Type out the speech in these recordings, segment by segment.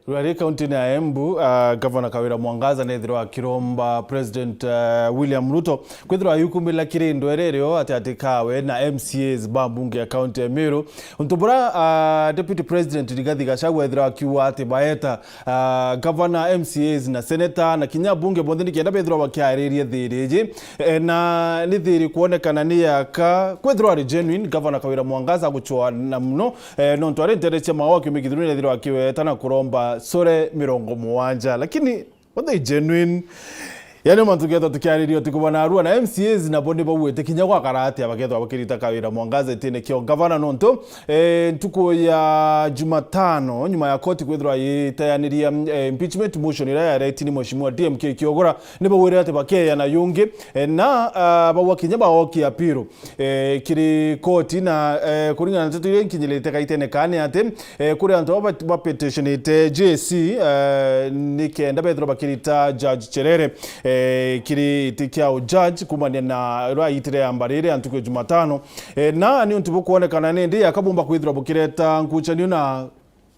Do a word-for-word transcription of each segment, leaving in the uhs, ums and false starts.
Rwari kaunti-ini ya Embu, ah, Gavana Kawira Mwangaza nethirwa akiromba President, ah, William Ruto kwithirwa ayukumila kiri ndwere irio ati ati kawe na M C As ba mbunge ya kaunti ya Meru. Untu bura, ah, Deputy President Rigathi Gachagua ethirwa akiuga ati baeta, ah, Gavana, M C As na Senator na kinya mbunge bonthe nikenda bethirwa bakiariria thiri iji. Eh, na ni thiri kwonekana ni yaka kwithirwa ari genuine, Gavana Kawira Mwangaza agucwana muno, eh, nontu ari ntere cia Maua kiumia kithiru nethirwa akiweta na kuromba sore mirongo mugwanja. Lakini were they genuine? Yani mantu ketha tukiariria utuku bwa narua na M C As nabo ni bauite kinya gwakara atia bakethwa bakirita Kawira Mwangaza itine kio gavana nontu, eh, ntuku ya Jumatano nyuma ya koti kwithirwa yitayaniria, eh, impeachment motion iria yareti ni Mheshimiwa D M K Kiogora, ni baugire ati bakeya na yungi, eh, na, ah, baua kinya baokia appeal, eh, kiri koti na, eh, kuringana na nteto iria inkinyirite kaitene kaa ni ati, eh, kuri antu aba ba petitionite J C, eh, ni kenda bethirwa bakirita Judge Cherere, eh, kiri iti kiao judge kumania na iria aitire yamba riri ya ntuku ya Jumatano. Eh, na ni untu bukwonekana ni ndi yakabumba kwithirwa bukireta nkuchanio na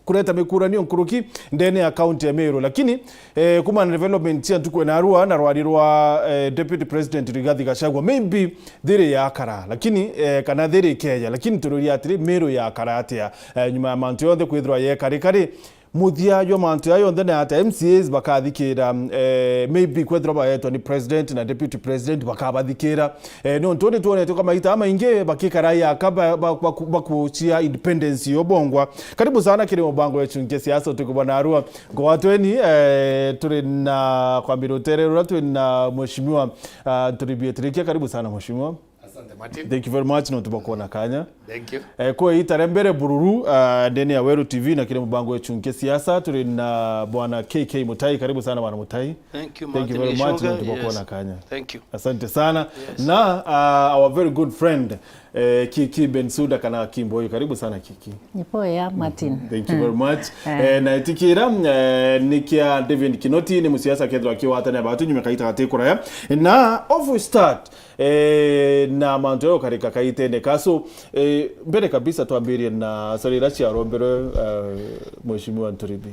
kureta mikuranio nkuruki ndene ya kaunti ya Meru. Lakini, eh, kumana na development cia ntuku ya narua na rwari rwa, eh, Deputy President Rigathi Gachagua, maybe thiri yakara, lakini, eh, kana thiri ikeya, lakini tururia atiri, Meru yakara atia, eh, nyuma ya mantu yonthe kwithirwa yekarikari? Muthia jwa mantu jaya yonthe ni atia M C As bakathikira, eh, maybe kwethirwa baetwa ni president na deputy president bakabathikira? Eh, nontu ni twonete kwa maita maingi bakikara yaka ba-, ba-, baku-, bakucia independence yo bongwa. Karibu sana kiri mubango wetu nge siasa utuku bwa narua. Ngwatweni, eh, turi na kwambira utere rura turi na Mheshimiwa, ah, Nturi Bietirikia. Karibu sana Mheshimiwa. Asante, Martin. Thank you very much nontu bwa kuona kanya. Thank you. Eh, kwa itare mbere bururu, ah, ndene ya Weru T V na kiri mubango wetu nge siasa turi na bwana K K Mutai. Karibu sana bwana Mutai. Thank you, Martin Gichunga. Nontu bwa kuona kanya. Thank you. Asante sana. Yes. Na, ah, our very good friend, eh, Kiki Bensouda kana Kimboyo. Karibu sana Kiki. Ni poa, Martin. Thank you very much. Eh. Eh, na itikira, eh, ni kia David Kinoti, ni musiasa kethirwa akiwatania batu nyuma kaita gati kuraya. Na off we start, eh, na mantu yo karika kaitene ka. So, eh, mbere kabisa twambirie na sori ira ciarombirwe, eh, Mheshimiwa Nturibi.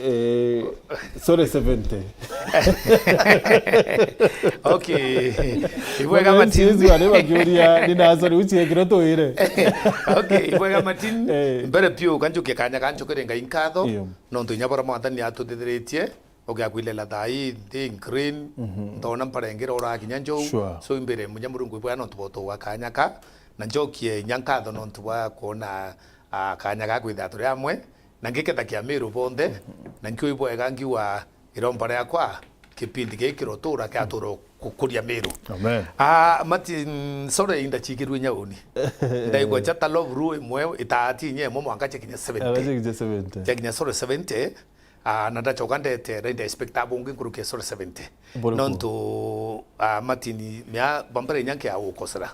Eh, sorry, seventy. Okay. Ibwega Martin. Sisi wale wakiuria, nina sorry, uchi ekiro tuire. Okay, ibwega Martin. Eh. Mbere piu kanjukie kanya kanjukire Ngai nkatho. Iyo. Nontu inya bara mwathani atuthithiritie. Ugiakwirela thaa ii nthi green, mhm, ntona mpara ingi rora kinya njou. Sure. So imbere munya Murungu ibwega nontu bwa utuga kanya ka, na njokie inya nkatho nontu bwa kuona, ah, kanya ga kwithira turi amwe, na ngikethakia Miru bonthe, mhm, na nkio ibwega ngiwa iromba riakwa, kipindi giki kirotura kiatura gukuria Miru. Amen. Ah, Martin, sorry, inda chikirwe nyauni. Ndaigua chata love ru imwe, itati inya imwe mwanka chekinya seventy. Amen, chekinya seventy. Chekinya sorry, seventy. Ah, na ndachoka ndetera, nda expecta bungi nkuruki ya sore seventy. Buriku? Nontu, ah, Martin, mea, bambere inya nkia gukosera.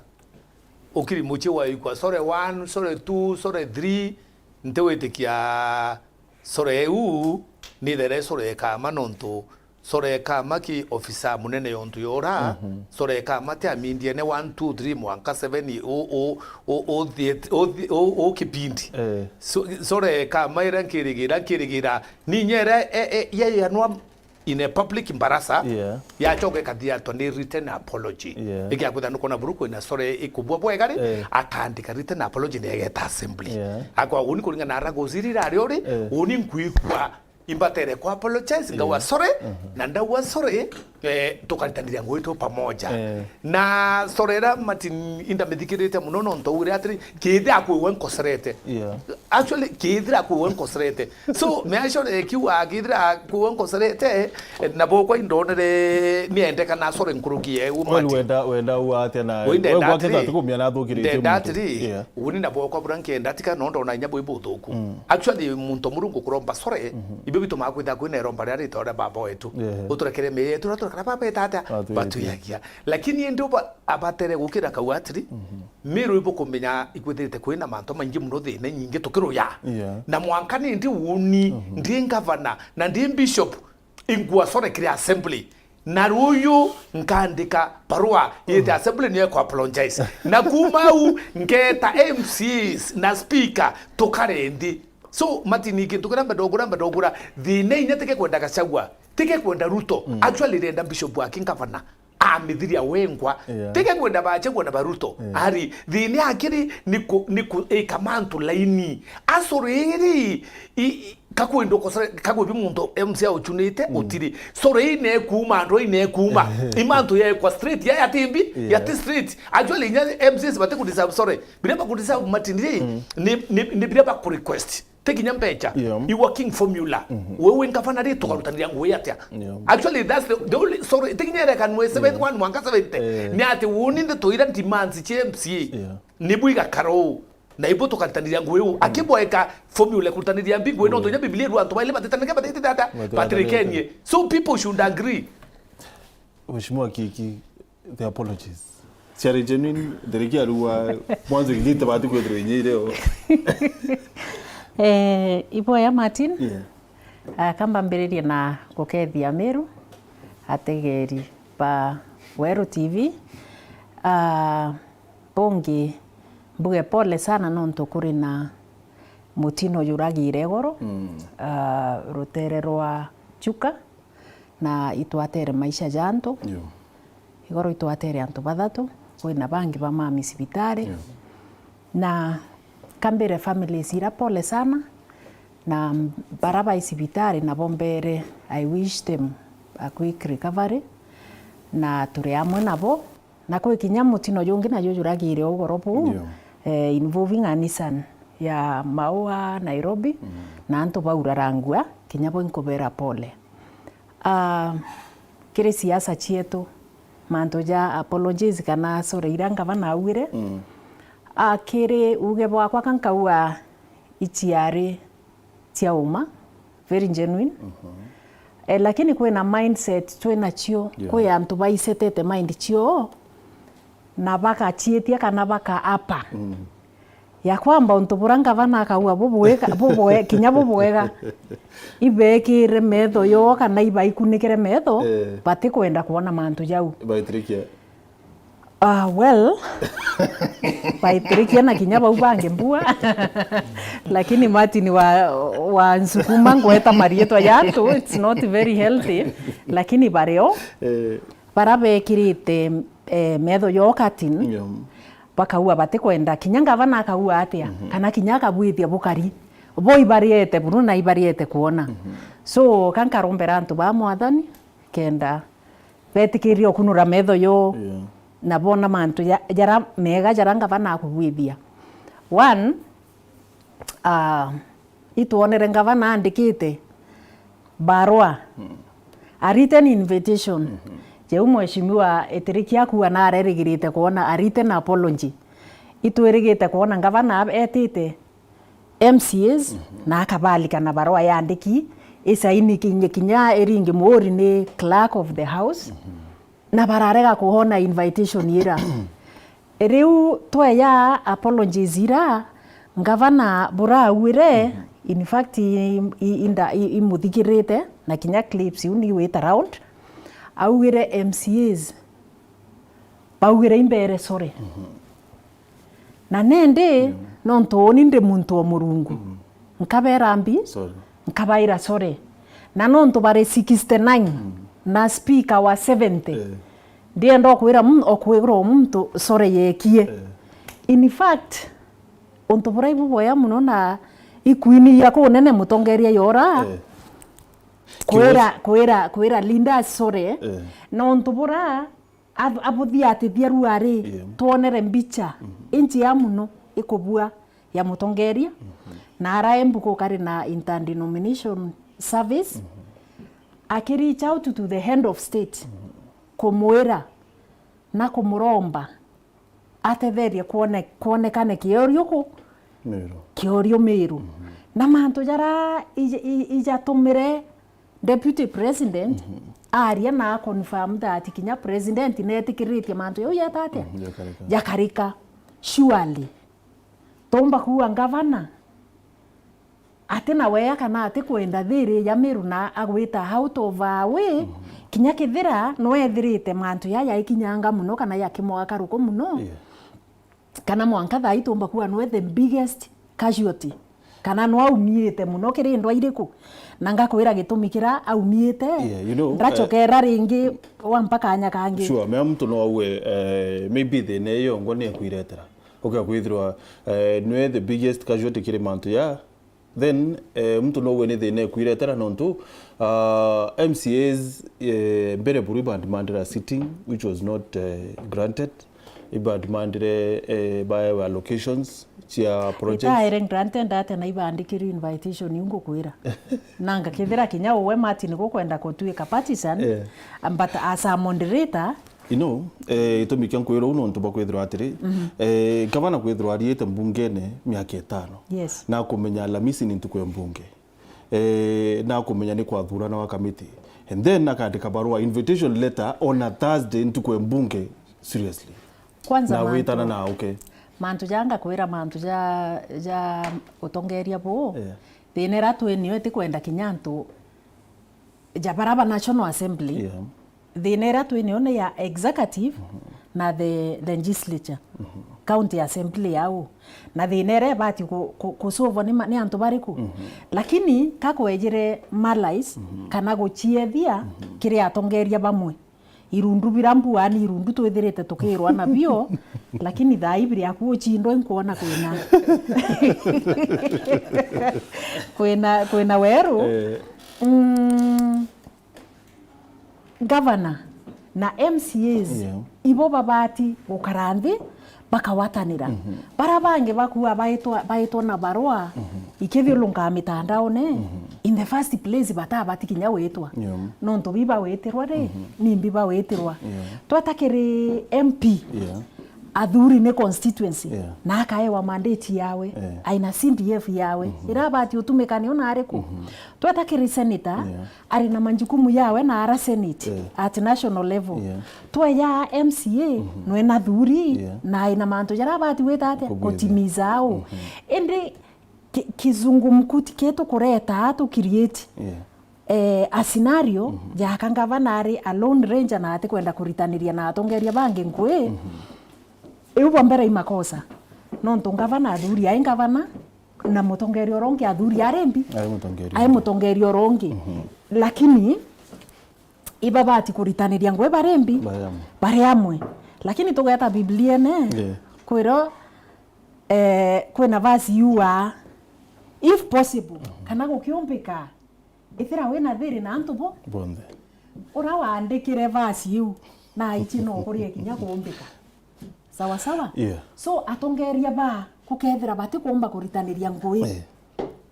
Ukiri muchie waigua, sore one, sore two, sore three, ntiwitikia sore iu, nithere sore kama nontu, sore kama ki ofisa munene yontu yora, mhm, sore kama ti amindiene one, two, three, mwanka seven, u, u, u, u, thiet-, u, thi-, u, u kipindi. Eh. So, sore kama ira nkirigira, nkirigira, Ninya iria, e, e, yaianwa in a public mbarasa, yeah, yachoka ikathiatwa ni written apology. Yeah. Ikiakwitha nukona buru kwina sore ikubua bwega ri, eh, akaandika written apology na igeta assembly. Yeah. Akwa uni kuringana na ara guziri irari uri, eh, uni nkwigua imbatere kwa apologize, ngawa, yeah, sorry, mhm, na ndawa sorry, eh, tukaritanira ngugi tu pamoja. Eh. Na sorry ira Martin inda mithikirite muno nontu ugire atiri, kithira kwiwe nkoserete. Yeah. Actually, kithira kwiwe nkoserete. So, me actually kiwa kithira kwiwe nkoserete, eh, na bokwa indonere niende kana sorry nkuruki ye u Martin. Wenda, wenda u atia na we ndenda gwake atiri, atukumia na athukiritie ndenda muntu. Atiri, yeah, uni na bokwa bura nkienda tika no ndona inya bwi buthuku. Mm. Actually, muntu Murungu kuromba sorry, mhm, Ndio bitumaga kwithira kwina iromba riria ritwa ria baba wetu. Yeah. Uturekere miiri yetu, uria turekera baba eta atia? Batwiyagia. Lakini indi uba-, abatere gukira kau atiri, Miru ibukumenya ikwithirite kwina mantu maingi muno, thina inyingi tukiruya. Yeah. Na mwanka nindi uni, ndi ngavana, na ndi bishop, ingua sorry kiri assembly. Na ruyu nkandika barua yite assembly niyo ku apologize. Na kuma au ngeta M C As na speaker tukare nthi. So, Martin, kintu kiria mbenda ugura, mbenda ugura, thina inya tike kwenda Gachagua, tike kwenda Ruto. Actually, renda bishop aki ngavana amithiria wengwa. Yeah. Tike kwenda Gachagua na Baruto. Yeah. Ari, thina akiri ni ku-, ni ku-, ika mantu laini. Asuri iri, i-, i-, kakwenda ukosere, kakwibi muntu M C A uchunite, utiri. Sorry, ine kuuma, andu ine kuuma. Imantu ya kwa street, ya, ya timbi, ya ti street. Actually, inya M C As bati ku deserve sorry. Biria baku deserve Martin ri, ni, ni, ni biria baku request. Ti kinya mbecha. Yeah. I working formula. Wewe ngavana ri tukarutanira ngugi atia? Yeah. Actually, that's the, the only, sorry, ti kinya erekanwe seventy-one mwanka seventy. Eh. Ni ati uni ndeto ira demands cia M C A. Yeah. Nibu igakara uu. Na ibu tukarutanira ngugi uu. Akibweka formula kurutaniria mbi ngugi nontu nya Biblia iru antu baile batitanike batititata. Batirikenie. So people should agree. Mheshimiwa Kiki, the apologies. Ciari genuine, ndereki arua, mwanzo githite bati kwithirwa inya ireo. Eh, iboya Martin. Yeah. Ah, kamba mbiririe na gukethia Meru, ategeri ba Weru T V. Ah, bungi mbuge pole sana nontu kuri na mutino juragire igoro, ah, rutere rwa Chuka. Na itwatere maisha ja antu. Yo. Igoro itwatere antu bathatu, kwina bangi bamami cibitari. Yo. Na kambire families ira pole sana, na bara bai cibitari nabo mbere, I wish them a quick recovery, na turi amwe nabo. Na kwi kinya mutino jungi najo juragire ugoro buu, yo, eh, involving a Nissan ya Maua, Nairobi, na antu baurarangua, kinya bo inkubera pole. Ah, kiri siasa cietu, mantu ja apologies kana sorry ira ngavana augire, ah, kiri uge bwakwa ka nkauga iciari cia uma, very genuine. Eh, lakini kwina mindset twinacio, yeah, kwi antu baisetete mind cio na bakaciitia kana bakaapa. Ya kwamba untu bura ngavana akauga bubwega, bubwe-, kinya bubwega, ibekire metho yo kana ibaikunikire metho, eh, batikwenda kwona mantu jau. Baitirikia. Ah, well, baitirikia na kinya bau bangi mbua. Lakini Martin wa, wa nsukuma ngweta marietwa ya antu, it's not very healthy. Lakini bario, eh, bara bekirite, eh, metho yo cutting, yeah, bakaua batikwenda. Kinya ngavana akaua atia, kana kinya akabwithia bukari. Bo ibariete buru na ibariete kwona. So, ka nkarombera antu ba Mwathani, kenda betikirire ukunura metho yo, yeah, na bona mantu ja-, jara mega jara ngavana akubwithia. One, ah, itwonere ngavana andikite barua, a written invitation, jau mheshimiwa Etiriki akua na arerigirite kwona a written apology. Itwirigite kwona ngavana etite M C As, na akabalika na barua yandiki, isaini kinya, kinya iringi muuri ni clerk of the house, na bararega kuhona invitation ira. Riu tweya apologies ira ngavana burauire, in fact, i, i, inda-, i, imuthikirite, na kinya clips iu ni wit around, augire M C As baugire imbere sorry. Na nindi, nontu uni ndi muntu wa Murungu, nkabera mbi, sorry, nkabaira sorry. Na nontu bari sixty-nine, na speaker wa seventy, eh, ndienda okwira mu-, okwirwa muntu sorry yekie. Eh. In fact, untu buria ibuboya muno na ikwini ya kunene mutongeria yora, eh, kwira, kwira, kwira Linda sorry, eh, nontu bura Ab-, abuthiatithia ruari, yeah, twonere mbicha injia muno ikubua ya mutongeria, na ara embuku kari na interdenomination service, aki reach out to the head of state, kumwira na kumuromba atetherie kwone-, kwonekane kiorio ku Meru. Kiorio Meru. Na mantu jara ij-, i-, ijatumire Deputy President aria na confirm that kinya President netikiritie mantu jau jeta atia? Mhm, jakarika. Jakarika. Surely. Tumba kuuga ngavana ati na wea kana ati kwenda thiri ya Meru na agwita out of our way, kinya kethira no ethirite mantu ya yaikinyanga muno kana yakimwaga karuku muno, yeah, kana mwanka thaa ii tumba kuuga nwe the biggest casualty, kana no aumiite muno kiri ndwa iriku, na ngakwira gitumi kira aumiite, yeah, you know, ndacokera ringi wa mpaka anya kangi. Sure, mea muntu no aue, eh, maybe thina iyo ngwa ni ekwiretera. Ukia kwithirwa, eh, nwe the biggest casualty kiri mantu ya, then, eh, muntu no aue ni thina ekwiretera nontu, ah, M C As, eh, mbere buru ibandimandira sitting, which was not, eh, granted. Ibandimandire, eh, baewa allocations cia projects. Itaere granted atia na ibandikirwe invitation iu ngukwira. Na ngakethira kinya uwe Martin gukwenda kutuika partisan, yeah, but as a moderator, you know, eh, gitumi kia nkwira uu nontu bwa kwithirwa atiri, mhm, eh, gavana kwithirwa ariite mbungene miaka itano. Yes. Na kumenya Alamisi ni ntuku ya mbunge. Eh, na kumenya ni kwathurana wa kamiti. And then akandika barua, invitation letter on a Thursday ntuku ya mbunge, seriously. Kwanza na mantu, witana na, okay, mantu ja ngakwira mantu ja, ja utongeria buu. Yeah. Thina ira twi nio itikwenda kinya antu ja bara ba National Assembly. Yeah. Thina ira twi nio ni ya executive, mhm, na the legislature, mhm, county assembly yau. Na thina ira ibati ku-, ku-, kusuvwa ni ma-, ni antu bariku? Mhm. Lakini ka kwejire malice, mhm, kana guciethia, mhm, kiri atongeria bamwe. Irundu bira mbua ni irundu twithirite tukirwa nabio, lakini thaa ii biri aku ucindwa inkwona kwina, kwina, kwina weru. Eh. Mm, gavana na M C As, yeah, ibo babati gukara nthi bakagwatanira. Mhm. Bara bangi bakua baitwa, baitwa na barua, mhm, ikithiurunkaa mitandaone, mhm, in the first place batabati kinya witwa. Yeah. Nontu bi bawitirwa ri, mhm, nimbi bawitirwa. Yeah. Tweta kiri M P, yeah, athuri ni constituency, yeah, na akaewa mandate yawe, yeah, aina C D F yawe, mhm, ira abati utumika ni ona ariku. Mhm. Tweta kiri senator, yeah, ari na majukumu yawe na ara Senate, yeah, at national level. Yeah. Tweja M C A, mhm, nwena thuri, yeah, na aina mantu jaria abati gwita atia? Kugwithia. Gutimiza au. Mhm. Indi ki-, kizungumkuti kitu kureta tu create, yeah, eh, a scenario, mhm, jaka ngavana ari a lone ranger na atikwenda kuritaniria na atongeria bangi ngui. Mhm. Iu bwa mbere i makosa. Nontu ngavana athuri ai ngavana, na mutongeria uria ungi athuri ari mbi? Ai mutongeria. Ai ungi. Mutongeria uria ungi. Mhm. Lakini ibabati kuritaniria ngui bari mbi? Bari amwe. Bari amwe. Lakini tugeta Bibliene, yeah, kwiro, eh, kwina verse yuaa, if possible, mhm, kana gukiumbika, ithira wina thiri na antu bo bonthe. Uria waandikire verse iu, na aici no kurie kinya kuumbika. Sawa sawa? Yeah. So, atongeria ba kukethira batikumba kuritaniria ngui. Eh.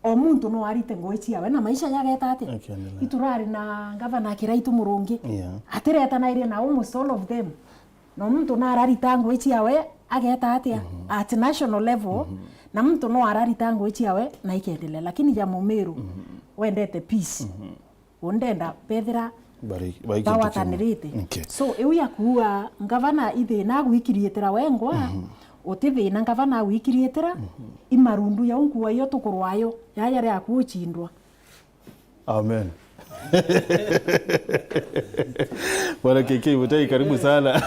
O muntu no arite ngui ciawe na maisha jageta atia? Akiendelea. Iturari na ngavana Kiraitu Murungi. Yeah. Atiretanairie na almost all of them. Na muntu nararita ngui ciawe ageta atia? Mhm. At national level, mhm, na muntu no ararita ngui ciawe na ikendelea. Lakini ja Mumiru, mhm, wendete peace. Mhm. Undenda bethira bari-, baikia ntuki imwe. Bawatanirite. Okay. So, iu ya kuua ngavana ithina agwikiriitira wengwa, mhm, uti thina ngavana agwikiriitira, mhm, i marundu jau nkuua iyo tukurwayo, jaja ria kuucindwa. Amen. Bwana K K Mutai, karibu sana.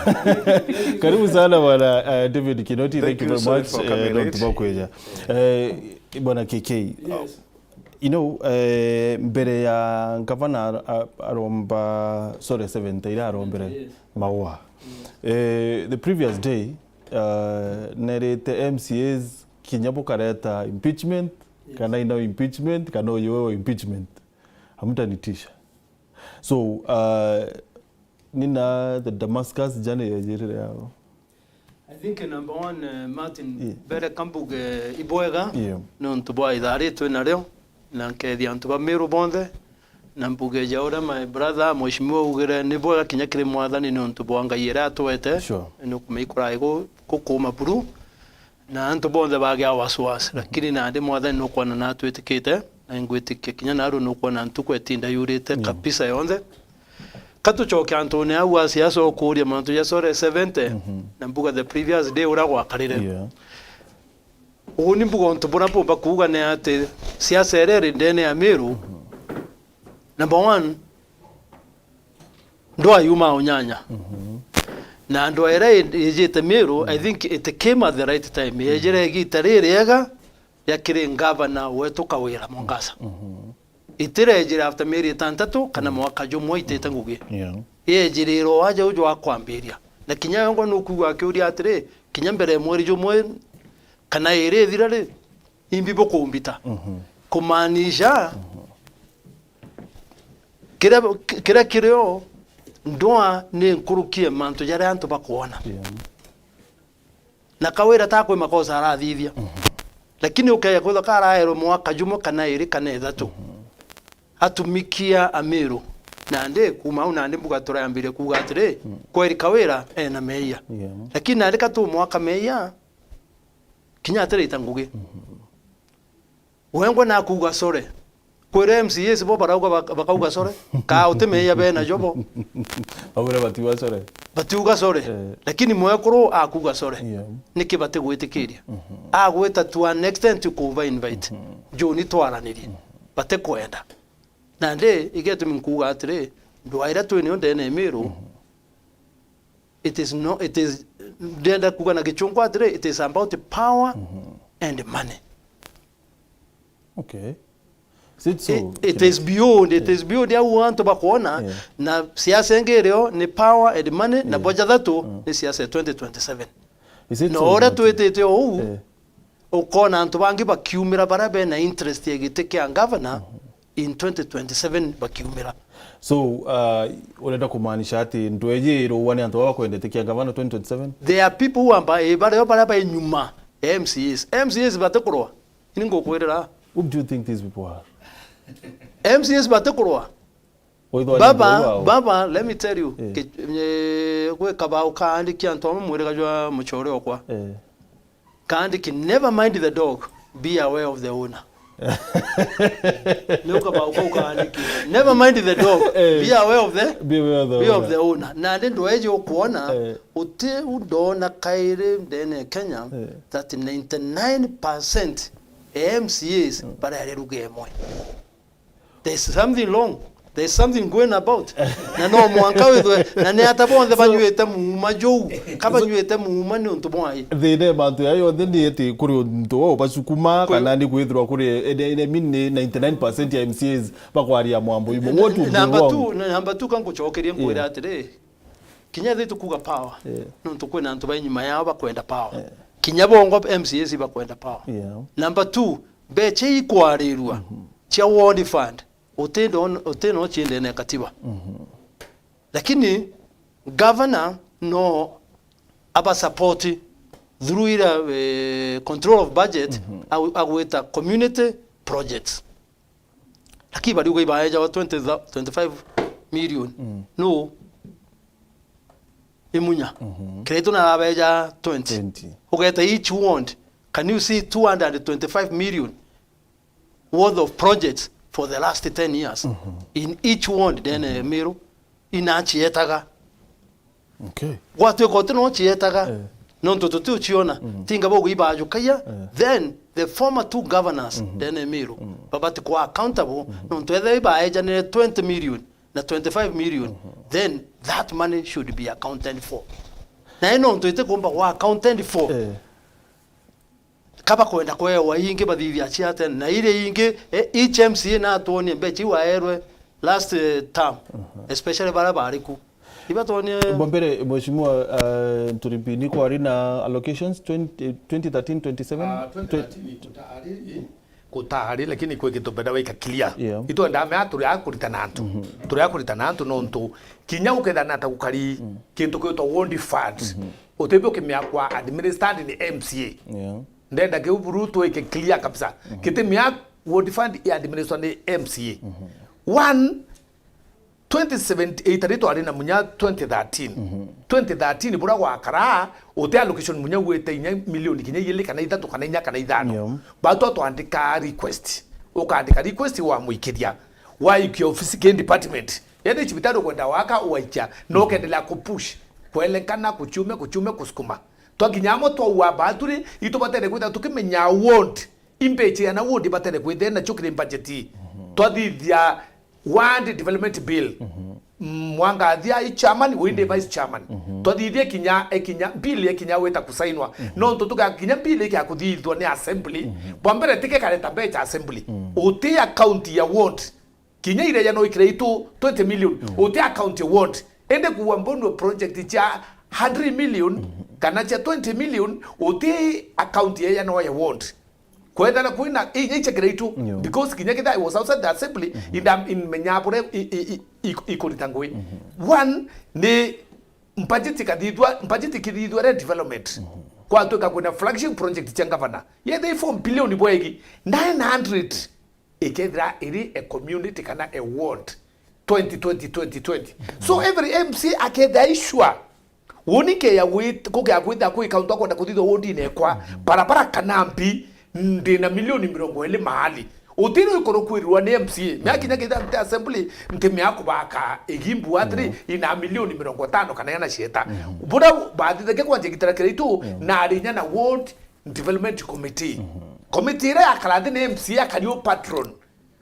Karibu sana bwana, uh, David Kinoti. Thank you very much. Thank you so much for coming late. Eh, nontu bwa kwija. Eh, bwana K K, yes. You know, eh, mbere ya ngavana a-, a-, aromba, sorry, seventy ira arombere, yes, maua. Mm. Eh, the previous day, uh, nerite M C As kinya bukareta impeachment, yes, kana ino impeachment, kana uyu wewe impeachment. Hamtanitisha. So, uh, nina the Damascus journey yejirire yao. I think number one, eh, Martin, yeah, mbere ka mbuge ibwega, yeah, nontu bwa ithaa ri twi nario, na nkethia antu ba Meru bonthe, na mbuge ja uria my brother mheshimiwa augire, ni bwega kinya kiri Mwathani nontu bwa Ngai iria atwete, sure, ni kumenya ikurae gu-, gukuuma buru. na antu bonthe bagia wasiwasi, lakini nandi Mwathani nukwona na atwitikite, na ingwitikia kinya naru nukwona ntuku itinda yurite kabisa yonthe. Ka tucoke antune au a siasa ukuria mantu ja Sore seventy, na mbuga the previous day uria gwakarire. Yeah. Uni mbuga untu buria bumba kuuga ni ati siasa iria iri ndene ya Miru, number one, ndwaa yuma unyanya. Na ndwaa iria ijite Miru, I think it came at the right time. Yejire igita ririega ria kiri ngavana wetu Kawira Mwangaza. Itirejire after mieri itantatu kana mwaka jumwe itite ngugi. Yeah. Yejirire o aja uju akwambiria. Na kinya yongwa nukwigua akiuria atiri, kinya mbere ya mweri jumwe kana iri ithira ri, imbi bukumbita. Kumaanisha, kiria, kiria kirio, ndwaa ni nkuruki ya mantu jaria antu bakwona. Yeah. Na Kawira ta kwi makosa arathithia. Lakini ukeja kwithwa ka araerwe mwaka jumwe kana iri kana ithatu. Atumikia Amiru. Nandi kuma au nandi mbuga turayambiria kuuga atiri, kweri Kawira ena meeyia. Yeah. Lakini nandi ka tumwaka meeyia, kinya atiraita ngugi. Wengwa nakuuga sore. Kwira M C As bo barauga bak-, bakauga sore. Ka uti meeyia bena jo bo. Bagwira batiuga sore. Batiuga sore. Eh. Lakini mwekuru akuuga sore. Yeah. Niki batigwitikiria? Agwita to an extent kuva invite. Juu ni twaranirie. Batikwenda. Nandi igetumi nkuuga atiri, ndwaa iria twinio ndene ya Miru, it is no, it is, ndenda kuuga na Gichungu atiri, it is about power and money. Okay. Is it so? It, it is beyond, it is beyond au antu bakwona, yeah, na siasa ingi irio ni power and money, na, yeah, boja thatu ni siasa ya twenty twenty-seven. Is it so? Na uria twitite uu, eh, ukona antu bangi bakiumira baria bena interest ya giti kia governor in twenty twenty-seven bakiumira. So, uh, urenda kumaanisha ati ndweji irua ni antu baba bakwendete kia governor twenty twenty-seven? There are people who are by, bario baria bai nyuma ya M C As. M C As batikurwa. Ini ngukwirira. Who do you think these people are? M C As batikurwa. Withwa ni Baba, ndwau wao. Baba, let me tell you, eh, ki-, eh, gwi kabau kaandiki antu amwe mwiriga jwa mucore okwa. Eh. Kaandiki, "Never mind the dog, be aware of the owner." Niu kabau kau kaandiki, "Never mind the dog, eh, be aware of the, be aware of the, be of owner, the owner." Nandi ndweji ukwona, eh, uti u ndona kairi ndene ya Kenya, eh, that ninety-nine percent ya M C As, mm, barari ruga imwe. There's something wrong. There's something going about. Na no mwanka withwe, na ni ata bonthe, so, banyuite muuma juu, ka banyuite muuma ni untu bwai. Thina ya mantu yayo yonthe ni ati kuri untu wo bacukuma, kuri kana ni kwithirwa kuri, I mean, ni ninety-nine percent ya M C As bakwaria mwambo imwe. What would be wrong? Number two, na number two, ka ngucokerie nkwire, yeah, atiri, kinya thi tukuga power, yeah, nontu kwina antu bai nyuma yao bakwenda power. Yeah. Kinya bongo M C As bakwenda power. Yeah. Number two, mbecha ikwarirua, mhm, cia ward fund, uti ndo-, uti no ciendene na katiba. Mhm. Lakini governor no aba support through ira, eh, control of budget, mhm, au-, agwita community projects. Lakini bariuga ibaejawa twenty thou-, twenty-five million. Mm. No. Imunya. Mhm. Kiraitu na abeja twenty. Twenty. Ugeta each ward, can you see two hundred twenty-five million worth of projects for the last ten years, mhm, in each ward ndene, mhm, Miru? Inachietaga. Okay. Gwatuika uti no chietaga, eh, nontu tuti uchiona, mhm, tinga bogu ibajukagia, eh, then the former two governors, mhm, ndene Miru, mhm, babati kwa accountable, mhm, nontu ethe ibaejanire twenty million na twenty-five million, mhm, then that money should be accounted for. Na ino ntu itikumba kwa accounted for. Eh. Ka bakwenda kwewa ingi bathithia atia tene, na iria ingi, eh, each M C A natwonie mbecha iu aerwe last, eh, term, mhm, especially baria bari ku. Ibatwonie. Mbere, Mheshimiwa, eh, Nturibi, ni kwari na allocations twenty, twenty thirteen twenty-seven? Ah, twenty thirteen kutari, kutari, lakini kwi gintu mbenda wika clear. Yeah. Itwenda mea turi a kuritana antu. Mhm. Turi a kuritana antu nontu kinya ukethana ta gukari, mm, kintu kiitwa ward fund. Mhm. Utethio kimea kwa administered ni M C A. Yeah. Ndenda kiu buru twike clear kabisa. Mhm. Kitimia ward fund i administer ni M C A. Mhm. One, twenty seventeen, itari twari na munya twenty thirteen. Mhm. Twenty thirteen bura gwakara, uti allocation munya gwite inya milioni kinya igiri kana ithatu kana inya kana ithano. Nio. Batwa twandika request. Ukaandika request wa mwikiria. Waikia ofisi ki department. Yende cibitari ukwenda waka, waikia. No ukendelea kupush. Kwelenkana, kuchume, kuchume, kusukuma. Twakinya amwe twaua baturi, itubatere kwithira tukimenya ward. Imbeche ya na ward ibatere kwithira nacio kiri budget. Mhm. Twathithia Ward Development Bill. Mhm. Mm, Mwangathia i chairman, we ndi vice chairman. Mhm. Twathithie kinya, ekinya, bill ekinya wita kusainwa. Mhm. Nontu tugakinya bill ikia kuthithwa ni assembly. Mhm. Bwa mbere tike kareta mbecha assembly. Mhm. Uti account ya ward. Kinya iria ya no ikira itu twenty million. Mhm. Uti account ya ward. Ende kuwa mbono project cha hundred million, mhm, kana cha twenty million, uti account ya ya no ya ward. Kwethana kwina inya ichekere itu. Ndio. Because kinya kitha I was outside the assembly, mhm, in the, in menyabure i, i, i, i, ikurita ngui. Mhm. One, ni budget ikathithua, budget ikithithua re development. Mhm. Kwatwika kwina flagship project cia governor. Yethe i four billion bwegi, nine hundred ikethira iri a community kana a ward. Twenty twenty, twenty twenty. So, mhm, every M C A akethira i sure. Woni ke ya gwit-, kukia kwithira kwi kauntu akwenda kuthithwa wodine ekwa, mhm, barabara kana mbi, ndina milioni mirongo iri mahali. Utiri ikoro kwirwa ni M C A. Mea kinya kithira nti assembly, nti mea kubaka igimbu atiri, mhm, ina milioni mirongo itano kana yana cieta. Mhm. Bura bathitheke kwanja gitara kira itu, mhm, na arinya na ward development committee. Mhm. Committee ira yakara nthi ni M C A akari u patron.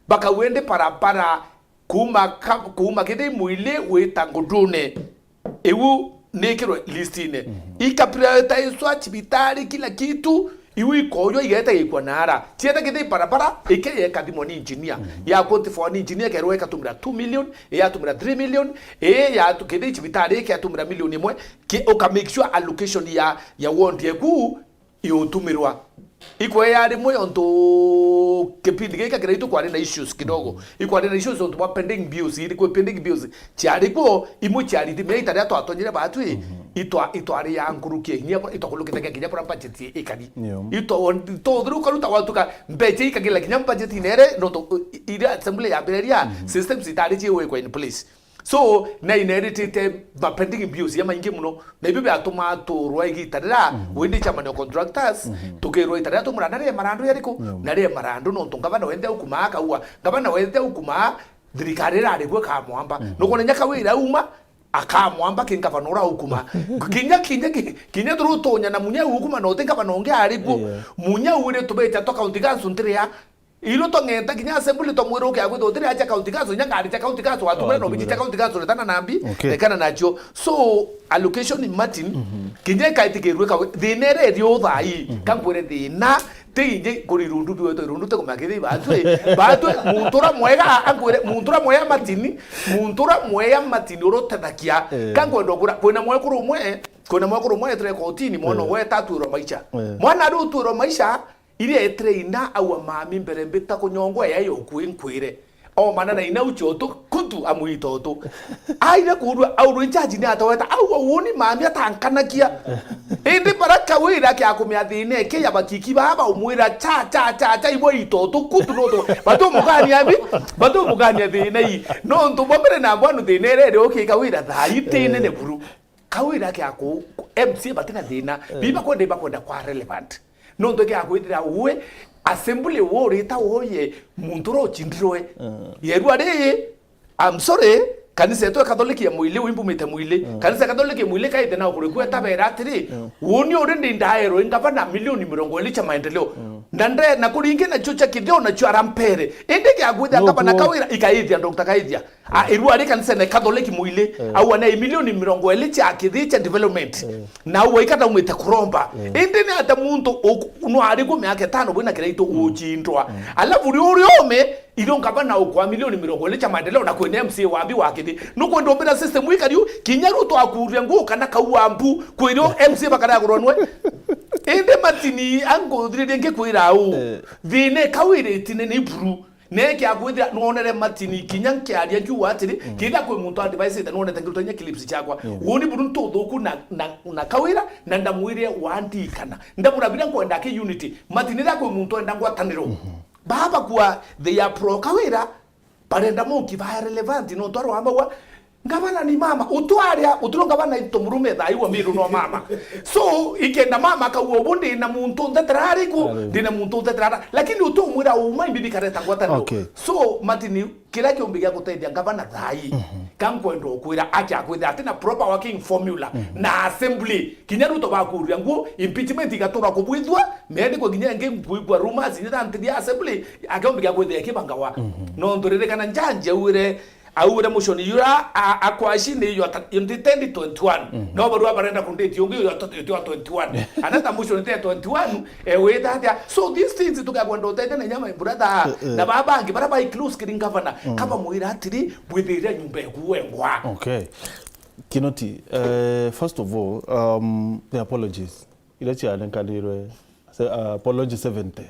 Bakauga indi barabara kuuma ka-, kuuma Githii Mwili wita Ngundune, iu nikirwe listine. Mhm. Ikaprioritizwa cibitari, kila kitu, iu ikoywa igeta gikwa nara. Cieta Githii barabara, ike yekathimwa ni engineer. Mhm. Ya quotifwa ni engineer, kerwa ikatumira two million, iyatumira three million, ii ya tu-, Githii cibitari ikeyatumira milioni imwe, ki-, uka make sure allocation ya, ya ward eku iutumirwa. Ikweya rimwe ontu kipindi giki kira itu kwari na issues kidogo. Ikwari na issues ontu bwa pending bills, iri kwi pending bills ciari kuo, imwe ciari thimia ita riria twatonyire batwi, mhm, itwa-, itwari ya nkuruki ya kinya bura, itwakulukithagia kinya bura budget ikari. Nio. Itwa-, itwathiruka ruta watuka mbecha ikagila kinya budget inere, nontu, i-, iria assembly yambiriria, mhm, systems itari ciwikwa in place. So, na ineritite ma pending bills ya maingi muno, na ibio biatuma turwa igita rira, mhm, windi chairman of contractors, mhm, tukirwa igita rira tumura na rie marandu yariku, mm, na rie marandu nontu ngavana wenthe ukuma akaua, ngavana wenthe ukuma thirikari irarigwe kamwamba. Mhm. Nukwona nya Kawira uma, akamwamba ki ngavana ura ukuma. Kinya, kinya, ki-, kinya turutonya na munya ukuma na uti ngavana ungi arigwo. Yeah. Munya uri tubete twa county council ntiria, Iro twang'enta kinya assembly twamwira uke agwitha utiri acha county council, inya ngari cha county council watumira no bichi cha county council retana na mbi, okay, rekana nacio. So, allocation in Martin, mhm, kinya ikaitikirwe kawe, thina ere iri uthai, mhm, kankwire thina, ti ingi kuri irundu biwetu, irundu ti kumenya kithi batwi, batwi, muntu ura mwega, ankwire, muntu ura mwega Martin, muntu ura mwega Martin urutethagia, eh, kankwenda ukura, kwina mwekuru umwe, kwina mwekuru umwe etire kotini, mwana, eh, we tatwirwa maisha. Eh. Mwana ari utwirwa maisha, Iria etire ina aua mami mbere mbita kunyongwa eya yokui nkwire. Omana na ina uchoto kutu amwitoto. Aire kurua aurwe jaji ni ataweta aua woni mami atankanakia. Indi bara Kawira kia kumia thina eke ya bakiki baba umwira cha cha cha cha ibo itoto kutu noto. Batumugania bi, batumugania thina i. Nontu bwa mbere na bwanu thina ere ere uki Kawira thaa iti nene buru. Kawira kia ku, M C A batina thina. Eh. Biba kwenda, iba kwenda kwa relevant. Nontu kia kwithira uwe assembly wo urita woye muntu ro chindirwe. Mm. Yerua ri, I'm sorry, kanisa yetu ya Katholiki ya Mwili, wimbumite Mwili. Mm. Kanisa ya Katholiki ya Mwili kaite na ukuri kweta bera atiri, mm, woni uri ndi ndaero ingavana milioni mirongo iri cha maendeleo. Mm. Na nde, na kuringi na chuo cha kithio na chuo arampere. Indi kia kwithira no, ngavana kuo. Kawira ikaithia, Doctor Kaithia. Ah, irua ri kanisa ne Catholic Mwili, eh, au ane milioni mirongo iri cha kithi cha development. Eh. Na au aikata umite kuromba. Eh. Indi ni ata muntu uku-, no ari ku miaka itano bwina kiraitu, mm, uchindwa. Mm. Alafu ri uri ome, iro ngavana ukwa milioni mirongo iri cha maendeleo na kwene M C A wambi wa kithi. Nukwenda umbira system ikariu, kinya Ruto akuria nguo kana kau wambu, kwiro M C A bakara kuronwe. Indi Martin anguthiririe ngikwira au. Eh. Thina Kawira itine ni buru. Neke akwithira nwonere Martin kinya nkiaria nkiuga atiri, mm, kithira kwi muntu advice ite nwonete ngiruta kinya clips ciakwa. Mm. Woni buru ntuthuku na, na, na Kawira, na ndamwire wandikana. Ndamura bira nkwenda ki unity. Martin ira kwi muntu enda ngwataniro. Mhm. Baba kwa they are pro Kawira, Barenda muki ba relevant, nontu arwa amaua, ngavana ni mama, utwaria, uturo ngavana into murume thaa iu wa Miru no mama. So, ikenda mama akauga, "Ubu ndi na muntu ntetera ariku, ndi na muntu ntetera ara." Lakini utumwira uma imbi bikareta ngwataniro. Okay. So, Martin, kiria kiumbi gia gutethia ngavana thaa ii, ka nkwenda ukwira acha kwithira ati na proper working formula na assembly. Kinya Ruto bakuria nguo, impeachment igatura kubwithua, mendi kwa kinya ingi nkuigua rumors inya thanti bia assembly, akiumbi gia kwithia kibangawa. Nontu ririkana njanji augire, augire motion yura a-, akwashi ni yo ta-, yo ndi twenty twenty-one. No barua barenda kundeti ungi yo ta-, yo twenty-one. Anata motion te twenty-one, e wita atia. So these things tukakwenda utete na nyama brother. Na babangi bara bai close kiri governor. Kaba mwira atiri, bwithire nyumba eku wengwa. Okay. Kinoti, eh, first of all, um, the apologies. Iria cianenkanirwe, se-, uh, apology seventy.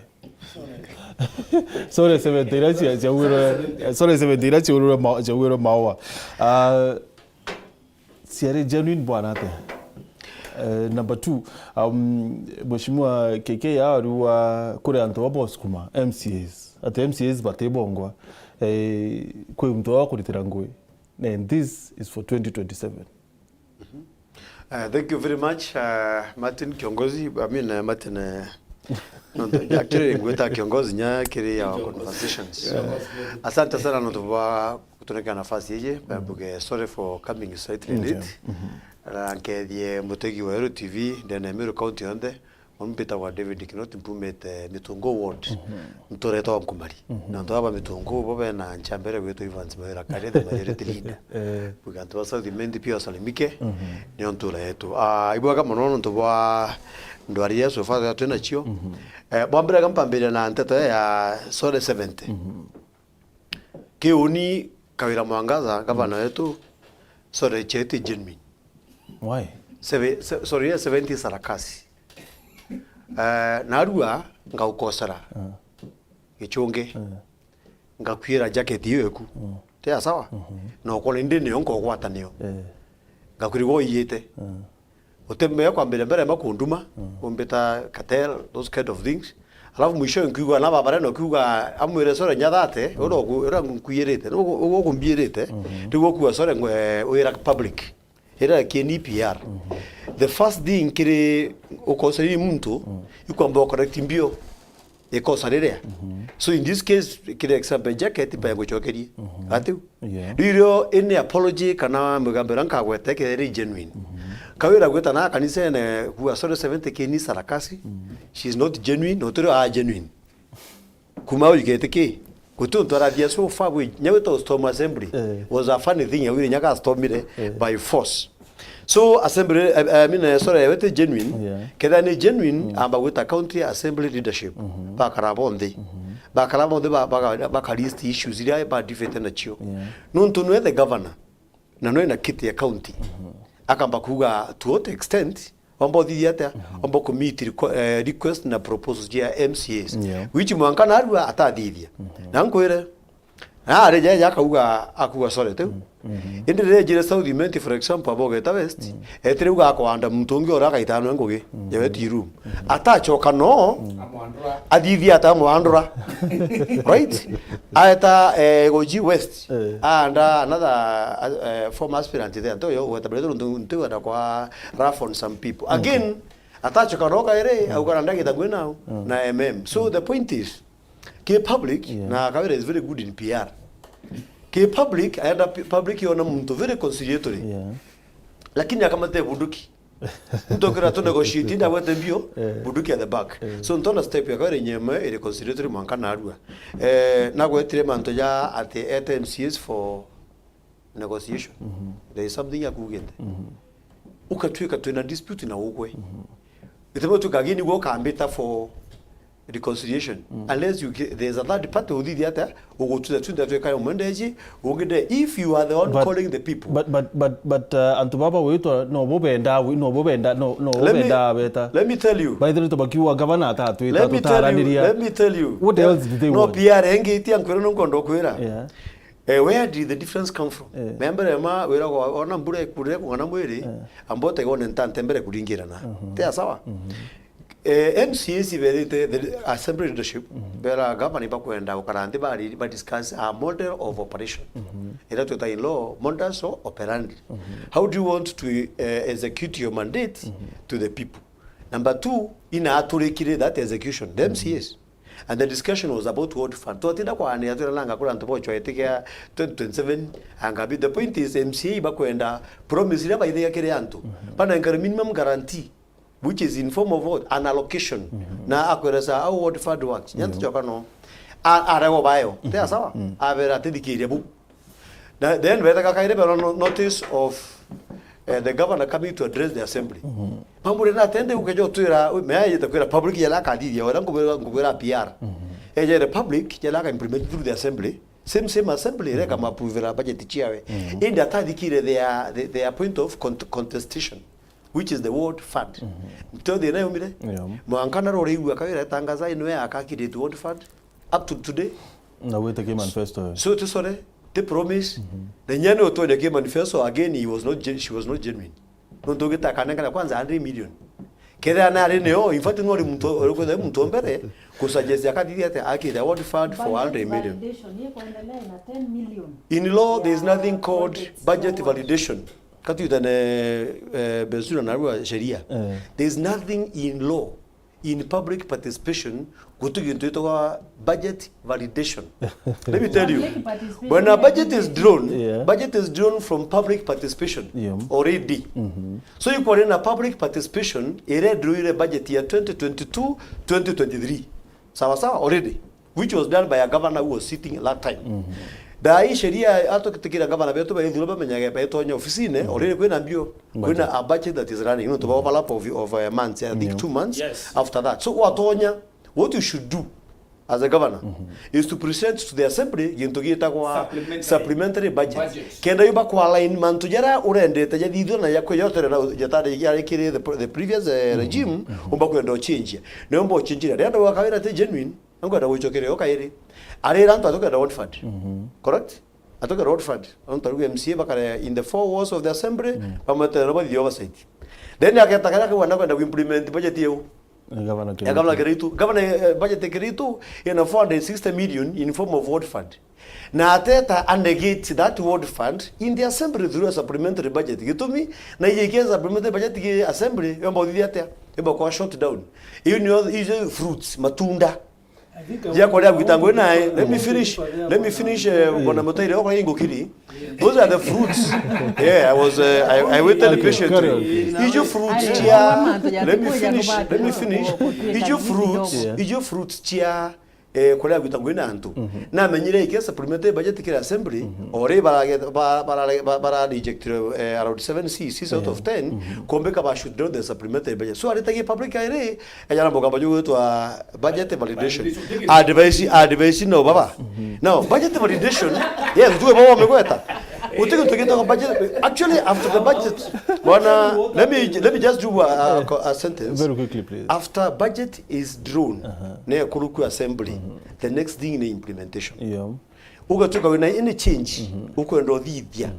Sorry, seventy, iria cia-, ciaugirwe, sorry, seventy, iria ciaugirwe ma-, ciaugirwe maua. Uh, ciari genuine bwana atia? Uh, number two, um, Mheshimiwa K K ariuga kuri antu baba osukuma, M C As. Ati M C As batibongwa. Eh, kwi muntu wa kuritira ngui. And this is for twenty twenty-seven. Uh, thank you very much, uh, Martin kiongozi. I mean, uh, Martin, uh, nontu akiri ngwita kiongozi nya kiri our conversations. Asante sana nontu bwa kutunekia nafasi iji. Mbuge sorry for coming slightly late. Na nkethie mutegi wa Meru T V, ndene Meru County yonthe. Uni mbitagwa David Kinoti, mpumite Mitungu ward, nturetwa Nkumari. Na antu aba Mitungu bo bena nchamba iria gwitwa Evans Mawira Kari, the majority leader. Eh. Kuga antu ba South Imenti pia wasalimike, niyo ntura yetu. Ah, ibwega mono nontu bwa ndwari ya sofa ya twina cio. Eh, bwa mbere ga mpambiria na nteto ya Sore seventy. Kiuni Kawira Mwangaza, gavana wetu, Sore cheti genuine. Why? Seve-, se-, sorry, yeah, seventy sarakasi. Eh, narua ngaukosera gichungi. Ngakwira jacket iyo eku. Ti ya sawa? Na ukona indi niyo nkogwata niyo. Ngakwirigwa uyite. Utemea kwambira mbere ma kunduma, umbita cartel, those kind of things. Alafu mwisho nkiuga na babare no kiuga amwire sore nyathate, ura ugu-, ura nkwiyirite, ugu-, ugu-, ugumbiyirite, riu ukuga sore ngwe wira public. Ira kieni P R. The first thing kiri ukoseri muntu, ikwamba ucorrect mbio ikosa riria. So in this case, kiri example jacket pa ngucokerie. Atiu. Yeah. Ririo any apology kana mwigambo uria nkagwete kiri genuine. Kawira gwita na kanisene kuga sorry seventy kieni sarakasi. She is not genuine, no turi a genuine. Kuma ujigete ki? Guti untu arathia so far wi, nya wita storm assembly. Eh. Was a funny thing, awire nya ga stormire by force. So assembly, I, I mean, eh, sorry, wete genuine. Yeah. Ketha ni genuine, amba gwita county assembly leadership. Bakara bonthe. Bakara bonthe ba, ba, ba, baka list issues iria ba defeat nacio. Yeah. Nuntu nwe the governor. Na nwe na kiti ya county. Akamba kuga to what extent, omba uthithia atia, omba ku meet requ-, eh, request na proposals cia M C As. Yeah. Which mwanka narua atathithia. Na nkwire, na ari jaja akauga, akuga sorry tu. Indi rire jire South Imenti, for example, abogeta West, etire uga akwanda muntu ungi ora akaitano ngugi, ya weti room. Atachoka no, athithia atamwandura. Right? Aeta, eh, Goji West. Eh. Aanda another, eh, former aspirant there, ntoyo, gweta bere ntu, ntu wenda kwa rough on some people. Again, atachoka no kaire, augana ndagita ngwe nao, na M M. So the point is, ki public, na Kawira is very good in P R. Ki public, aenda pi-, public yona muntu very conciliatory. Yeah. Lakini akamate bunduki. Ntokira tu negotiate, ndagwete mbio, bunduki at the back. So, ntona step ya Kawira nyeme iri conciliatory mwanka narua. Eh, nagwetire mantu ja ati ete M C As for negotiation. There is something akugite. Ukatwika twina dispute na ugwe. Itebo tukagini gwo kambita for reconciliation. Unless you get, there's a third party uthithia ata, ugutuza tu ndatwe kayo mwendeji, uginde, if you are the one calling the people. But, but, but, but, uh, antu baba witwa, no bo benda, wi-, no bo benda, no, no bo benda beta. Let me tell you. By the way, tubakiwa governor atatwita, tutaraniria. Let me tell you. What else did they want? No, P R engi itia nkwira no nkondo kwira. Yeah. Eh, where did the difference come from? Eh. Member ma wira kwa ona mbura ikurire kung'ana mwiri, eh, ambote gone ntante mbere kuringirana. Te sawa? Eh, M C As iberite the assembly leadership, bera governor bakwenda gukara nthi bari ba discuss a model of operation. Ira twita in law, modus operandi. How do you want to, eh, execute your mandate to the people? Number two, ina aturikire that execution, the M C As. And the discussion was about ward fund. Twatinda kwanira twira nanga kura antu bochwa itikia twenty twenty-seven, anga bi-, the point is M C A bakwenda promise iria baithiga kiri antu. Bana nkare minimum guarantee, which is in form of what? An allocation. Na akweresa how ward fund works. Nyantu choka no. A-, arego bayo. Tia sawa? Abera atithikiria bu. Na then betaga kairi bero no-, notice of, eh, the governor coming to address the assembly. Bambure na atende ukeja utwira, me ayete kwira public yala akathithia, wala ngubwira, ngubwira P R. Ejere public yala aka implement through the assembly. Same, same assembly, reka mapuvira budget chiawe. Indi atathikire their, their, their point of cont-, contestation, which is the ward fund. Ndio thina yumire. Yeah. Mwanka na rore igua kawira tangaza ino ya akakirite ward fund up to today. Na gwite ki manifesto yo? So, ti sore, ti promise. Na nyene utonya ki manifesto, again, he was not gen-, she was not genuine. Nontu ugita akanengana kwanza hundred million. Kethira nari nio, in fact, nwari muntu, uri kwithira muntu wa mbere, kusuggest akathithia ati akithia ward fund for hundred million. Validation, ni kuendelea na ten million. In law, there is nothing called budget validation. Katwitane, eh, Bensouda narua sheria. Eh. There is nothing in law, in public participation, guti gintu gitagwa budget validation. Let me tell you, when a budget is drawn, yeah, budget is drawn from public participation, yeah, already. So you call in a public participation, ire draw ire budget ya twenty twenty-two, twenty twenty-three. Sawa sawa, already. Which was done by a governor who was sitting at that time. Thaa ii sheria atukitikira governor betu baithirwe bamenyage baitonya ofisine, already kwina mbio, kwina a budget that is running. You know, to overlap of, of, uh, months, I think two months after that. So, watonya, what you should do as a governor is to present to the assembly gintu gitagwa supplementary budget. Kenda yuba kwa line mantu jara urendete jathithwe na yakwe yotere na jatari yarikiri the, the previous, eh, regime, umba kwenda uchinjia. Niomba uchinjira. Rienda wakawira te genuine, Nkwenda gwicokeria yo kairi. Arira antu atukenda ward fund. Correct? Atukenda ward fund. Antu aruga M C A bakare in the four walls of the assembly, bamwetera bathithia oversight. Then ageta karia kau anakwenda ku implement budget iu. Eh, Governor Kiraitu. Governor Kiraitu. Governor, eh, budget Kiraitu ina four hundred sixty million in form of ward fund. Na ateta a negate that ward fund in the assembly through a supplementary budget. Gitumi, na iye ikia supplementary budget ki assembly, yomba uthithia atia? Yomba kwa shut down. Iu nio, iu fruits, matunda. Jakoria gwita ngui nae. Let me finish. Let me finish, eh, Bwana Mutaire, okora ingukiri. Those are the fruits. Yeah, I was, uh, I, I waited patiently. Ijo fruits chia. Let me finish. Let me finish. Ijo fruits. Ijo fruits chia. Eh, kuria gwita ngui na antu. Namenyire ikia supplementary budget kira assembly, ori bara, bara, bara, bara reject, eh, around seven C, six out of ten, kumbe ka ba shoot down the supplementary budget. So, aritagie public ire, Ejana mugamba jugwitwa budget validation. Validation. Advice, advice no baba. Now, budget validation, yes, tuwe baba wamegweta. Utige tugita budget. Actually, after the budget, bwana, let me, let me just do a, a, a sentence. Very quickly, please. After budget is drawn, ne kurukua assembly, the next thing ni implementation. Yeah. Ugatuka wina any change, ukwenda uthithia.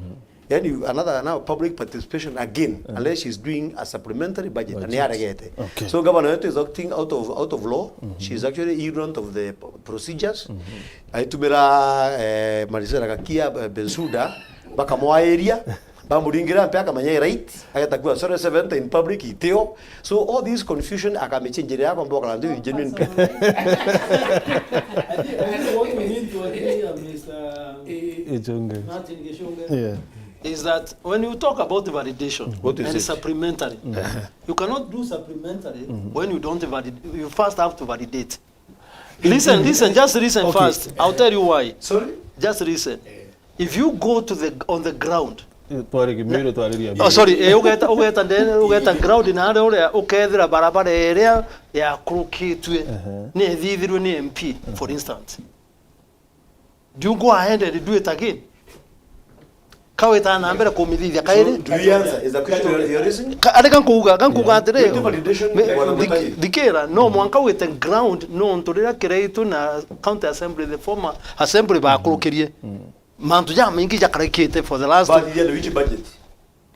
Yani, another now public participation again, unless she's doing a supplementary budget, and yaregete. Okay. So governor wetu is acting out of, out of law. She is actually ignorant of the p-, procedures. Aitumira, eh, Marisera Gakia, eh, Bensouda, bakamwairia, bamuringira mpe akamenya right, ageta kuwa sorry seventh in public itio. So all this confusion akamichinjira yako mboka na ndio genuine people. I think, I think what we need to agree, uh, Mister Ichunge. Martin Gishunge, yeah, is that when you talk about validation and supplementary, you cannot do supplementary when you don't valid-, you first have to validate. Listen, listen, just listen first. I'll tell you why. Sorry? Just listen. If you go to the, on the ground, eh, twari Kimiru, twariria. Oh, sorry, eh, ugeta, ugeta ndene, ugeta ground na aria uria ukethira barabara iria yakurukitue ni ithithirwe ni M P, for instance. Do you go ahead and do it again? Kawita na mbere kumithithia kairi. So, do you answer? Is the question your, your reason? Ka-, areka nkuuga, ka nkuuga atiri, do you do validation? Thikira, no mwanka wite ground, no ntu riria Kiraitu na county assembly, the former assembly bakurukirie. Mantu jamaingi jakarikite for the last. But then which budget?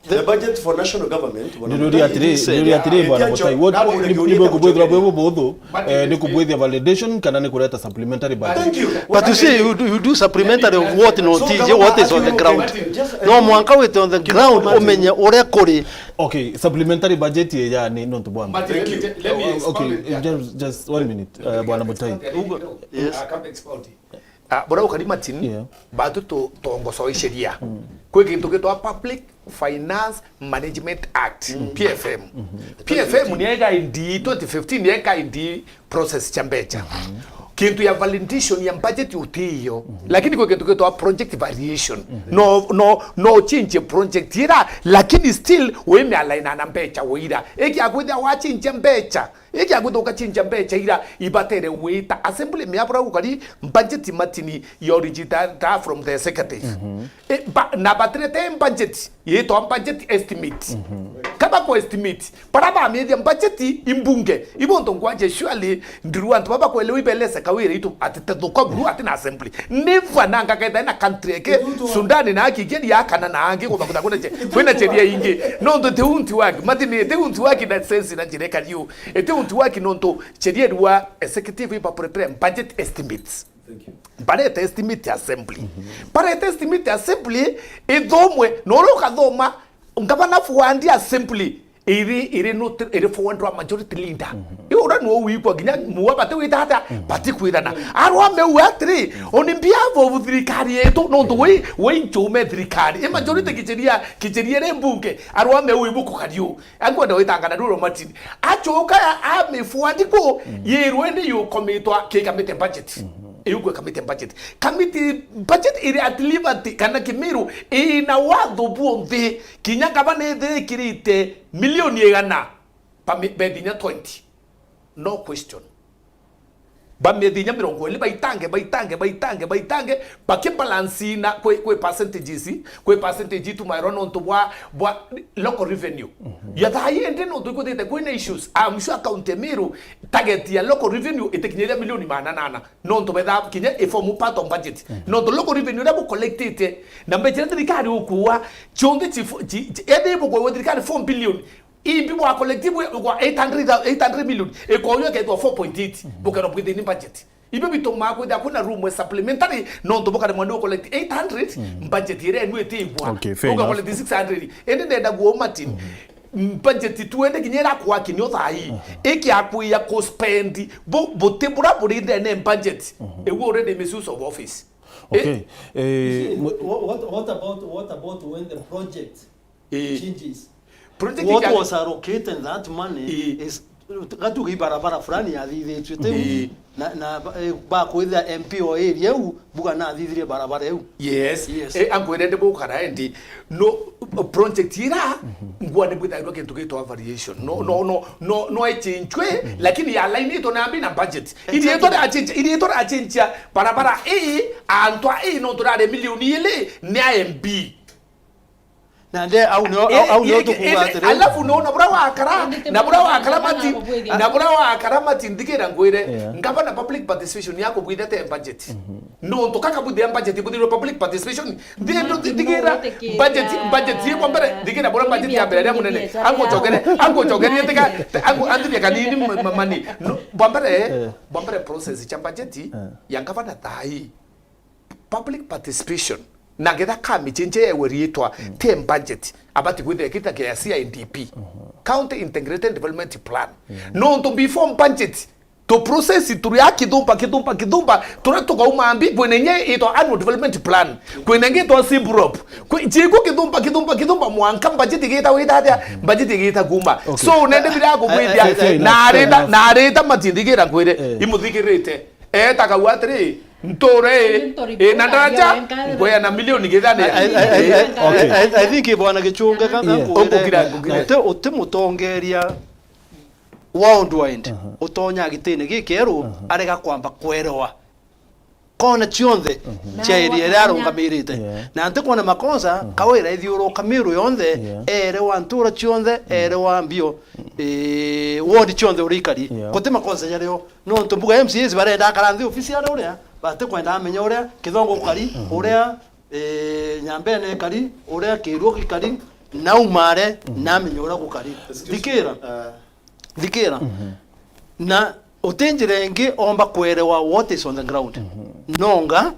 The budget for national government, bwana Ndio, ndio, Mutai, atiri, ndio, ndio, atiri, bwana Mutai. What, ni, ni, ni kubwithira bwi bubuthu, eh, ni kubwithia validation kana ni kureta supplementary budget? Thank you. But you see, you do, you do supplementary of what not is, what is on the ground. No mwanka wite on the ground, umenye uria kuri. Okay, supplementary budget ye yani nontu bwa. Martin, let me, let me Oh, expound okay, it, yeah. Just, just one minute, uh, bwana Mutai. Yes. Uh, bora ukari Martin, yeah. Batu tu tongosoiceria. Kwi gintu gitwa Public Finance Management Act, P F M. P F M ni ega indi twenty fifteen, ni ega indi process cha mbecha. Kintu ya validation ya budget utiyo. Lakini kwi kintu gitwa project variation. No, no, no change project ira, lakini still wime align na mbecha wira. Iki akwithia wa change mbecha. Iki akwithia ukachinja mbecha ira ibatere wita. Assembly miabura gukari budget Martin ya origin ta, ta from the executive. E, ba, na batirete budget, yitwa budget estimate. Kaba ku estimate, bara bamithia budget imbunge. Ibonto ngwaje surely ndiru antu baba kwelewa ibelese kawira itu ati tethuka buru ati na assembly. Never na ngaketha na country eke Sudani na akigeni ya kana na angi kuba kuta kuna che. Kwina cheria ingi. No ndo te unti waki. Martin te unti waki na sense na njire kariu. Ete untu waki nontu cheria rwa executive iba prepare budget estimates. Barete estimate assembly. Barete estimate assembly ithomwe, na uria ukathoma, ngavana fuandi assembly iri, iri no, iri forward wa majority leader. Iu uria nwo wikwa nginya muwa bati wita ata, bati kwithana. Arwa meu atiri, on behalf of thirikari yetu, nontu wi, wi nchume thirikari. I majority kicheria, kicheria ri mbunge, arwa meu ibuku kariu. Ankwenda witangana ruro Martin. Achoka amifuandi ku, yirwe ndi yukomitwa ki committee budget. Iu kwe committee budget. Committee budget iri at liberty kana Kimiru ina watho buonthi. Kinya kaba nithikirite milioni igana, ba mi-, bethi inya twenty. No question. Bamethia inya mirongo iri, baitange, baitange, baitange, baitange, bakibalance na kwi, kwi percentages, kwi percentage itumairwa nontu bwa, bwa local revenue. Ya thaa ii indi nontu ikuthite kwina issues. I'm sure county ya Meru, target ya local revenue itikinyiria milioni magana nana. Nontu betha kinya i form part of budget. Nontu local revenue iria bucollectite, na mbecha iria thirikari ukuua, cionthe chi, chi, chi, ethi bukwewa thirikari four billion, imbi bwa collective bwa eight hundred, eight hundred million, ikoyo ikethwa four point eight, bukerwa bwithini budget. Ibio bitumaa kwithira kwina room e supplementary, nontu bukaremwa ni collect eight hundred, budget iria enu itigwa. Okay, fair enough. Collect six hundred. Indi ndenda guo Martin, budget tu ende kinya ira kwaki nio thaa ii. Iki akwia ku spend, bu, buti bura buri ndene budget. Igu already misuse of office. Okay. Eh, What, what, what about, what about when the project Eh. changes? Project What ya- was allocated that money Eh. is gatuge ibarabara fulani yathithitue tiu Eh. na, na eh, bakwithia M P o area u buga nathithirie barabara iu. Yes. Yes. Eh, ankwire ndi bukara endi. No, project ira ngwa ni bwithairwa kintu gitwa variation. No, no, no, no, no echinchwe, lakini ya line ito na mbi na budget. Ili ito na change, ili ito na change ya barabara ii, antwa ii no turare milioni ili ni a M B. Na nde au nio, au, au nio tukuga atiri. Alafu no na bura wakara, na bura wakara Martin, Nabwithia. Na bura wakara Martin, ndikira ngwire, Yeah. ngavana public participation yako bwithete budget. Nontu kaka bwithia budget, bwithirwe public participation. Ndikira budget, budget yekwa mbere, ndikira bura budget ya mbere ya munene. Angu chokere, angu chokere yeteka, angu andiria kanini ma-, ma-, mani. No, bwa mbere, bwa mbere process cha budget ya ngavana thaa ii. Public participation, na ngetha kamichinche yewe riitwa te budget, abati kwithira kita kia C I D P, County Integrated Development Plan. Nontu before budget, to process turi a kithumba, kithumba, kithumba, turia tukauma mbi, kwina inya itwa annual development plan, kwina ingi itwa sibrop, kwi, chiku kithumba, kithumba, kithumba, mwanka budget igita wita atia, budget igita kuma. So, nende bira kugwithia, Eh, eh, eh, na arita, na arita matindikira ngwire, imuthikirite. Etagagua atiri, nture ii, ina ndaraja, ngwea na milioni githane. I, I, I, I, I, I think bwana Gichunge ka, ka Yeah. ngwire, Ukukira, ukukira. uti, uti mutongeria worldwide, utonya gitine gikeru, arega kwamba kwerewa kona cionthe cia area iria arungamirite. Yeah. Na nti kwona makosa, kawira ithiuruka Meru yonthe, erewa ntura cionthe, erewa mbio, eh, ward cionthe uria ikari. Yeah. Guti makosa jario. Nontu mbuga M C As barenda akara nthi ofisi aria uria, batikwenda amenya uria Kithongo gukari, uria, eh, Nyambene ikari, uria Kiruo gikari, naumare, namenye uria gukari. Excuse me, thikira. Uh, Thikira. Na uti njira ingi omba kwerewa what is on the ground. Nonga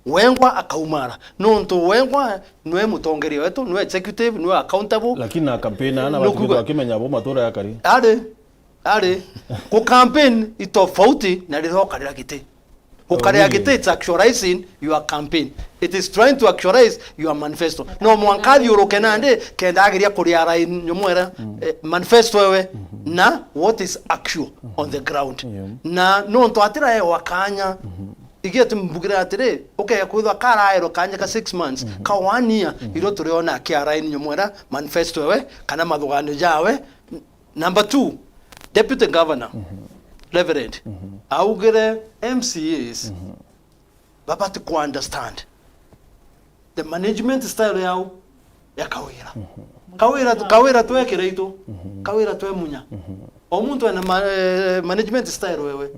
wengwa akaumara. Nontu wengwa nwe mutongeria wetu, nwe executive, nwe accountable. Lakini na campaign ana Nukuga- batikithwa akimenya bo matura ya kari. Ari, ari. Ku campaign i tofauti na riria ukarira giti. Ukarira giti, it's actualizing your campaign. It is trying to actualize your manifesto. No mwanka athiuruke nandi kenda ageria kuria line nyomwera, eh, manifesto ewe na what is actual on the ground. Yeah. Na nontu atiraewa kanya, igia tumbugira atiri, ukea kwithwa karaerwa kanya ka six months, ka one year, irio turiona kia line nyomwera manifesto ewe kana mathuganio jawe. Number two, Deputy Governor, Reverend, augire M C As babati ku understand the management style yao ya Kawira. Kawira, Kawira twekire itu, Kawira twe munya. O muntu ena ma-, eh, management style wewe.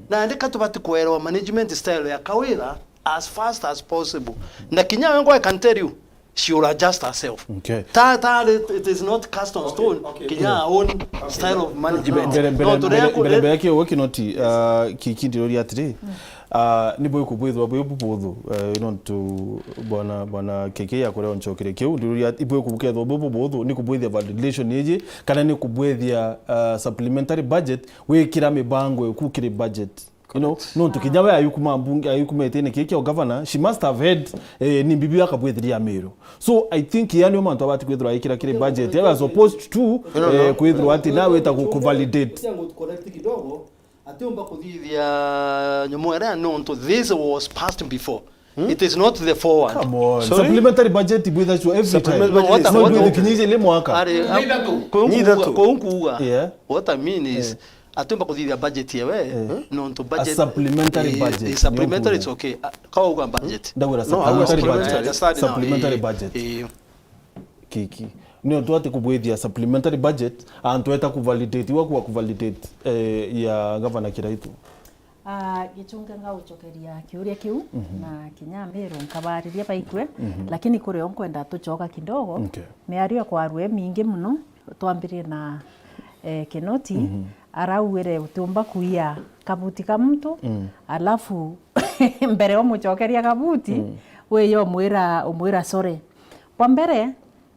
Nandi ka tubati kwerewa management style ya Kawira as fast as possible. Na kinya wengwa, I can tell you, she will adjust herself. Okay. Ta, ta, it, it is not cast on stone. Okay, okay. Kinya her own style of management. Mbere, mbere, No, mbere, turekure- mbere, mbere kiu Kinoti, uh, ki-, ki ndiroria atiri, uh, ni bwikubwithwa bwi bubuthu, uh, nontu bwana, bwana K K akorea onchokere kiu, ndiroria ati bwikubukethwa bwi bubuthu, ni kubwithia validation iji, kana ni kubwithia, uh, supplementary budget, wikira mibango iku kiri budget. You know, nontu kinya we ayukuma mbunge, ayukuma itine kiki o governor, she must have had, eh, ni mbibi akabwithiria Meru. So I think yani mantu abati kwithirwa aikira kiri budget, I was supposed to, eh, kwithirwa ati na wita ku, ku validate. Atiumba kuthithia nyomo iria nontu this was passed before. It is not the forward. Come on. Sorry? Supplementary budget ibwithagua every time. Supplementary budget is not due the kinyiji ile mwaka. Ari, Ni ithatu. Kuu Ni ithatu. Kuu kuuga. Yeah. What I mean is, Eh. Atiumba kuthithia budget yewe, Eh. Nontu A budget supplementary eh, budget, eh, supplementary, nio it's okay. Ah, ka uga budget. Ndagwira No, I was supplementary supplementary. Budget. Understand now. Supplementary Eh, budget. Eh. Kiki. Nio twati kubwithia supplementary budget, antu eta kuvalidate, wa kwa kuvalidate, eh, ya Governor Kiraitu. Ah, Gichunge ngauchokeria kiuria kiu, na kinya Meru nkabariria baikwe, lakini kuri o nkwenda tuchoka kidogo. Okay. Miario kwarue mingi muno, twambirie na, eh, Kinoti, araugire utiumba kuia kabuti ka muntu, alafu mbere umuchokeria kabuti, wiyo umwira, umwira sorry. Kwa mbere,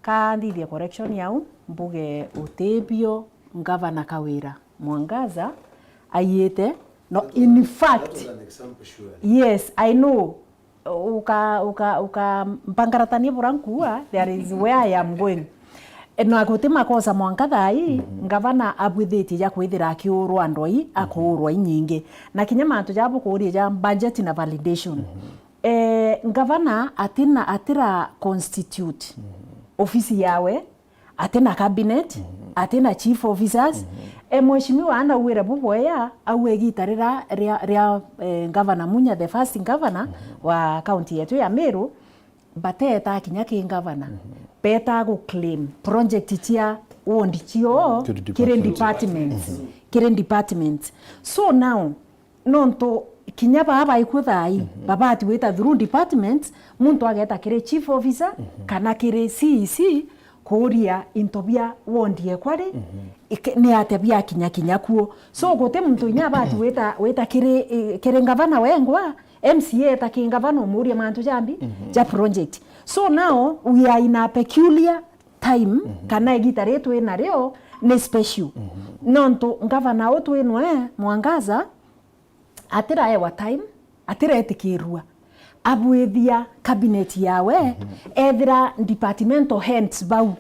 ka nthithie correction yau, mbuge utibio Ngavana Kawira Mwangaza aiite, no, in fact, yes, I know. Uka, uka, uka mpangaratania bura nkuua, there is where I am going. E, na guti makosa mwanka thaa ii, ngavana abwithitie ja kwithira akiurwa ndwai, akuurwa inyingi. Na kinya mantu ja bukuuria ja budget na validation. Eh, ngavana atina, atira constitute ofisi yawe, atina cabinet, atina chief officers. E, mheshimiwa anaugire buboya, au igita rira ria, ria, eh, Governor Munya, the first governor wa county yetu ya Meru, bateeta kinya ki governor. Beeta gu claim project cia ward cio kiri departments. Kiri departments. So now, nontu kinya baa baikwo thaa ii, babati gwita through departments, muntu ageeta kiri chief officer, kana kiri C E C, kuuria into bia ward yekwa ri, ike-, ni atia biakinya kinya kuo. So, guti muntu inya abati gwita, gwita kiri, eh, kiri ngavana wengwa, M C A eta ki ngavana umuuria mantu jambi, ja project. So now, we are in a peculiar time, kana igita ri twi nario ni special. Nontu ngavana u twi nwe, Mwangaza, atiraewa time, atiretikirua abwithia cabinet yawe, ethira departmental heads bau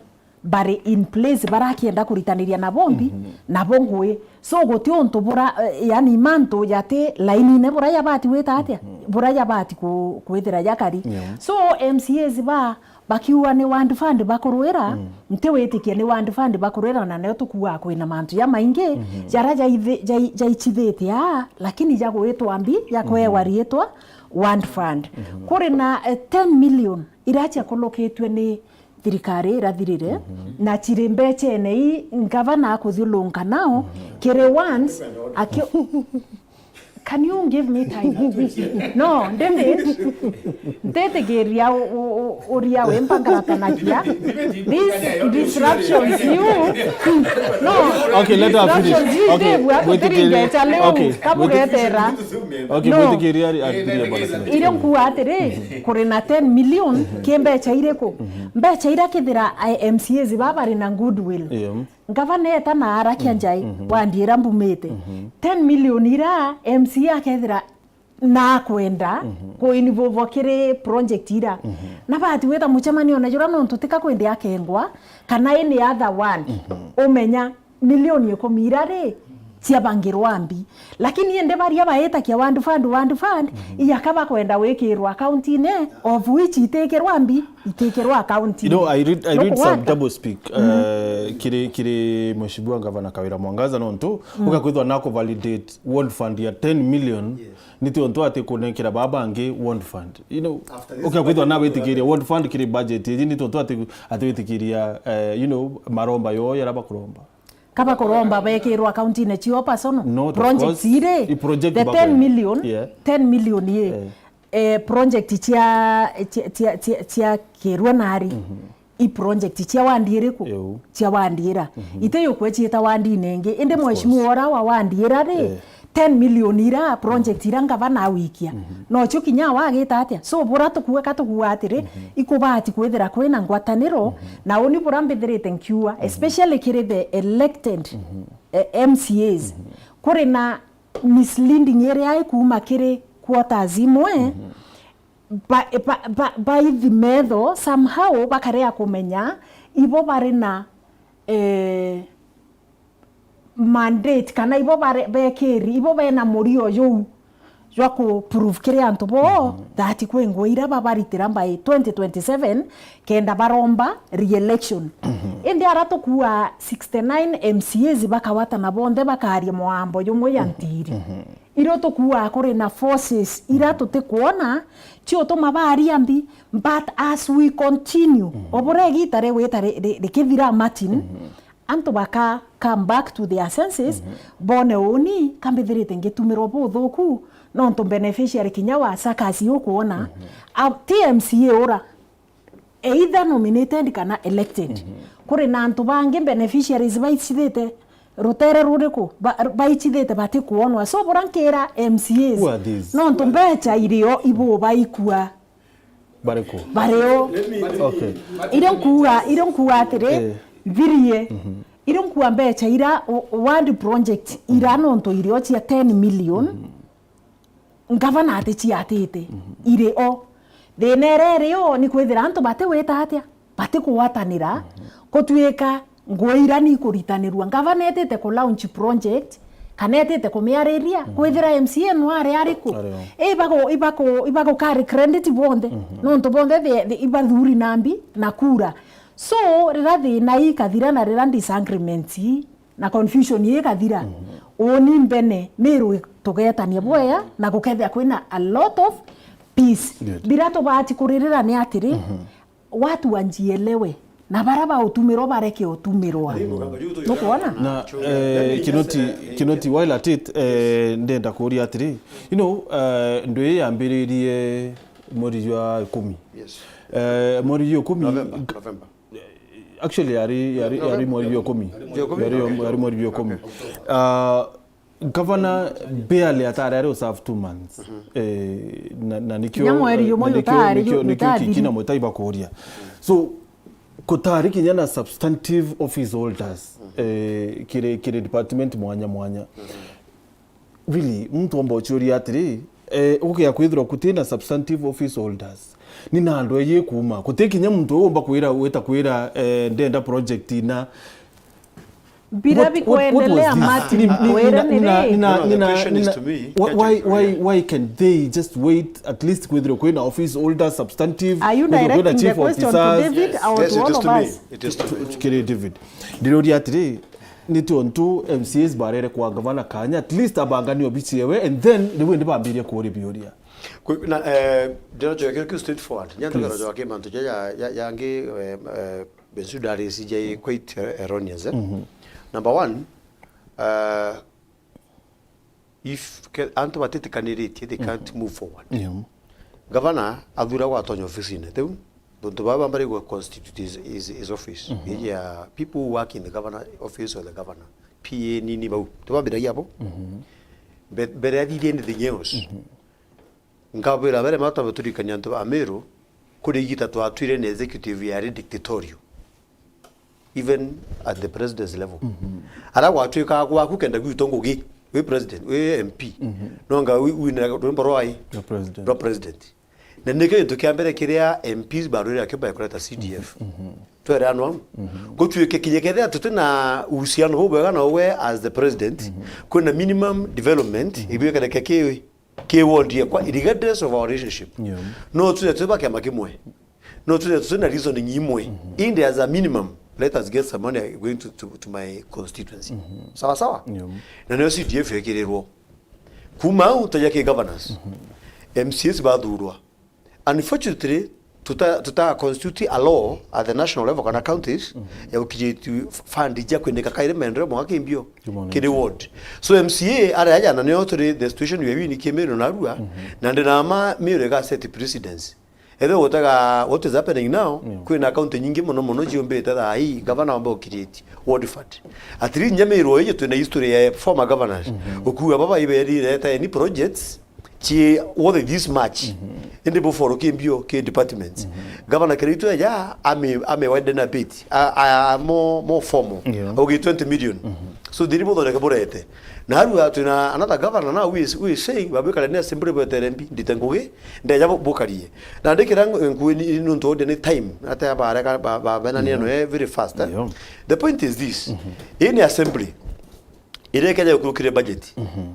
bari in place, barakienda kuritaniria nabo mbi, nabo ngui. So, guti untu bura, eh, yani, mantu jati lainine bura jabati gwita atia? Bura jabati ku-, kwithira jakari. Yeah. So, M C As ba bakiuga ni ward fund bakurwira, nti witikie ni ward fund bakurwira, na nio tukuaga kwina mantu jamaingi, jaria jaithi-, jai-, jaichithitie aa, lakini jagwitwa mbi, jakwewa riitwa ward fund. Kuri na, eh, ten million iria ciakulukitue ni thirikari irathirire, na ciri mbechene ii ngavana akuthiulunka nao, kiri once, aki-, Can you give me time? No, David, ntitigiria u-, u-, u-, uria wimpangaratanagia. These disruptions, you, no, Okay, let her finish. disruptions, you Okay, Dave, wako mwitikirie. tiri ngecha leo, Okay, kabugetera. Okay, No. mwitikirie ari-, arikirie bwana Smith. Irio nkuuga atiri, kuri na ten million, ki mbecha iriku? Mbecha iria kithira, eh, M C As baba bari na goodwill. Yeah. Ngavana eta na arakia njai, wandiira mbumite. Ten million ira M C A akethira na akwenda ku involve kiri project ira. Na bati gwita mucemanio na jura nontu tika kwende akengwa, kana any other one. Umenya milioni ikumi ira ri, ciabangirwa mbi. Lakini indi baria baitakia ward fund, ward fund, iyaka bakwenda gwikirwa account-ini, of which itikirwa mbi, itikirwa account-ini. You know, I read, I read some double speak, uh, kiri, kiri Mheshimiwa Gavana Kawira Mwangaza nontu, ugakwithwa na ku validate ward fund ya ten million, ni tiontu ati kunengera baba bangi ward fund. You know, ugakwithwa na witikiria ward fund kiri budget iji, ni tiontu ati, ati witikiria, eh, you know, maromba yo yara bakuromba. Kaba kuromba bekirwa account-ini cio personal. Not, of course. Project iri, i project the bakwenda. Ten million, yeah, ten million ye. Eh. Eh, project cia, cia, cia, cia, cia kirwa nari. I project cia wandi iriku? Cia wandi ira. Ite yukwe ciita wandi-ini ingi. Indi mheshimiwa ora wa wandi ira ri, ten million ira project ira ngavana awikia. Nocio kinya wagita atia? So, bura tukue ka tukua atiri, ikubati kwithira kwina ngwataniro, na uni bura mbithirite nkiua, especially kiri the elected, eh, M C As. Kuri na misleading iria ikuuma kiri quarters imwe, ba, ba, ba, baithi metho somehow bakarea kumenya ibo bari na, eh, mandate, kana ibo bare-, bekiri, ibo bena murio juu jwa ku prove kiri antu bo that kwi ngugi ira babaritira by twenty twenty-seven kenda baromba re-election. Indi ara tukua sixty-nine M C As bakawatana bonthe bakaria mwambo jumwe ya ntiri. Irio tukuaa kuri na forces ira tutikwona ciutuma baria mbi, but as we continue, o buria igita rigwita ri-, ri-, rikithira, Martin, antu baka come back to their senses, bone uni ka mbithirite ngitumirwa buthuku, nontu beneficiary kinya wa circus ukwona, a-, ti M C A ura, either nominated kana elected. Kuri na antu bangi beneficiaries baicithite rutere ruriku, ba-, baicithite batikwonwa. So, bura nkira M C As, who are these? Nontu mbecha irio ibubaikua. Bariku? Bariu. Okay. Irio nkuuga, irio nkuuga atiri, eh, nthirie. Irio nkuuga mbecha ira, o-, ward project ira nontu irio cia ten million. Ngavana aticiatite, iri o. Thina iria iri o ni kwithira antu batiwita atia? Batikugwatanira, gutuika ngugi ira ni ikuritanirua. Ngavana etite ku launch project, kana etite kumiariria, kwithira M C A no ari ariku? Ari o. Ibagu-, ibagu-, ibagu carry credit bonthe, nontu bonthe the, the, ibathuri na mbi na kura. So, rira thina ii ikathira na rira disagreements ii, na confusion ii ikathira. Uni mbene, Meru tugetania bwega, na gukethia kwina a lot of peace. Good. Bira tubati kuririra ni atiri, watu wajielewe, na bara bautumirwa bareke utumirwa. Nukwona? Na, eh, Kinoti, Kinoti, while at it, eh, ndenda kuria atiri, you know, eh, ndu ii yambiririe mweri jwa ikumi. Yes. Eh, mweri jwa ikumi, November, November. Actually, yari, yari, yari mweri jwa ikumi. Jwa ikumi? Yari, yari mweri jwa ikumi. Okay. Ah, Gavana barely atari ari userve two months. Eh, na, na nikio, kinya mweri jumwe na nikio, jutaari, nikio, nikio jutathiri. Kina mutaiba kuria. So, kutari kinya na substantive office holders, eh, kiri, kiri department mwanya mwanya. Really, muntu omba uciuria atiri, eh, ukia kwithirwa kutina substantive office holders, ni na andu egi kuuma? Kuti kinya muntu uyu umba kwira, wita kwira, eh, ndenda project ina. Bira bikwendelea, Martin, wira ni ri? No, no, the question is to me, why, why, why can they just wait, at least kwithirwa kwina office holders, substantive, kwithirwa kwina chief officers? Are you directing the question to David or to all of us? Yes, it is to me. It is to me. Kiri David. Ndiriuria atiri, ni tiontu M C As barere kwa gavana kanya, at least abanganie obici yewe, and then riu indi bambirie kuuria biuria. Kwi-, na, eh, ndirajoya kiu, kiu straightforward. Nya ntugarojoya ki mantu ja, ya, ya, yangi, eh, eh, Bensu Darius jai quite er-, erroneous, eh? Number one, eh, if ke-, antu batitikaniritie, they can't move forward. Yeah. Gavana athuragwa atonya ofisine, riu nontu baba bambari gwa constitute his, his, his office. Mhm. Ija people who work in the governor office or the governor, P A nini bau, tubambiragia abo. Mhm. Mbe-, mbere athithia anything else. Mhm. Nkabwira bere mata baturikania antu ba Meru, kuri igita twatwire ni executive yari dictatorial, even at the president's level. Mhm. Ara gwatwikaga gwaku kenda gwitwa ngugi, wi president, wi M P, mhm, nonga wi-, wina rwimbo rwai? Rwa president. Rwa president. Na nikio gintu kia mbere kiria M Ps barwire akio baekureta C D F. Mhm. Twere anu au. Mhm. Gutuike kinya kethira tutina uhusiano bubwega na we as the president, mhm, kwina minimum development, mhm, ibwekereke ki ki ward yakwa, regardless of our relationship. Yeah. No tuge twi ba kiama kimwe. No tuge twi na reasoning imwe. Mhm. Indi as a minimum, let us get some money going to, to, to my constituency. Mhm. Sawa sawa? Yeah. Na niyo C D F yekirirwo. Kuma au, twaja ki governors. Mhm. M C As bathurwa. Unfortunately, tuta, tuta constitute a law at the national level kana counties, mhm, ya gukiriti fund ja kwendeka kairi maendeleo mwaka kimbio kiri ward. So M C A ari aja na nio turi the situation we are in Kimiru na Arua, mhm, na ndina ma Miru iga set precedence. Ethwe gutega what is happening now, yeah, kwina county nyingi muno muno ciumbite thaa ii, gavana wamba gukiriti ward fund. At least Nyamiru iji twina history ya former governors. Mhm. Ukuga baba iberire ta any projects, ci worth this much. Mhm. Indi bu for kimbio ki departments. Mhm. Gavana Kiraitu eja, ame, ame widen a bit. A, a, more, more formal. Yeah. Ugi twenty million. Mhm. So, thiri buthondeke burete. Na Arua twina another governor now who is, who is saying, babwikare ni assembly bwetere M P, ndite ngugi, ndeja bu-, bukarie. Na ndikira ngu-, nkuini nuntu onde ni time, ate abareka ba, ba, bena ni, yeah, eno, eh, very fast, eh. Yeah. The point is this. Mhm. Ii ni assembly. Iria ikeja gukurukire budget. Mhm.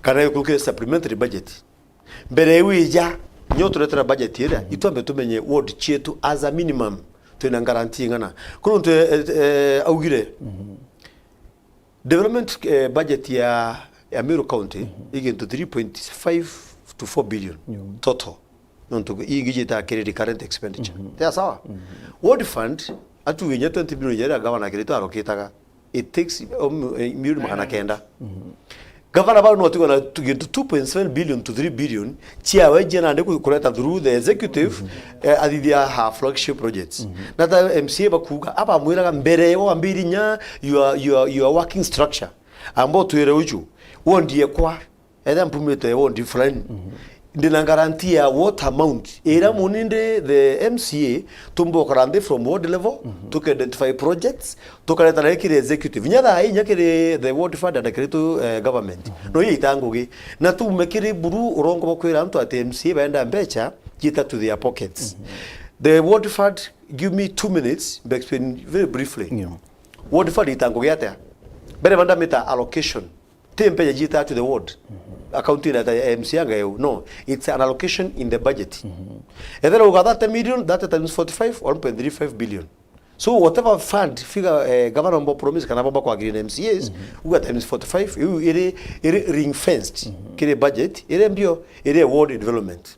Kana gukurukire supplementary budget. Mbere iu ija, nyo turetera budget iria, mhm, itwambe tumenye ward cietu as a minimum, twina guarantee ing'ana. Kuru ntu, eh, eh, augire, mhm, development, eh, budget ya, ya Meru County, mhm, igintu three point five to four billion, yeah, total. Nontu ingi jita kiri recurrent expenditure. Mhm. Tia sawa? Mhm. Ward fund, atuge inya twenty billion iria gavana akirite arokitaga, it takes, um, eh, milioni magana kenda. Mhm. Gavana bau no atigwe na tu-, gintu two point seven billion to three billion ciawe cia nandi ku-, kureta through the executive, mhm, eh, athithia ha flagship projects. Mhm. Na ta M C A bakuga, abamwiraga mbere wambiri nya your, your, your working structure. Amba utwire uju, wondie kwa, ethia mpumite ward fulani, mhm, ndina guarantee ya what amount. Ira muni ndi the M C A, tumba gukara nthi from ward level, mhm, tuka identify projects, tukareta nayo kiri executive. Inya thaa ii, inya kiri the ward fund and kiri tu, eh, government. Mhm. No iyo ita ngugi. Na tuume kiri buru urongo bwa kwira antu ati M C A baenda mbecha, ciita to their pockets. Mhm. The ward fund, give me two minutes, mbe explain very briefly. Yeah. Ward fund ita ngugi atia? Mbere banda mita allocation. Ti mbecha ciita to the ward. Mhm. Account ina ta M C A anga eu. No, it's an allocation in the budget. Mhm. Ethera uga thirty million, thirty times forty-five, one point three five billion. So whatever fund figure, eh, governor mbo promise kana mbo kwa agree na M C As, mhm, uga times forty-five, iu iri, iri ring fenced, mhm, kiri budget, iri mbio, iri ward development.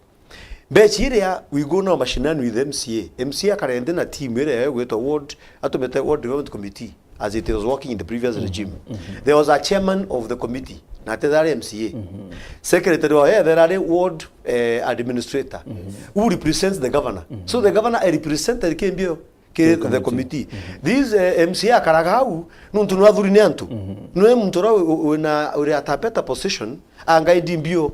Mbecha iria we go now mashinani with M C A. M C A akarende na team iria yagwitwa ward, atumite ward development committee as it was working in the previous, mhm, regime. Mhm. There was a chairman of the committee, na atethera ari M C A. Mhm. Secretary wa yethera ari ward, eh, administrator, mhm, who represents the governor. Mhm. So the governor, eh, represented kimbio ki the committee. Mhm. This, eh, M C A akaraga au, nuntu nwa athuri ni antu. Mhm. Nwe muntu uria wi-, wi-, wina, uri at a better position, angaidi mbio.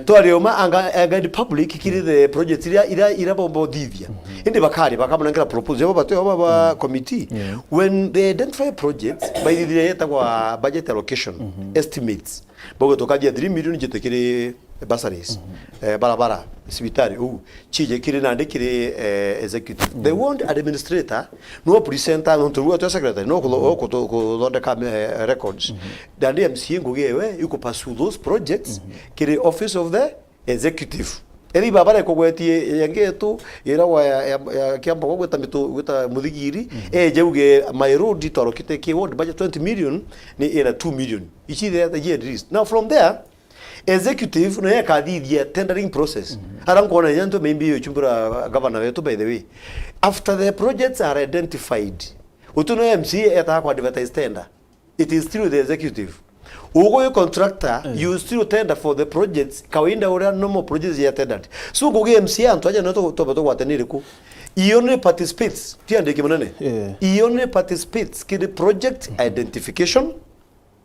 Twari uma anga, angaidi public kiri the project iria, iria, iria bomba uthithia. Mhm. Indi bakari, bakamunengera proposal. Yabo batu, yabo ba, mhm, committee. Yeah. When they identify projects, baithithia yetagwa budget allocation, mhm, estimates. Bogo tukathia three million jite kiri bursaries, mhm, eh, barabara, cibitari, uu, cije kiri nandi kiri, eh, executive. The, mhm, ward administrator, no presenter, nontu rua twa secretary, no kutho-, mhm, kutho-, kuthondeka, eh, records. Mhm. Nandi M C A ngugi ewe, iku pursue those projects, mhm, kiri office of the executive. Eri babare kugwetie yengetu, ira wa ya, ya, ya kiambo gwita mitu, gwita muthigiri, mhm, eje uge my road twarokite ki ward budget twenty million, ni ira two million. Ici the, the year at least. Now from there, executive no yakathithia tendering process. Mhm. Ara nkwona inya ntu maybe uchumbura governor wetu, by the way. After the projects are identified, utu no M C A etaga ku advertise tender. It is still the executive. Ugu wi contractor, eh, you still tender for the projects, kawaida uria normal projects ya tendered. So ngugi ya M C A antu aja no tu-, twambe tugwate ni iriku? He only participates, ti andiki munene. Eh. He only participates kiri project identification.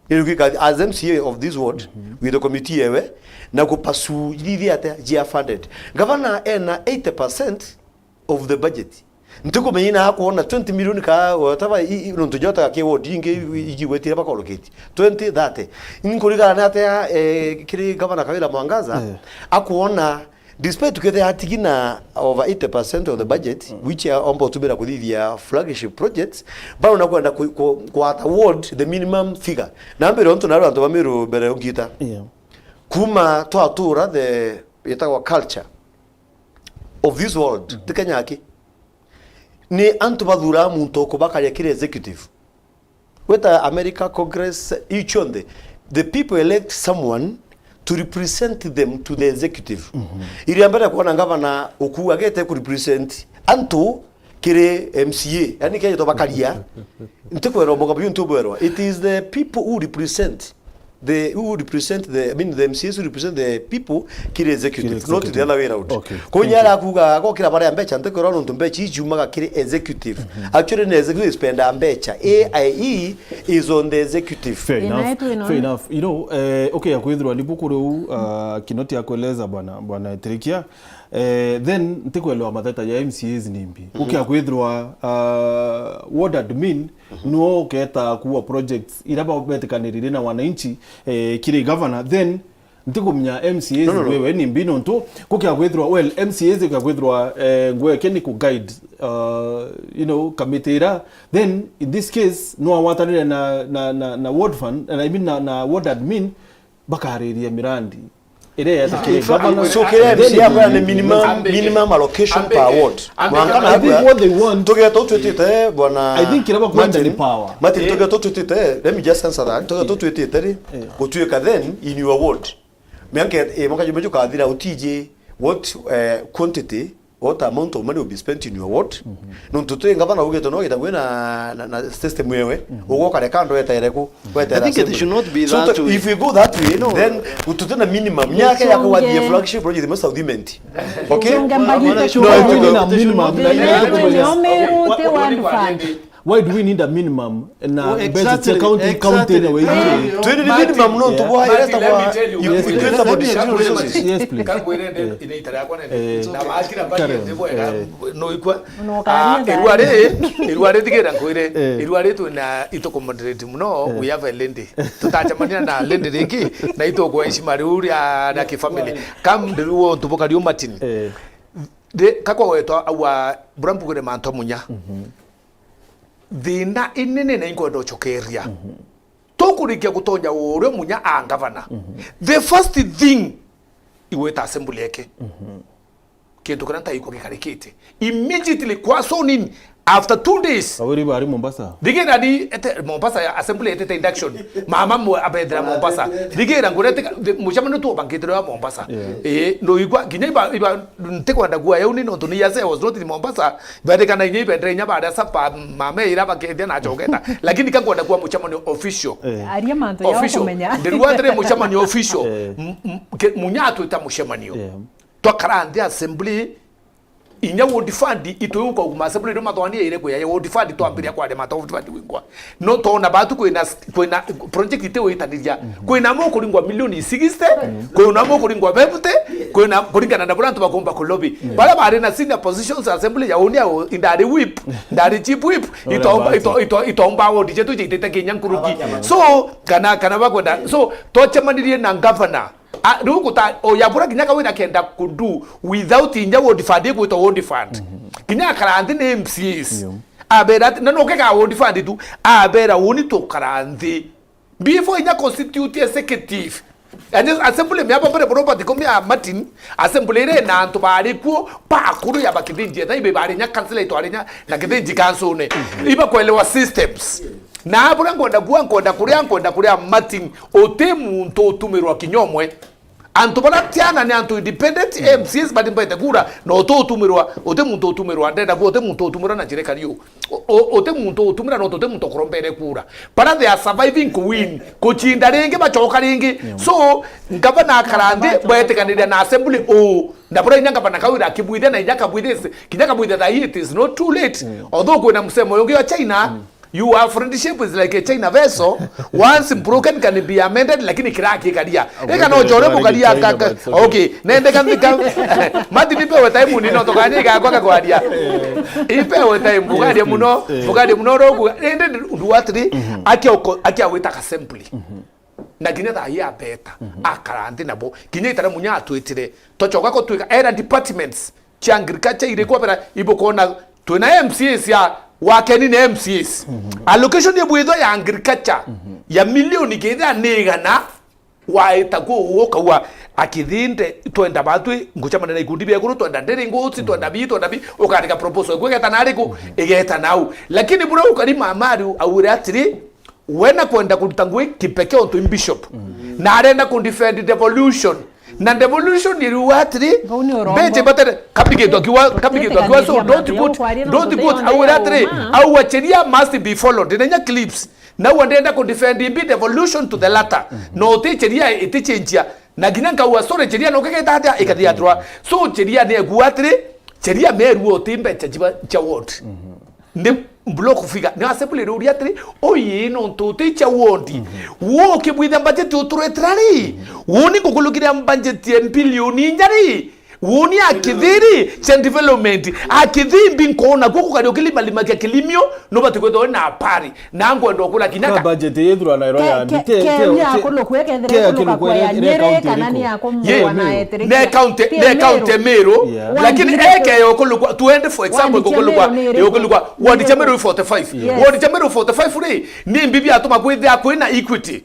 Iriku ika-, as M C A of this ward, mhm, with the committee yewe, na ku pursue ithithia atia jia funded. Gavana ena eighty percent of the budget. Ntikumenya ina akwona twenty million ka whatever i, i, nontu jota ki ward ingi igigwetire bakoroketi twenty, thirty. Nkurigana atia, eh, kiri Gavana Kawira Mwangaza, eh, akwona despite tukete atigi na over eighty percent of the budget, mm, which aomba utumira kuthithia flagship projects, bado nakwenda ku, ku, ku award the minimum figure. Na mbere ontu naro antu ba Meru mbere ungita. Yeah. Kuma twatura the itagwa culture of this world, mhm, ti Kenya aki. Ni antu bathuraa muntu ukubakaria kiri executive. Weta America, Congress, iu cionthe, the people elect someone to represent them to the executive. Mhm. Iria mbere kwona ngavana ukuagete ku represent antu kiri M C A, yani Kenya tobakaria. Ntikwera mugabo yu ntubwerwa. It is the people who represent the, who represent the, I mean, the M C As who represent the people kiri executive, kiri not the executive, other way round. Okay. Konya, thank you, arakuga agokira baria mbecha, ntikwera nontu mbecha ijumaga kiri executive. Mhm. Actually, ni executive spenda mbecha. A I E is on the executive. Fair enough. Fair enough. You know, eh, okay, ya kwithirwa ni buku riu, uh, Kinoti akueleza bwana, bwana Eterikia. Eh, then ntikwelewa matheta ya M C As nimbi. Mhm. Ukia kwithirwa, uh, ward admin, mhm, nuo uketa kuwa projects ira ba-, betikanirire na wananchi, eh, kiri governor, then ntikumenya M C As, no, no, no, wewe nimbi nontu kukia kwithirwa, well, M C As kukia kwithirwa, eh, ngweke ni ku guide, uh, you know, kamiti ira, then in this case no awatanire na, na, na, na ward fund, I mean na, na ward admin, bakariria mirandi iria yetakire governor. So kira M C A akwira ni minimum, minimum allocation per ward. Mwanka na I think what they want, tugeta utwitite bwana, I think kira bakwenda ni Martin, power. Martin, eh, tugeta utwitite, let me just answer that. Tugeta utwitite ri, eh, gutuika then in your ward. Mianka, eh, mwaka jumbe jukathira utiji what, eh, quantity, what amount of money will be spent in your ward? Mhm. Nontu twi ngavana ugite no gitagwe na, na, na system yewe. Mhm. Ugo kare kando etere ku, mhm, wetere. I think it should not be that way. So if we go that way, no, then tutina minimum. Nyake ya kwa the flagship project must have meant. Okay? Tuchunge mbagite. No, tuchunge na minimum. Tuchunge na minimum. Why do we need a minimum? Na, oh, exactly, exactly. County, county na wengine. Twini ni minimum no ntu bwa, yes, let me tell you, yes, please. Yes, please. Kangwire nde, eh, ine itara yakwa nene. Eh. Na wakira mbari, kare, nde bwega, eh, no ikwa. Ah, irua ri, irua ri thigira nkwire, eh, irua ri twina ituko moderate muno, eh, we have a lady. Tutacemania na lady ringi, na itukwa heshima riu ria, na kifamily. Kam ndiruo ntu bukari umatini. Eh. Kakwa wetwa awa bura mbugire mantu munya. Mhm. Thina inene na inkwenda ucokeria. Mhm. Tukurikia gutonya uria munya a ngavana. Mhm. The first thing, igwita assembly eke. Mhm. Kintu kiria ntaikwa gikarikite. Immediately, kwa so nini, after two days. Awiri bari Mombasa. Thigirani ete Mombasa ya assembly etete induction. Mama mwe abethira Mombasa. Thigira nguria tika, the, mucemanio tu ubangitire wa Mombasa. Yeah. Eh, no igwa, nginya iba, iba, ntikwenda kuwa yau ni nontu ni yase was not in Mombasa. Barekana inya ibendera inya baria sapa mama ira bakethia na choketa. Lakini kankwenda kuwa mucemanio official. Eh. Aria mantu ya official. Kumenya. Ndirwa atiri mucemanio official. Eh. M-, m-, ke-, munya atwita mucemanio. Yeah. Twakara nthi assembly, inya ward fund itwi uka kuma assembly ndo mathwani ire kuya ward fund twambiria kwaria mata ward fund wingwa. No tona batu kwina, kwina project ite witaniria. Mhm. Kwina mo kuringwa milioni sixty, mhm, kwina mo kuringwa fifty, kwina kuringana na buria antu bakomba ku lobby. Mhm. Bara bari na senior positions assembly ya unia indari whip, ndari chief whip, no, itomba, ito-, ito-, itomba ward jetu jitite kinya nkuruki. So, kana, kana bakwenda. So, twacemanirie na governor. Ah, riu guta, o ya bura kinya Kawira kenda ku do without inya ward fund igwitwa ward fund. Mhm. Kinya akara nthi ni M C As. Ndio. Abera ati, na no kega ward fund tu, abera uni tukara nthi. Before inya constitute executive. And assembly me aba mbere bro bati komia Martin, assembly ire na antu bari kuo, bakuru ya bakithinji, na ibe bari nya council itwari nya, na kithinji council ne. Mhm. Iba kuelewa systems. Na buria nkwenda kuwa, nkwenda kuria, nkwenda kuria Martin, uti muntu utumirwa kinya umwe. Antu baria tiana ni antu independent, M C As bari mbete kura, na uti utumirwa, uti muntu utumirwa, ndenda kuuga uti muntu utumirwa na njira ikari uu. U-, u-, uti muntu utumira, no uti muntu ukurombere kura. Bara they are surviving ku win, kucinda ringi, bacoka ringi. So, ngavana akara nthi, bwetikaniria na assembly uu. Na bura inya ngavana kawira akibwithia, na inya kabwithia, kinya kabwithia thaa hii, it is not too late. Although kwina msemo ungi wa China, your friendship is like a China vessel, once broken can be amended, lakini kiraki ikaria. Ika no jore bukaria kaka. Okay, nende kanthika. Mati nipewe time ni no tokanye igakwa kakwaria. Ipewe time, bukaria muno, bukaria muno rogu. Nende ndu atiri, akia uko-, akia wita assembly. Na kinya thaa hii abeta, akara nthi nabo. Kinya itara munya atwitire. Tochoka ko twika era departments cia agriculture iri kwabera ibukona twina M C As ya wakeni na M C As. Allocation ibwithwa ya agriculture ya milioni kethira ni igana, waita ku ukauga akithinde twenda batwi ngucamane na ikundi bia iguru, twenda ndiri nguci, twenda bi, twenda bi, ukandika proposal iku igeta na ariku, igeta nau. Lakini bura ukari mamari aure atiri, we na kwenda kuruta ngui kipekee untu i bishop. Na arenda ku defend devolution. Na devolution iriuga atiri, Ngau ni urombo. Mbeche batere, kabigitwa kiwa, kabigitwa kiwa, so Wetĩkanĩria don't na quote, ũkwaria na don't ũtũthĩ quote, yonde aure ya atiri, ũma. Aua sheria must be followed. Nenya clips. Na ua ndenda ku defend mbi devolution to the latter. No ti sheria itichenjia. Na nginya nkaua, sorry, sheria no kegeta atia, ikathia atirwa. So sheria ni egua atiri, sheria meru uti mbecha chiba, cha ward. Ni block figure. Ni assembly iruria atiri, oyi no ntuti cha ward. Wo kibwitha budget uturetera ri? Woni ngukulukira budget ya bilioni inya ri? Woni akithiri cha development. Akithimbi nkona kuku kari ukilima lima kia kilimio, no bati kwithwa na pari. Na ngwenda ukura kinya ka budget yithura na iro ya ke, ke, ke, ni akulukwe, kethira ke ikulukwa akulukwe ya ire Nyeri, county kana iriku? Ni akumwa na etiriki. Ne county, ne county Meru. Yeah. Lakini eke yokulukwa, tuende for example, yokulukwa, yokulukwa, ward cha Meru forty-five. Yes. Ward cha Meru forty-five ri, ni mbibi atuma kwithia kwina equity.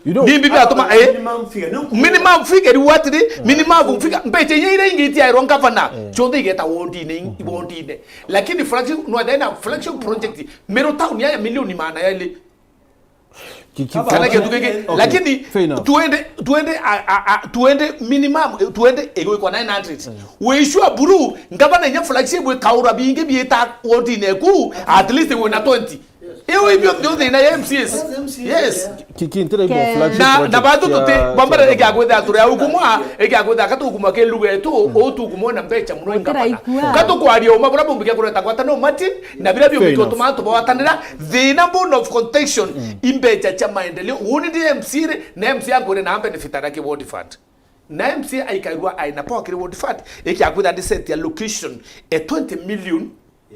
You know, ni mbibi atuma, eh? Minimum figure, no? Minimum figure, what ri? Minimum figure, mbecha inya ira ingi itiairwa ngavana, chonthe igeta wondine, wondine. Lakini flagship, no, then a flagship project, Meru town ya milioni maana yali. Ki-, ki-, kana kintu kingi. Okay, lakini fair enough. Tuende, tuende, a, a, a, tuende minimum, eh, tuende igwikwa nine hundred. Wishua buru, ngavana inya flagship ikaura bingi biita wondine ku, at least wina twenty. Iyo ibio ndio thina ya M C As. Yes. Ki-, ki-, ntira ibo flagship project na batu tuti, bambara ikia kwitha turi au kumwa, ikia kwitha katu kumwa ke lugha yetu, o tu kumwa na mbecha muno ingapana. Katu kwaria uma bura bumbi kia kureta gwata no mati, na bira bio bituma tubwatanira, thina bone of contention, imbecha cha maendeleo. Woni ndi M C ri, na M C yangu ri na benefit ara ki ward fund. Na M C A aikarua aina poa kiri ward fund, ikia kwitha ndi set allocation e twenty million,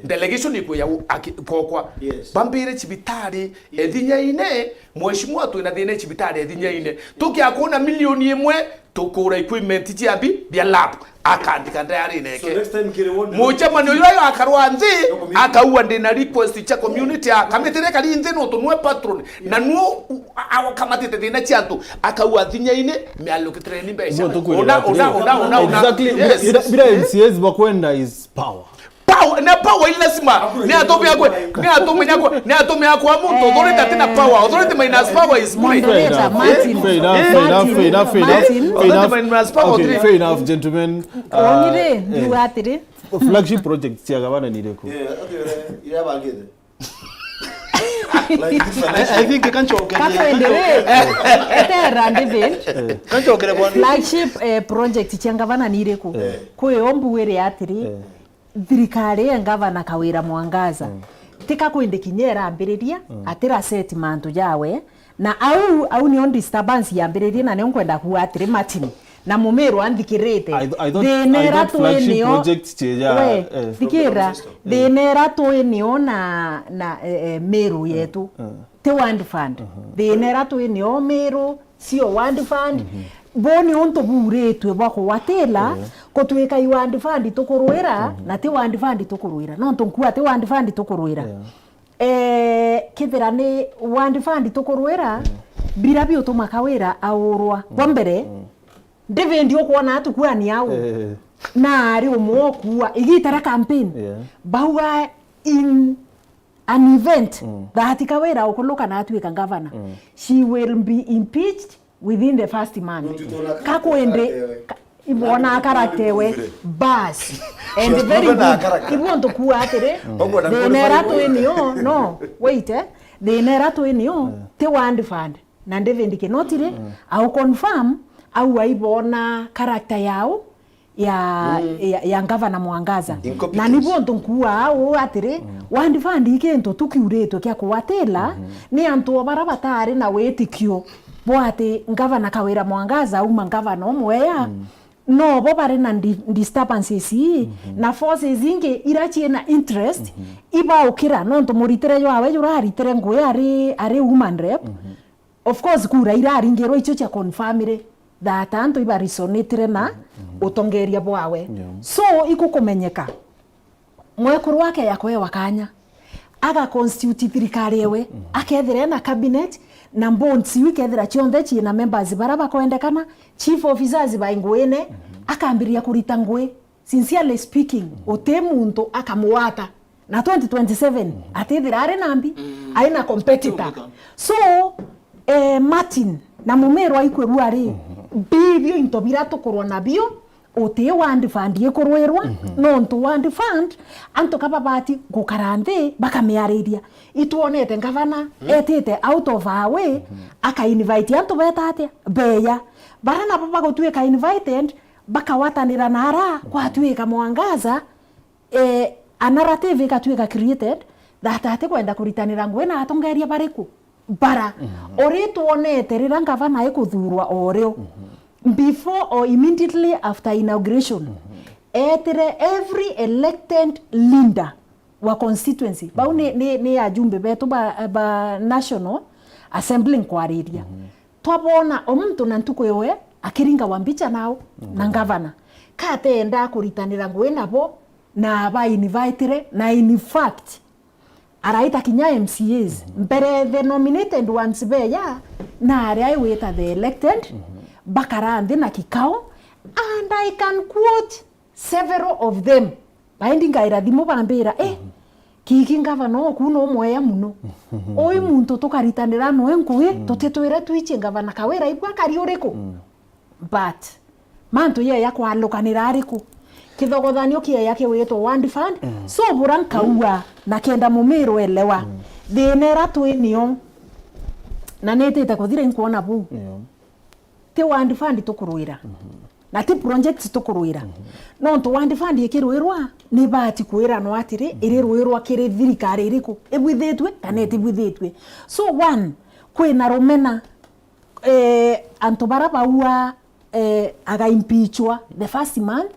delegation ikwe ya u-, aki-, kokwa. Yes. Bambire cibitari, ethinyaine, mheshimiwa twina thina cibitari ethinyaine. Tukia kuona milioni imwe, tukura equipment cia mbi, bia lab, akandika diary neke. So next time kiri ward, mucemanio uyu ayo akarwa nthi, akaua ndina request cha community, akamitire kari nthi no tunwe patron. Na nuo u-, a-, a-, akamatite thina cia antu, akaua thinyaine, mialukitire ni mbeca. Ona, ona, ona, ona, ona. Exactly. Yes. Bira, bira M C As bakwenda is power. Power, na power ile lazima. Ni atumia kwe, ni atumia kwe, ni atumia kwa muntu authority atina power. Authority minus power is bure. Moderator, Martin. Fair enough, fair enough, fair enough, fair enough, fair enough. Authority minus power. Okay, fair enough, gentlemen. Onire, eh, ndiuga atiri. Flagship project cia gavana ni iriku? Eh, okay, ira bangite. Like this one. I, I think kanchokere. Katwendere. Etera, David. Kanchokere bwana. Flagship, eh, project cia ngavana ni iriku? Eh. Kwi o mbugire atiri, eh, thirikari ya ngavana Kawira Mwangaza, mm, tika kwindi kinya irambiriria, mm, atira set mantu jawe, na au, au nio disturbance yambiririe, na nio nkwenda kuuga atiri, Martin, na Mumiru anthikirite. I th-, I thought, thina I ira thought flagship twi nio, project cia, we, eh, thikira, eh, thina ira twi nio na, na, eh, eh, Miru yetu. Eh. Ti ward fund. Mhm. Thina ira twi nio Miru, sio ward fund. Mhm. Bo ni untu buritwe bwa kugwatila, eh, gutwika i ward fund tukurwira, mhm, na ti ward fund tukurwira. Nontu nkua ti ward fund tukurwira. Yeah. Eh, kethira ni ward fund tukurwira, mm, bira biutuma Kawira aurwa. Mm. Bwa mbere, mm, David ukwona atukuani au. Eh. Na ari umwe okua. Igita ria campaign. Yeah. Bauga in an event, mm, that Kawira ukuluka na atuika governor, mm, she will be impeached within the first month. Ka kwende, ka-, ibona character ewe. Bas. And very good. Ibu ntukuwa atiri, thina ira twi nio, no, wait, eh. Thina ira twi nio, ti Ward Fund. Na David Kinoti ri, au confirm, au aibona character yao, ya, ya, ya Ngavana Mwangaza. Na nibu ntu nkuaa uu atiri, Ward Fund i kintu tu kiuritwe kia kuwatila, ni antu o bara batari na witikio bwa ati Ngavana Kawira Mwangaza auma ngavana umwe ya, no bo bari na di-, disturbances ii, na forces ingi ira ciina interest, ibaukira, nontu muritire jwawe juraritire ngui ari, ari woman rep. Of course, kura iraringirwe icio cia confirmire that antu ibarisonitire na utongeria bwawe. Yeah. So, ikukumenyeka, mwekuru wake ya kwewa kanya, aga constitute thirikari ewe, akethira ena cabinet, na boards iu ikethira cionthe ciina members bara bakwendekana, chief officers bai nguine, akambiriria kurita ngui. Sincerely speaking, uti muntu akamwata na twenty twenty-seven atithira ari nambi, aina competitor. So, eh, Martin, na mumiru aikwirua ri, bibio into bira tukurwa nabio, uti Ward Fund ikurwirwa, nontu Ward Fund, antu ka babati gukara nthi bakamiariria. Itwonete ngavana etite out of her way, aka invite antu beta atia, beya. Bara nabo bagutuika invited, bakawatanira na ara kwatuika Mwangaza, eh, a narrative ikatuika created that atikwenda kuritanira ngui na atongeria bariku? Bara. Uri twonete rira ngavana ikuthurwa o rio, before or immediately after inauguration, etire every elected leader wa constituency. Bau ni, ni, ni ajumbe betu ba, ba National Assembly nkwariria. Twabona o muntu na ntuku iwe akiringawa mbicha nao na ngavana. Katenda kuritanira ngui nabo na aba invitire, na in fact, araita kinya M C As, mbere the nominated ones beya, na aria igwita the elected, bakara nthi na kikao, and I can quote several of them. Baindi ngaira thimu bambira, "Eh, kiki ngavana oku no mwea muno. Ui muntu tukaritanira noe ngui, tutitwire twichie ngavana Kawira ibwa kari uriku?" But mantu yeya kwalukanira ariku? Kithogothanio kieya kiwitwa Ward Fund, so bura nkaua na kenda mumiru elewa. Thina ira twi nio, na nitite kuthira inkwona buu. Ti Ward Fund tukurwira. Na ti projects tukurwira. Nontu Ward Fund ikirwirwa, ni bati kwiranwa atiri, irirwirwa kiri thirikari iriku? Ibwithitue kana itibwithitue? So one, kwina rumena, eh, antu bara baua, eh, agaimpichwa the first month,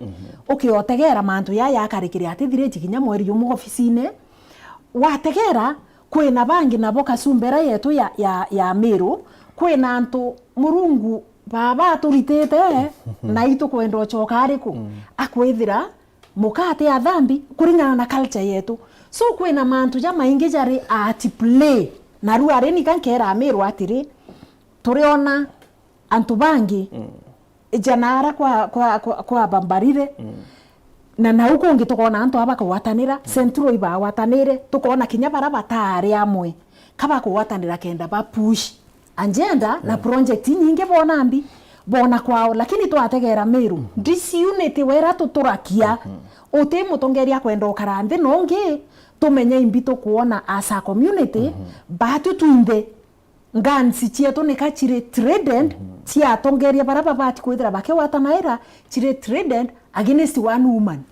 ukiotegera mantu yaya akarikire atithiriti kinya mweri jumwe ofisine, wategera, kwina bangi nabo kacumbera yetu ya, ya, ya Miru, kwina antu Murungu baba aturitite, na itukwenda ucoka ariku? Akwithira mukate athambi kuringana na culture yetu. So, kwina mantu jamaingi jari at play. Na riu ari nika nkera Miru atiri, turiona antu bangi, ija naara kwa, kwa, kwa, kwa bambarire, na nau kungi tukona antu aba bakagwatanira, Central ibagwatanire, tukona kinya bara batari amwe, ka bakugwatanira kenda ba push agenda na project inyingi bona mbi, bona kwao, lakini twategera Miru, disunity wera tuturakia, uti mutongeria kwenda ukara nthi nongi, tumenye imbi tukwona as a community, batu twinthe. Ngansi cietu nika ciri traded, cia atongeria bara babati kwithira bakigwatanaira, ciri traded against one woman.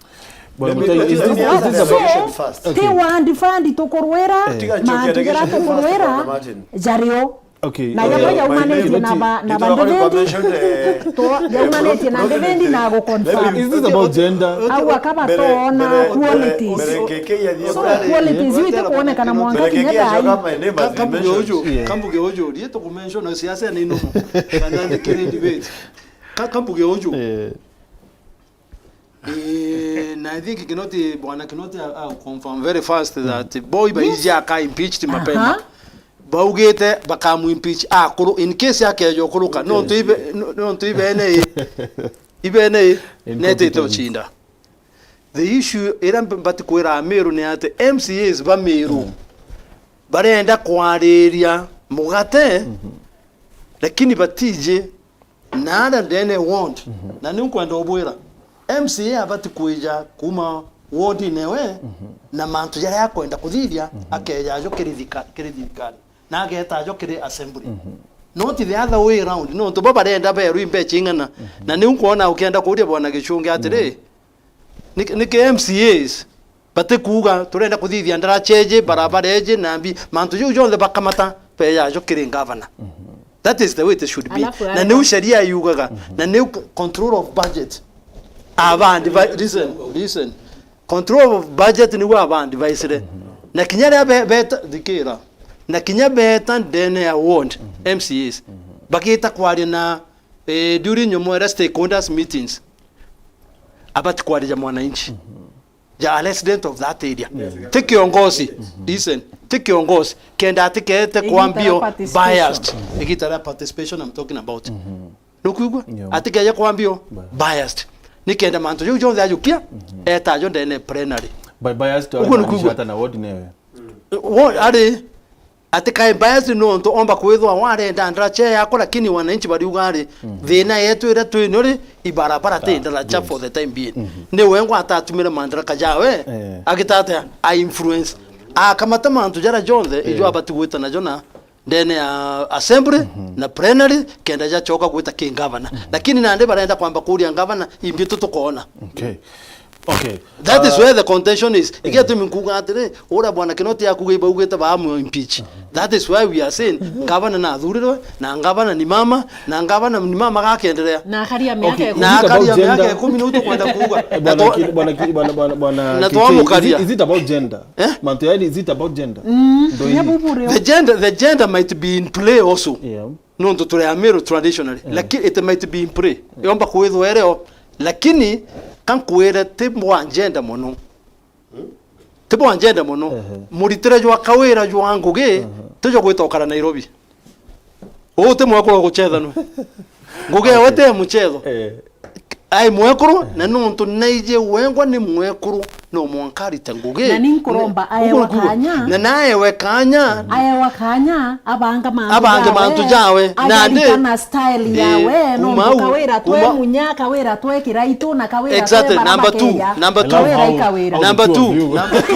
Bwana Mutai, is this, is this about... So, ti Ward Fund tukurwira, mantu jaria tukurwira, jario. Okay, na jabo jaumanetie na ba, na ba David. To, jaumanetie na David na go confirm. Is this about gender? Au akaba tona qualities. So, qualities iu itikwonekana mwanka kinya thaa ii. Kambuge uju, kambuge uju, rie tukumention na siasa ni numu. Kana ndikire debate. Ka-, kambuge uju. Eh, na I think Kinoti, Bwana Kinoti, a, a confirm very fast that boy baiji aka impeached mapema. Baugite bakamu impeach akuru, in case akeja ukuruka. Nontu ibe, no-, nontu ibene i, ibene i, netite ucinda. The issue ira mb-, mbati kwira Amiru ni ati M C As ba Miru barenda kwariria mugate Lakini batiji na aria ndene ward, na niu nkwenda ubwira, M C A abati kwija kuma ward-ini ewe, na mantu jaria akwenda kuthithia, akeja ajo kiri thika-, kiri thirikari, na ageta ajo kiri assembly. Not the other way round, nontu bo barenda berwi mbecha ing'ana. Na niu nkwona ukienda kuria bwana Gichungi atiri, niki, niki M C As batikuuga, "Turenda kuthithia ndaracha iji, barabara iji, na mbi, mantu jau jonthe bakamata, beja ajo kiri ngavana." That is the way it should be. Alafu Na niu sheria yugaga, na niu c-, control of budget. Aba advi-, listen, listen. Control of budget niu aba advisire. Na kinya ria be-, beta, thikira. Na kinya beta ndene ya ward, M C As, bagita kwaria na, eh, during nyomwere stakeholders meetings, abati kwarija mwananchi. Ja a resident of that area. Ti kiongozi. Listen, ti kiongozi. Kenda atikete kwambio biased. Igita ria participation I'm talking about. Nukwigua? Atikeje kwambio biased. Ni kenda mantu jau jonthe ajukia, eta ajo ndene plenary. By biased, uguo nukwigua? Hata na ward newe. Wo-, ari, Ati kae bias nontu omba kwithwa warenda ndaracha yakwa, lakini wananchi bariuga ri, thina yetu iria twi no ri, ibarabara ti ndaracha for the time being. Ni wengwa atatumire mandaraka jawe, agita atia a influence. Akamata mantu jaria jonthe, ijo abati gwita najo na ndene ya assembly na plenary, kenda jachoka gwita ki ngavana. Lakini nandi barenda kwamba kuria ngavana, imbi tu tukona. Okay. Okay. That is where the contention is. Igia tumi nkuga atiri, uria bwana Kinoti akuga ibaugite baamu impeach. That is why we are saying, ngavana nathurirwe, na ngavana ni mama, na ngavana ni mama gakenderea. Na akaria miaka ikumi. Na akaria miaka ikumi niu tukwenda kuuga. Eh, bwana Ki-, bwana Ki-, bwana, bwana, bwana na K K, twamukaria. Is it, is it about gender? Eh? Mantu yani, is it about gender? Ndo hii. The gender, the gender might be in play also. Yeah. Nontu turi Amiru traditionally. Lakini it might be in play. Yomba kwithwa irio. Lakini, kankwire, ti bwa njenda mono. Ti bwa njenda mono. Muritire jwa kawira jwa ngugi, ti jwa gwita ukara Nairobi. Uu ti mwekuru wa guchethanua. Ngugi ewe ti ya muchetho. Ai mwekuru, na nontu naiji wengwa ni mwekuru, no mwanka arite ngugi. Na ni nkuromba aewa kanya. Na naewe kanya. Aewa kanya, abanga mantu jawe. Abanga mantu jawe. Nandi, ajarikana style yawe, nontu kawira twe munya, kawira twe kiraitu, na kawira twe barabara keja. Exactly, number two, number two. Kawira i kawira. Number two, number two,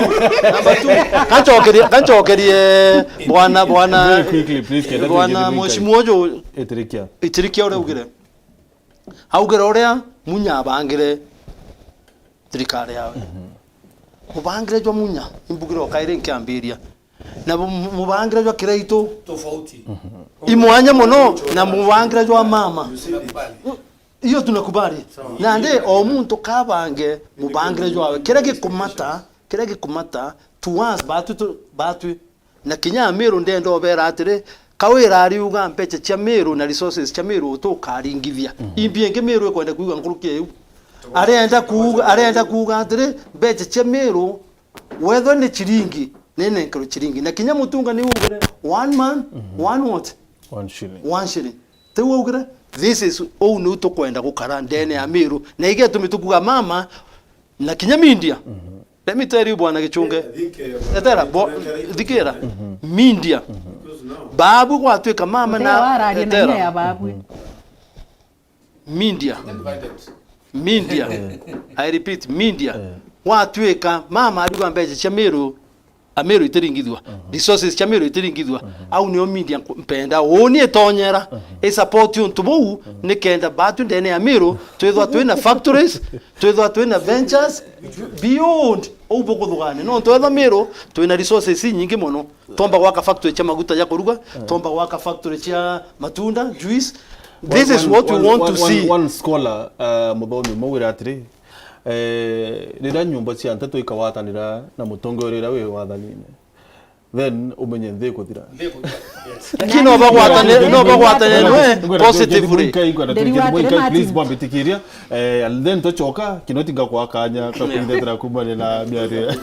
number two. Kanchokerie, kanchokerie, bwana, bwana, very quickly, please, bwana mheshimiwa uju. Itirikia. Itirikia uria ugire. Augire uria Munya abangire thirikari yawe. Mubangire jwa Munya, imbugire o kairi nkiambiria. Na bu-, mu-, mubangire jwa Kiraitu tofauti. I mwanya mono na mubangire jwa mama. Hiyo tunakubali. Nandi o muntu kabange mubangire jwawe. Kiria gikumata, kiria gikumata, to us, batwi tu-, batwi Na kinya Amiru ndenda ubera atiri, Kawira ariuga mbecha cia Miru na resources cia Miru tukaringithia. Imbi ingi Miru ikwenda kuigua nkuruki iu. Arenda kuuga, arenda kuuga atiri, mbecha cia Miru, wethwe ni chiringi, ni nenkerwe chiringi. Na kinya Mutunga ni ugire, one man, one what? One shilling. One shilling. Tiu augire, this is, uu niu tukwenda gukara ndene ya Miru. Na igetumi tukuga mama, na kinya media. Let me tell you, Bwana Gichunge. Etera, bo-, thikira. Media. Babu gwatuika mama na etera. Media. Media. I repeat, media. Gwatuika mama ariuga mbecha cia Miru, Amiru itiringithua. Resources cia Miru itiringithua. Au nio media nku-, mpenda. Uni itonyera. I support untu buu, ni kenda batu ndene ya Miru, twithwa twina factories, twithwa twina ventures, beyond uu bukuthugania. Nontu ethwa Miru, twina resources inyingi mono. Twomba gwaka factory cia maguta ja kuruga, twomba gwaka factory cia matunda, juice. This is what we want to see. One scholar, uh, muthomi, maugire atiri, eh, riria nyumba cia nteto ikawatanira na mutongoria uria wi wathanine, then umenye nthi ikuthira. Lakini no bagwatane, no bagwatane nwe positively. Please, bwambitikiria. Eh, and then tucoka, Kinoti ngakwa kanya ka kwithetera kumania na miario.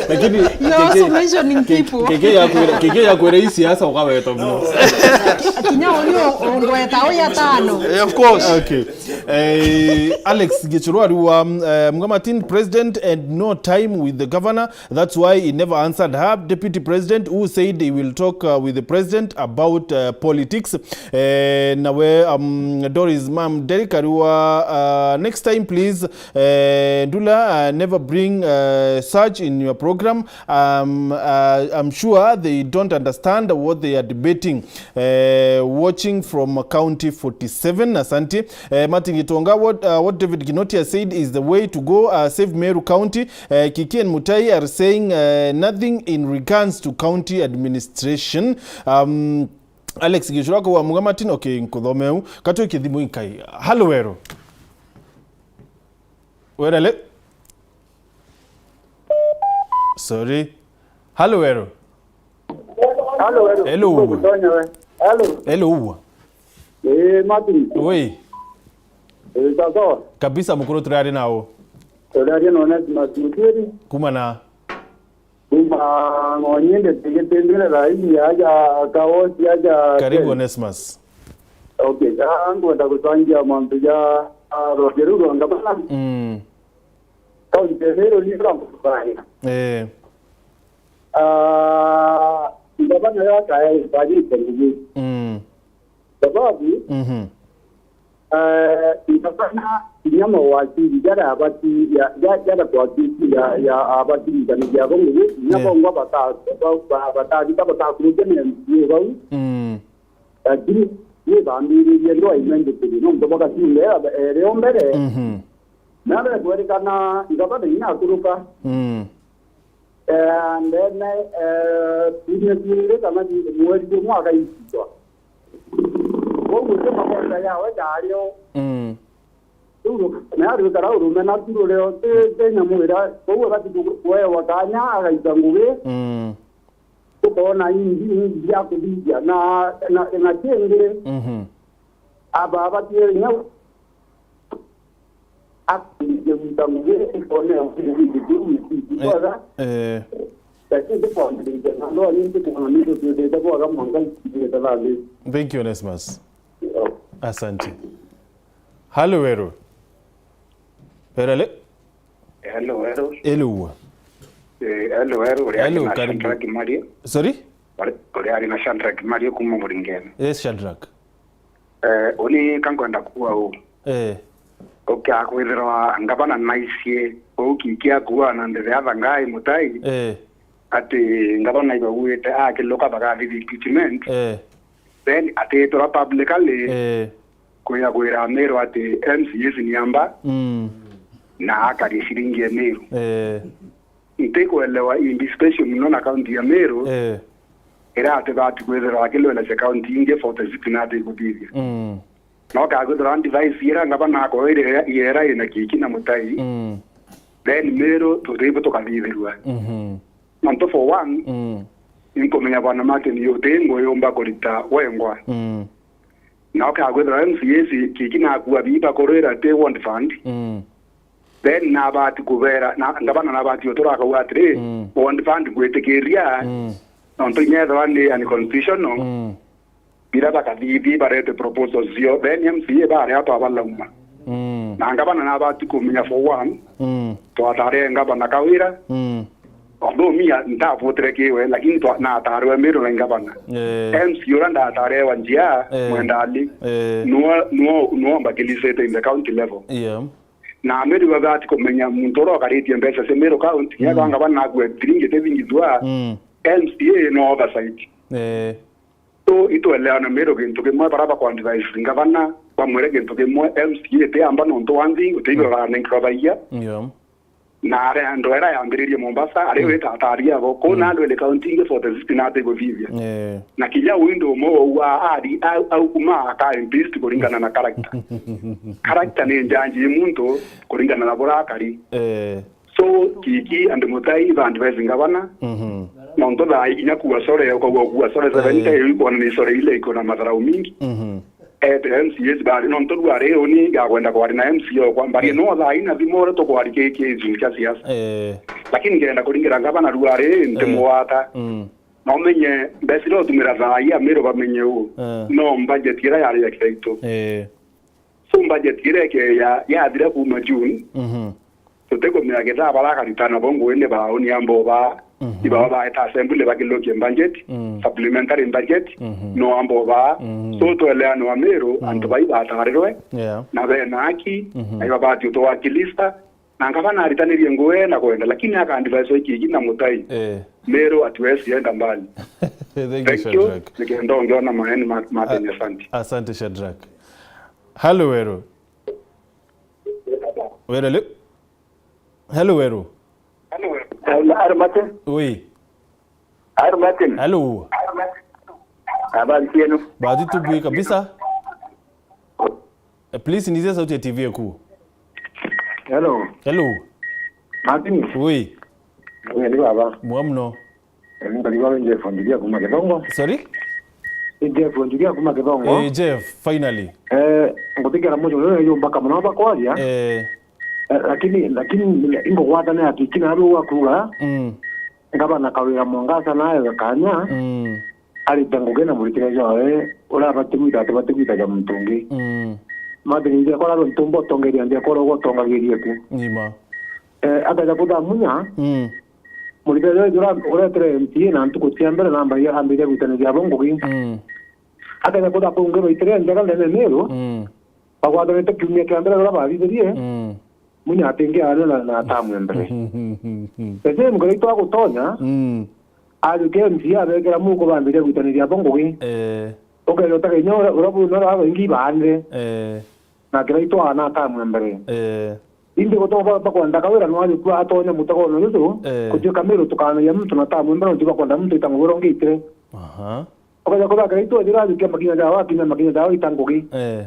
Lakini you're also mentioning people. Kiki ya kwira, kiki ya kwira hii siasa ukaweta mno. Kinya uyu ungweta uya tano. Eh, of course. Okay. Eh, Alex Gichuru ariwa, um, eh, Mugamatin president and no time with the governor. That's why he never answered her, deputy president, who said he will talk, uh, with the president about, uh, politics. Eh, nawe, um, Doris Mam Derek ariwa, uh, next time, please, eh, Ndula, uh, never bring, uh, such in your program. Um, uh, I'm sure they don't understand what they are debating. Eh, watching from County forty-seven, asante. Eh, Martin Gitonga, what, uh, what David Kinoti has said is the way to go, uh, save Meru County. Eh, Kiki and Mutai are saying, eh, nothing in regards to county administration. Um, Alex Gicurako wa Mugamatino, okay, nkuthomeu. Katwe kithimu inkai. Halo Weru. Werale? Sorry. Halo Weru. Halo, halo. Hello. Kutonya we. Halo. Hello. Eh, Martin. Oi. Eh, sawa. Kabisa, mukuru, turaria nao. Turaria na Onesmus Mutiri. Kuma na? Kuma Ng'onyende, tigitindire raini aja Kaosi aja. Karibu, Ken. Onesmus. Okay, ah, ngwenda gucangia mantu ja, ah, rwonge ruu rwa ngavana. Mm. Kaunti ya Meru ni rwa ngavana. Eh. Ah, ngavana yo akae bajite ngugi. Mm. Sababu, mhm, eh, ngavana kinya mawaziri jaria abati, ya, ya, jaria twatwiki ya, ya abati ringani ria bo ngugi, kinya, eh, bongwa bata-, ba-, ba-, batathika batakurukia na M C A bau. Mm. Lakini ni bambiririe ndo immediately, nontu bwa Gachunga ere o mbere. Mhm. Na bekwerikana ngavana inya akuruka. Mm. Eh, ndene, eh, kiumia kiiri kana ki-, mweri jumwe akaitithwa. Kwou guti makosa yawe jaari o. Mm. Riu ru-, na arwikara urume na tu rurio ti, ti nyamu iria, kwou agati ku-, kuewa kanya agaita ngugi. Mm. Tukoona ingi, ingi bia kuthithia. Na, na, na kingi, mhm, aba abatie inya akwambiriria gwita ngugi, ikone ngugi, ngugi, ngugi, eh, bwega. Eh. Lakini tukwambiriria na ndoa nyingi, kuna mindu twithite bwega mwanka ikirite thambi. Thank you, Onesmus. Asante. Halo, Weru. Weru, ale? Hello, hello. Hello. Eh, hello, hello. Uri ari na Shadrack Mario. Sorry? Uri, uri ari na Shadrack Mario kuma Muringene. Yes, Shadrack. Eh, uni kankwenda kuwa u. Eh. Ukiakwithirwa ngavana naisie, ukikia kuwa na ndere athangai Mutai. Eh. Ati ngavana ibauite akiluka bagathi impeachment. Eh. Then atiitwa publicly. Eh. Kwiyagwira Meru ati M C As ni amba. Mm. Na akari ciringi ya Meru. Eh. Ntikwelewa anticipation muno na kaunti ya Meru, eh, iria atibati kwithirwa akilwelesya kaunti ingi forty six na atikuthithia. Mm. No kakwithirwa device iria ngavana akoire yera ina Kiki na Mutai, mm, then Meru tutibu tukathithirua. Mhm. Nontu for one, mm, inkumenya Bwana Martin uti ngo yumba kurita wengwa. Mm. Na ukakwithirwa M C As Kiki nakua biba kurwira ti ward fund. Mm. Then nabati kubera, na ngavana nabati utura akauga atiri, mm, ward fund ngwitikiria, mm, nontu inya ethirwa ni unconstitutional, mm, biria bakathithi barete proposals cio, then M C A baria twabalauma. Mm. Na ngavana nabati kumenya for one, mm, twatare ngavana Kawira, mm, although me, a-, ndavutire kiwe, lakini twa-, natarwe Meru na ngavana. Eh. M C A uria ndatare wa njia, eh, Mwendali, eh, nuo, nuo, nuo mbakilisite in the county level. Yeah. Na Meru babati kumenya muntu uria ukaritie mbeca cia Meru County, mm, kinya banga bana nakua thiringi tithingithua, mm, M C A no oversight. Eh. So, itwelewana Meru gintu kimwe, bara bakwa advise ngavana, bamwire gintu kimwe, M C A ti amba nontu one thing, utiithirwa, mm, aranenkerwa baia. Yeah. Na are andu era yambiririe Mombasa, ari, mm, wita atari abo. Kuu, mm, na andu ene kaunti ingi forty six na atiguthithia. Eh. Na kinya windu umwe wauga ari, au, au kuma aka impeached kuringana na character. Character ni njanji i muntu kuringana na buria akari. Eh. So, Kiki and Mutai ba advise ngavana. Mhm. Nontu thaa ii kinya kuwa sore, ukaua kuwa sore seven, eh, tiyo ikwona ni sore ile iko na madharau mingi. Mhm. Ete M C As bari, nontu riu ari uni ngakwenda kwari na M C A okwa, mbari, eh, no thaa ii na thimo uria tukwari ki, ki issue kia siasa. Eh. Lakini ngenda kuringira ngavana riu ari, eh, ntimugwata. Mm. Na umenye, mbeca iria utumira thaa ii Amiru bamenye u. Eh. No budget iria yari ya Kiraitu. Eh. So budget iria ikeya, yathira kuma June, mhm, tutikumenya ketha bara akarita nabo ngugi ni bauni amba uba, Mhm. Ibaba baeta assembly bakilokie budget, Mm. supplementary budget, Mhm. no ambo baa. Mhm. So tweleanwa Meru, Mm. antu bai batarirwe, Yeah. na bena haki, Mhm. na ibabati utwakilista, na ngabana aritanirie ngugi na kwenda, lakini akandivaiso ikiki na mutai. Eh. Meru hatuwezi enda mbali. Thank you, Thank you. Shadrack. Nikenda ongeona maeni ma, ma A-, Kenya, asante. Asante, Shadrack. Hello, Weru. Weru, hello? Hello, Weru. Hello, hello, Martin. Oui. Hello, Martin. Hello. Habari zenu? Bati tubui kabisa. Eh, please, nizia sauti ya T V yaku. Hello. Hello. Martin. Oui. Wewe ni baba. Mwa mno. Eh, ni baba Jeff Ndugia kuma Kithongo. Sorry? Ni Jeff Ndugia kuma Kithongo. Eh, Jeff, finally. Eh, ngutikira mujo leo yo mpaka mwana bakwaria. Eh. Eh, lakini, lakini ingogwatana ya kikina abo wakuga. Mm. Ngabana Kawira Mwangaza nawe Kanya. Mm. Arita ngugi na murikire jwawe, uria abati gwita, atibati gwita ja muntu ungi. Mm. Mathiri ndia kora aro ntumba utongeria ndia kora ugo utongagirie ku. Nima. Eh, akaja kuthamunya. Mm. Murikire jwawe jura uretere M C A na ntuku cia mbere namba ya ambire gwitaniria abo ngugi. Mm. Akaja kutha kungi baitire njega ndene Meru. Mm. Bagwathanite kiumia kia mbere uria bathithirie. Mm. Munya atingiaana na, na atamu ya mbere. Ese mugere itu agutonya, Mm. ajuke M C A abekera muku bambiria gwitaniria abo ngugi. Eh. Ukeja utaka inya uria, uria buna aba baingi baanire. Eh. Na kira itu aana atamu ya mbere. Eh. Indi guto ba, bakwenda Kawira no ajuku atonya mutegone juju, Eh. kujuka Meru tukanagia muntu na atamu ya mbere, nontu bakwenda muntu ita ngugi uria ungi itire. Aha. Ukeja kuthakira itu ajira ajuke makinya jawe, akinya makinya jawe ita ngugi. Eh.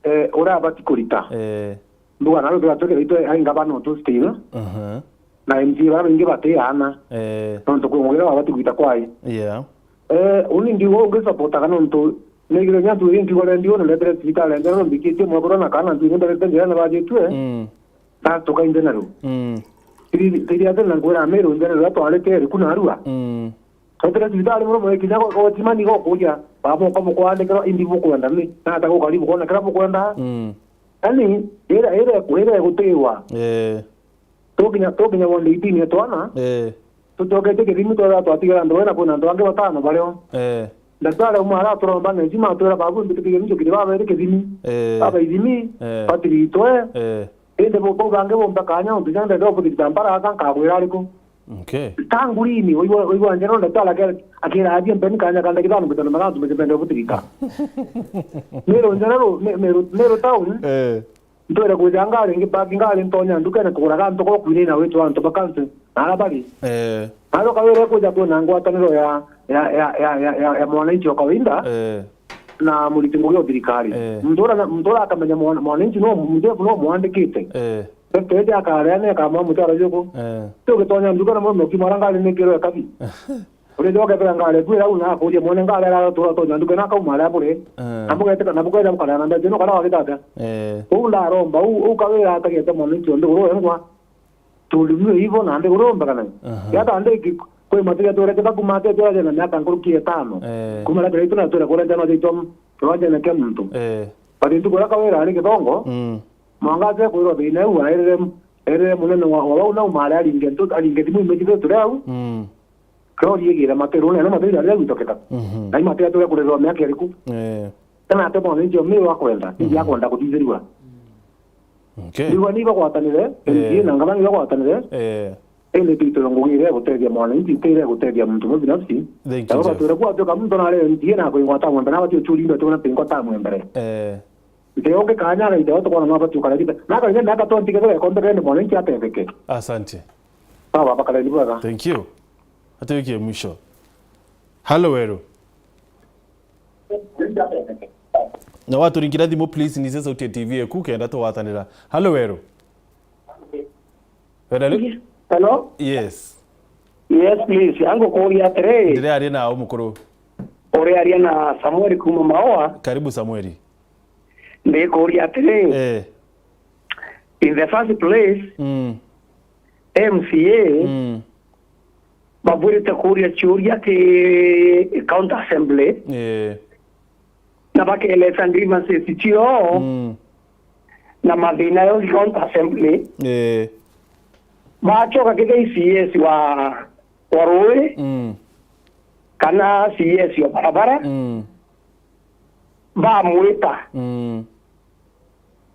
Eh, uria abati kurita. Eh. Mbuga nawe tugatwikira itwe ai ngavana utu still. Aha. Na M C A baria baingi bati aana. Eh. Nontu kwi ngugi iria babati gwita kwai. Yeah. Eh, uni ndiuga ungi supportaga nontu nigire nya ntu iri nkiuga rendi una ndethere cibitari nja no mbikitie mwekuru na kana ntu iri ndethere njira na bajitue. Mm. Na tukainja naru. Mm. Tiri, tiri ati na nkwira Meru nja naru atwarite eri kuna arua. Mm. Twetire cibitari muno muno kinya go, gotimani gokuja, baba uka bukwandikira indi bukwenda ni, na ata gukari bukona kira bukwenda. Mm. Yaani, ira, ira, ira igutiwa. Eh. Tukinya, tukinya ward eighteen ya twana, Eh. tucokete kithimi twera twatigara antu bana kwina antu bangi batano bario. Eh. Ndaktari umwe araturomba na ijima atwira babu mbitikirie nicho kiri baba iri kithimi. Eh. Baba ithimi, Eh. batiritwe. Eh. Indi bo, bo bangi bomba kanya, untu janga ndenda ubuthirika mpara aka nkagwira ariku? Okay. Tangurini, waigua, waigua njera ndaktari akera, akera athie mpeni kanya kanda kithano mbitano magantu mbitano ubuthirika. Meru njera ru, me, Meru, Meru town. Eh. Ntwere kuja ngari ngi park ngari ntonya ndukene kugura gantu ko kwine na witu antu bakanse. Na ala bari. Eh. Na alo Kawira kuja kwina ngwataniro ya, ya, ya mwananchi wa kawaida. Eh. Na muriti ngugi o thirikari. Eh. Muntu ura na, muntu ura akamenya mwana, mwananchi no, mzefu no mwandikite. Eh. Pete eja akareane akamwa mutara juku. Eh. Tio gitonya nduka na mwana kimara ngari ni kiro kabi. Uri joke bera ngari kwira una akuria mwana ngari ara tura tonya nduka na kauma ara bure. Eh. Na mugete kana bukaya bukarana ndaje no kana wagitata. Eh. Uu ndaromba, uu, uu Kawira atagete mwananchi onde uru engwa. Tulimiwe hivyo na nthiguru mbakana. Aha. Yata ndiki kwi matu ya twere kita kuma ate twere na miaka nkuruki etano. Eh. Kuma lakira itu na twere kore njano jaitwa twajene ke muntu. Eh. But ntuku ya Kawira ari Kithongo. Mm. Mwangaza kwirwa thina u aerere, erere munene wa, wa bau na umare aringe ntu, aringe thimu imejithe turi au. Mm. Kirori igire matu rune na matu ya gwitoketa. Mhm. Na imatu ya twere kurerwa miaka iriku. Eh. Kana ate mwananchi o Meru akwenda, Mhm. akwenda kuthithirua. Okay. Ndigwa ni bagwatanire, Eh. M C A na ngavana ni bagwatanire. Eh. Indi twitwe ngugi iria igutethia mwananchi, ti iria igutethia muntu mwe binafsi. Thank you, Jeff. Twira kwa tuka muntu na le M C A na kwingwa ta mwembe, na wati uchuri ndo tuna pingwa ta mwembe. Eh. Nte onge kanya ga ite watu kona mabati ukara kita. Na ka nge na ka tonti kebe kombe kende mwananchi atetheke. Asante. Sawa, bakala ni bwaga. Thank you. Atuikie mwisho. Hello, Weru. Na waturingira thimu, please, nize sauti ya T V eku, kenda tugwatanira. Hello, Weru. Hello? Hello? Yes. Yes, please. Ango kuria atiri. Ndire aria na umukuru. Uri aria na Samuel kuma Maoa. Karibu, Samuel. Ndi kuria atiri. Eh. In the first place, Mm. M C A Mm. babwirite kuria ciuria ki county assembly. Eh. Na bakeeleza grievances ciao Mm. na mathina yao ki county assembly. Eh. Bacoka kithei C S wa wa rui, mm, kana C S o barabara, mm, bamwita, mm,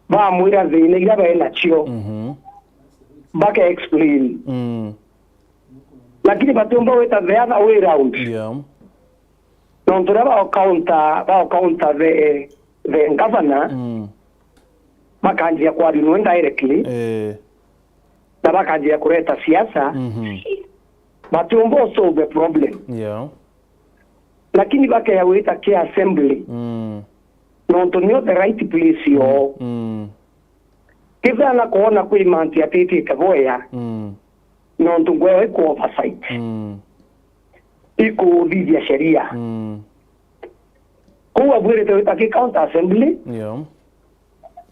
bamwira thina iria bena cio, mhm, baka explain. Mm. Lakini batiumba gwita the other way round. Yeah. Nontu riria baokaunta, baokaunta the, the governor, mm, bakanjia kwaria nwe directly, eh, na bakanjia kureta siasa, mhm, batiumba solve the problem. Yeah. Lakini bakeya gwita ki assembly, mm, nontu nio the right place yo. Mm. Kethira na kwona kwi mantu atitite boya, mm, nontu ngweo iku oversight, mm, ikuthithia sheria. Mm. Kou abwirite gwita ki county assembly, yeah,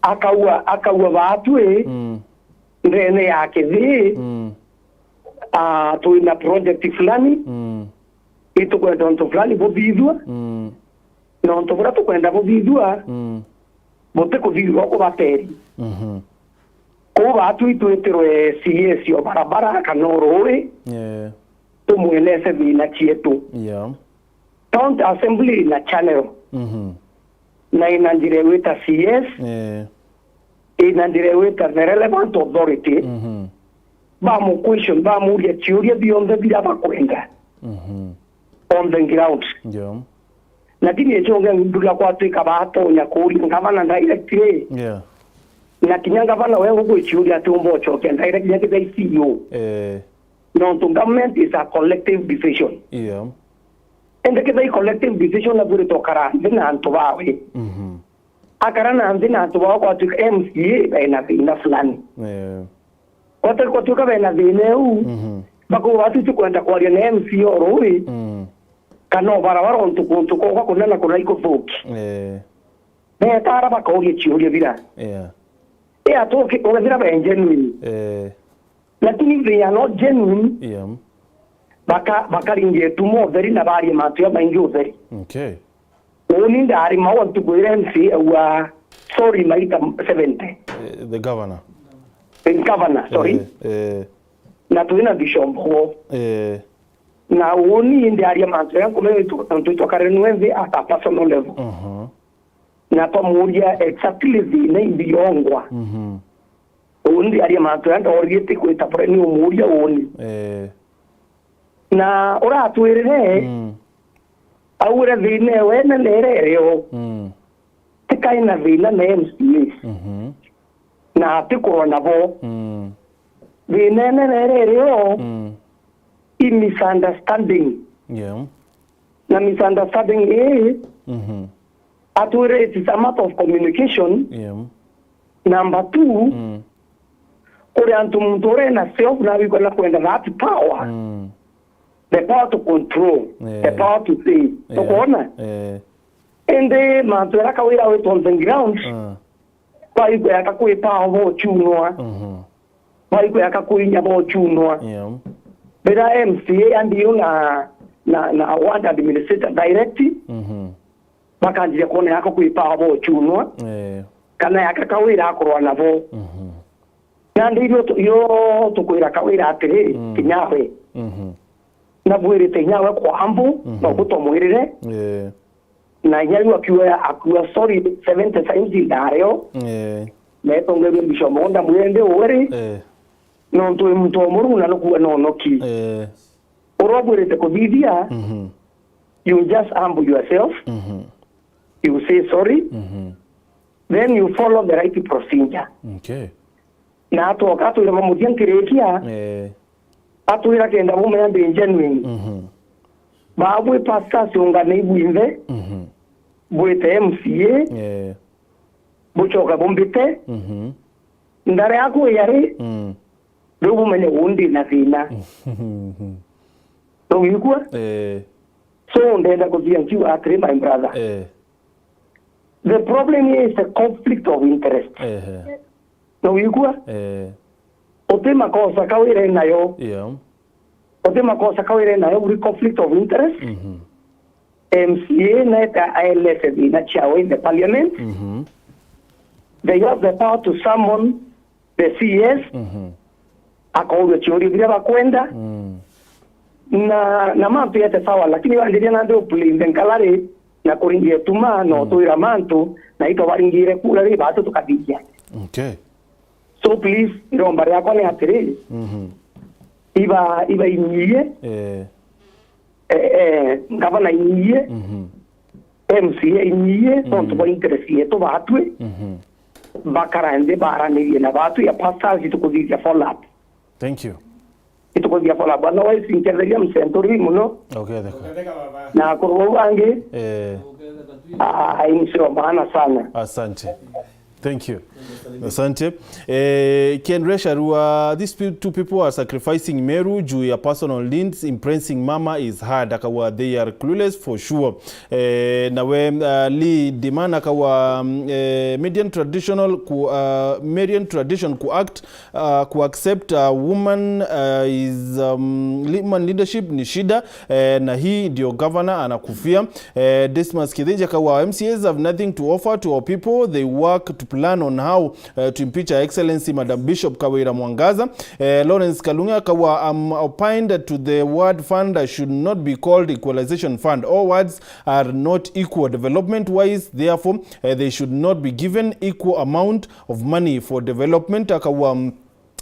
akaua, akaua baatwi, mm, ndene ya Kithii, mm, ah, twina project fulani, mm, itukwenda untu fulani buthithua, mm, na untu buria tukwenda buthithua, mm, butikuthithua kubateri. Mhm. Kou baatwi itwitirwe C S o barabara kana o rui, yeah, tumwelese thina cietu. Yeah. County Assembly ina channel. Mhm. Na ina njira igwita C S, eh, ina njira igwita the relevant authority. Mhm. Bamu question, bamuria ciuria bionthe biria bakwenda. Mhm. On the ground. Yeah. Lakini icio ungi nduga kwatuika batonya kuuria ngavana direct ri. Yeah. Na kinya ngavana we ngugwiciuria ati umba ucokia direct ya kithai C E O. Eh. Nontu government is a collective decision. Yeah. Indi kethira i collective decision, na bwirite ukara nthi na antu bawe. Mhm. Akara na nthi na antu bawe, kwatuika M C A bena thina fulani. Eh. Kwatuika bena thina eu, mhm, bakuga batu tukwenda kwaria na M C A o rui, mm, kana o barabara, untu kuntu kokwa kuna na kuna ikuthuki. Eh. Betara bakauria ciuria bira. Yeah. Ea tuki, ukethira be genuine. Eh. Lakini if they are not genuine, yeah, baka-, bakaringia itumo utheri na barie mantu jamaingi utheri. Okay. Uni ndari mau ntuku iria M C A auga, sorry, maita seventy. Eh, the governor. The governor, sorry. Eh, eh. Na twina Bishop Mbogo. Eh. Na uni ndiaria mantu jaria nkumenya tu-, nontu itwakarire nwe nthi at a personal level. Mhm. Na twamuuria exactly thina imbi yongwa. Mhm. Uni ndiaria mantu jaria ndoririe ti gwita bure ni umuuria uni. Eh. Na uratwirire, mm, augire thina ewe nene iria irio. Mm. Tikai na thina na M C As. Mhm. Na atikurwa nabo. Mm. Thina enene iria irio, mm, i misunderstanding. Yeah. Na misunderstanding ii, mhm, atwire it is a matter of communication. Yeah. Number two, mm, kuri antu muntu uria ena self na wikwa na kwenda that power. Mm. The power to control, yeah, the power to say. Yeah. Tukwona? Yeah. Indi mantu jaria kawira wit on the ground, ah, baikweka kwi power bochunwa. Mhm. Baikweka kwi inya bochunwa. Yeah. Bira M C A andiu na, na, na ward administrator direct, mhm, bakanjia kwona yaka kwi power bochunwa. Eh. Kana yaka kawira akorwa nabo. Mhm. Nandi irio tu-, irio tukwira kawira atiri, mm, kinyawe. Mhm. Na bwirite inyawe kwa ambu, mhm, na gutomwirire. Eh. Na inya riu akiuga, akua, "Sorry, seventy times ndario." Eh. Na etongeria Bishop Mugunda mwende uwe ri. Eh. Nontu wi muntu o Murungu na nukua nonoki. Eh. Uria ubwirite kuthithia, mhm, you just humble yourself. Mhm. You say sorry. Mhm. Then you follow the right procedure. Okay. Na atwoka atwira bamuthia nkirikia, eh, atwira kenda bumenya ndi genuine. Mhm. Babwi pastors ungane ibwinthe, mhm, bwite M C A, eh, bucoka bumbite. Mhm. Ndare yaku yari, mm, riu bumenye uu ndi na thina. Mhm. Nowigua? Eh. So ndenda kuthia nkiuga atiri, my brother. Eh. The problem here is a conflict of interest. Ehe. Nowigua? Eh. Uti makosa kawira nayo. Yeah. Uti makosa kawira nayo, uri conflict of interest. Mhm. M C A naete aelese thina ciao in the parliament. Mhm. They have the power to summon the C S, mhm, akaurua ciuria biria bakwenda. Mm. Na, na mantu yete sawa, lakini wanjiria nandi uplinde nkalari na kuringia ituma, na utwira mantu, na itwabaringire kura ri, batu tukathikia. Okay. So please, iromba riakwa ni atiri, Mhm. iba, iba inyie, Eh. eh, eh, ngavana inyie, Mhm. M C A inyie, Mm. nontu bwa interest yetu batwi, Mhm. bakara nthi baranirie na batwi ya pastors, itukuthithia follow up. Thank you. Itukuthithia follow up. Otherwise, nketheria msenturi muno. Okay, theka. Na kurwa bangi, Eh. ah, imsio maana sana. Asante. Thank you. Asante. Eh, Ken Resharua, these pe-, two people are sacrificing Meru juu ya personal needs. Impressing mama is hard. Akawa, they are clueless for sure. Eh, nawe, uh, Lee Dimana akawa, mm, eh, Median traditional ku, uh, Median tradition ku act, uh, ku accept a woman, uh, is, um, le-, woman leadership ni shida, eh, na hii ndio governor anakufia. Eh, Dismas Kithinji akawa, M C As have nothing to offer to our people. They work to plan on how, uh, to impeach Her Excellency Madam Bishop Kawira Mwangaza. Eh, Lawrence Kalunga akawa, I'm opined to the word fund should not be called equalization fund. All words are not equal development wise, therefore, eh, they should not be given equal amount of money for development. Akawa, um,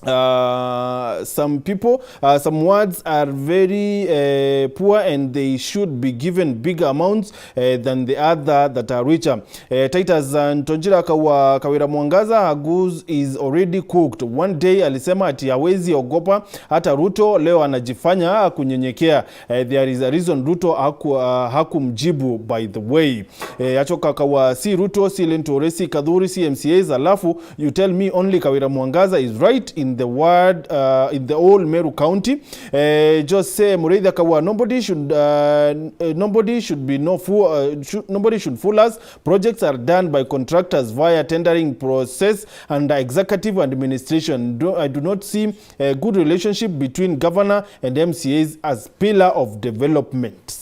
uh, some people, uh, some words are very, uh, poor and they should be given bigger amounts, uh, than the other that are richer. Eh, Titus, uh, Ntonjira akawa, Kawira Mwangaza, her goose is already cooked. One day alisema ati hawezi ogopa hata Ruto, leo anajifanya kunyenyekea. Eh, there is a reason Ruto haku-, uh, hakumjibu, by the way. Eh, acoka akawa, si Ruto, si Linturi, si Kathuri, si M C As, alafu you tell me only Kawira Mwangaza is right in the word, uh, in the whole Meru County. Eh, Jose Mureithi akawa, nobody should, uh, n-, eh, nobody should be no fool, uh, should, nobody should fool us. Projects are done by contractors via tendering process and executive administration. Do, I do not see a good relationship between governor and M C As as pillar of development.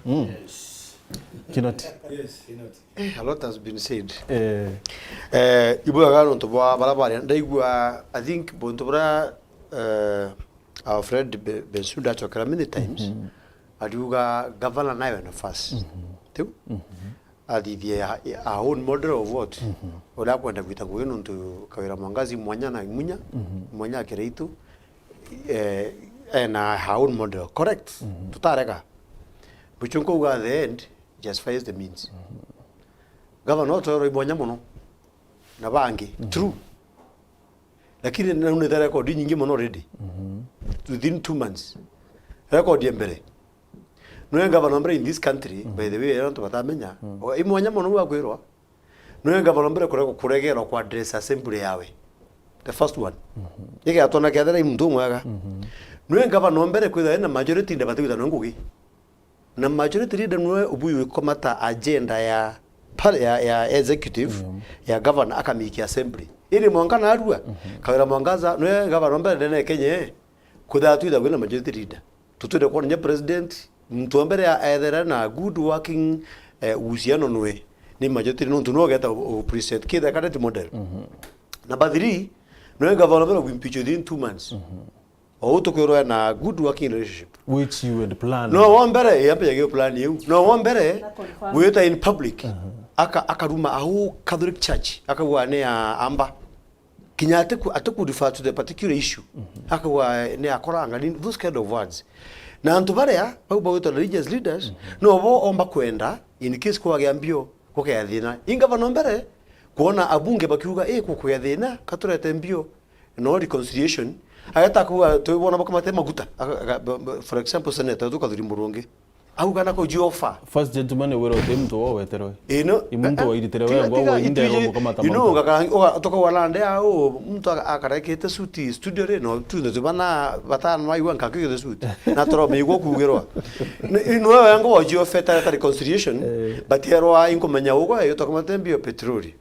Mm. Yes. Kinoti. Yes, Kinoti. Eh, a lot has been said. Eh. Eh, ibwega nontu bwa bara baria ndaigua, I think buntu bura, eh, our friend Be-, Bensouda acokera many times, Mhm. ariuga governor nawe nafasi. Mhm. Tiu? Mhm. Athithie a, a own model of what? Mhm. Uria akwenda gwita ngugi nontu Kawira Mwangaza i mwanya na Imunya, Mhm. mwanya a Kiraitu, eh, ena her own model. Correct? Mhm. Tutarega. Bucho nkauga at the end, justifies the means. Mhm. Governor otoro i mwanya muno na bangi. Mhm. True. Lakini naunite record inyingi muno already. Mhm. Within two months. Record ya mbere. Nwe governor mbere in this country, Mhm. by the way, antu batamenya. Mhm. O, i mwanya muno gwa kwirwa. Nwe governor mbere kure-, kuregerwa kwa address assembly yawe. The first one. Mhm. Igatona kethira i muntu mwega. Mhm. Nwe governor mbere kwithira na majority nda batithana ngugi. Na majority leader nwe ubuyu ikomata agenda ya par-, ya, ya executive, Mm. ya governor akamikia assembly. Ili mwanka narua, Mhm. Kawira Mwangaza, nwe governor mbere ndene Kenya, eh, kwithira twithagwe na majority leader. Tutwire kwona nya president, muntu wa mbere ya ethera na good working, eh, uhusiano nwe. Ni majority nontu nwe ugeta u-, u-, president. Kithira current model. Mhm. Number three, nwe governor mbere kuimpeach within two months. Mhm. O uu tukwirwa na good working relationship. Which you had planned. No wa mbere, yambe yagio plan iu. No wa mbere, Na confirm. Gwita in public, Aha. aka-, akaruma au Catholic Church, akauga ni ya amba. Kinya atiku-, atiku refer to the particular issue. Mhm. Akauga ni akoranga, ni those kind of words. Na antu baria, bau bagwitwa religious leaders, Mhm. no bo omba kwenda, in case kwagia mbio, kukia thina. Ingavana mbere, kuona abunge bakiuga, "Eh, kukia thina, katurete mbio." No reconciliation. Ageta kuga, tubona bakamate maguta. Aga-, aga-, b-, b-, for example, Senator, tu Kathuri Murungi. Auga na kujiofa. First gentleman wira uti muntu wo weterwe. Ino. I muntu waitire we ngwa, wa inde ro mukamata ino, maguta. Ngaka, oga, toka walande au, muntu aka-, akarekete suti studio ri, no, tu ndo tubana batano wa iwa nkakigete suti. Na toro me igwa kugirwa. Ni, ni wewe ngo wajiofe ta, ta reconciliation, Eh. but erwa inkumenya ugo, yo toka matembio petroli.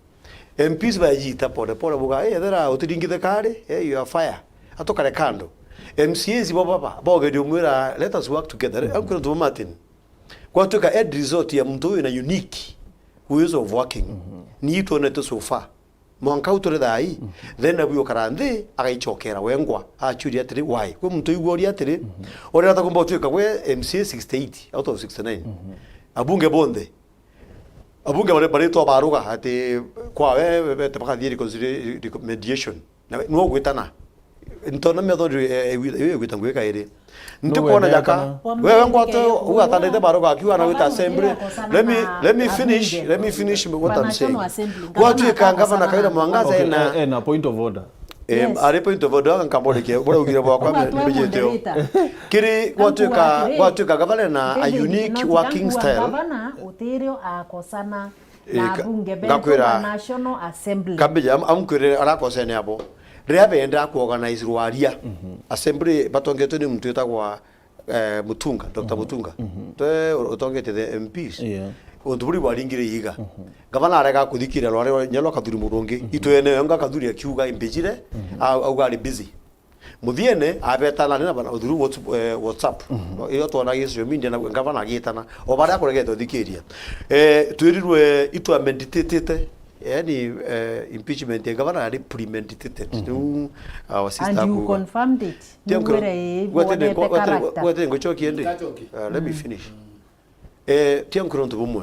M Ps bajita pole pole, buga, "Eh, ethera utiringithe kari, eh, you are fire." Atukare kando. M C As bo baba, bogerio mwira, "Let us work together." Eh, Uncle Martin. Gwatuika end result ya muntu uyu na unique ways of working. Mhm. Ni itwonete so far. Mwanka u turi thaa ii, then abu ukara nthi, agaichokera wengwa, achuria atiri, "Why?" Kwi muntu igworia atiri, "Uria atakumba utuika gwe M C A sixty-eight out of sixty-nine. Abunge bonthe, abunge bari-, baritwa baruga ati kwa we, we, bete bakathie reconcili-, reco-, mediation. Na we, nwo gwitana." Ntona method, eh, eh, igwita ngwika iri. Ntikwona jaka. Wewe ngwate ugatandite baruga akiuga na wita assembly. Let me, let me finish, let me finish what I'm saying. Gwatuika ngavana Kawira Mwangaza ena, eh, na point of order. Em, ari point of order, nkamurikia, bura ugire bwakwa mbijite o. Kiri gwatuika, gwatuika gavana na a unique working style. Gavana utirio akosana na abunge betu ba National Assembly. Kambija, am-, amkwirire arakosene abo. Riria benda kuorganize rwaria, assembly batongetwe ni muntu witagwa, eh, Mutunga, Doctor Mutunga. Twe utongetie the M Ps. Yeah. Untu buri bwaringire iga. Gavana arega kuthikiria rwaria rwa, nyalo Kathuri Murungi. Itwene yonga Kathuri akiuga imbijire, a-, auga ari busy. Muthiene abetana na bana through Whats-, eh, WhatsApp. Iyo twona gi social media na gavana agitana. O baria akuregete uthikiria. Eh, twirirwe itwa meditate. Yani, eh, impeachment ya gavana yari premeditated. Riu, our sister and you confirmed it. Tiankiro, nigwire ii, gwete ne-, wonete gwete, character. Gwete ngucokie ndi? Ndacokia. Uh, let me finish. Eh, tiankiro untu bumwe.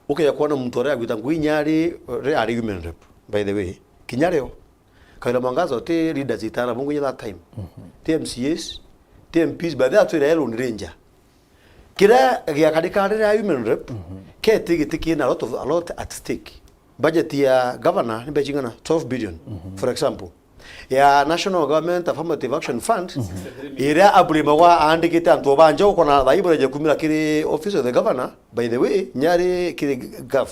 Ukeja kwona muntu uria agwita ngui inya ari, ri-, ari women rep, by the way. Kinya rio. Kawira Mwangaza ti leaders itara bungu that time. Ti M C As, ti M Ps, by the way, atwire Lone Ranger. Kiria giakarika riria women rep, keti giti kina a lot of, a lot at stake. Budget ya governor ni mbeca ing'ana? Twelve billion, for example. Ya National Government Affirmative Action Fund, iria Abraham wa aandikite antu banja ukona thaa ii bureje kumira kiri office of the governor, by the way, nyari kiri gov.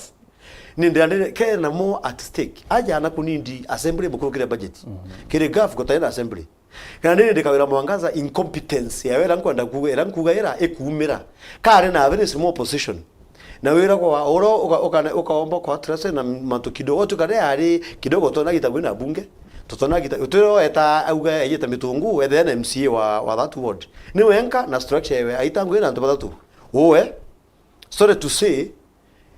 Ni ndira ndire kena more at stake. Aja na kunindi assembly bukurukire budget. Kiri gov gutaina assembly. Kana nini ndi Kawira Mwangaza incompetence ya wera nkwenda kuga, ira nkuga ira ikumira. Kari na very small position. Na wira kwa oro uka-, uka-, ukaomba kwa trust na mantu kidogo tu kare ari kidogo tona gita gwina bunge. Tutona gita, utiro eta auga ejeta mitungu, ethe na M C A wa, wa that ward. Ni wenka na structure ewe, aita ngwina antu bathatu. Uwe, sorry to say,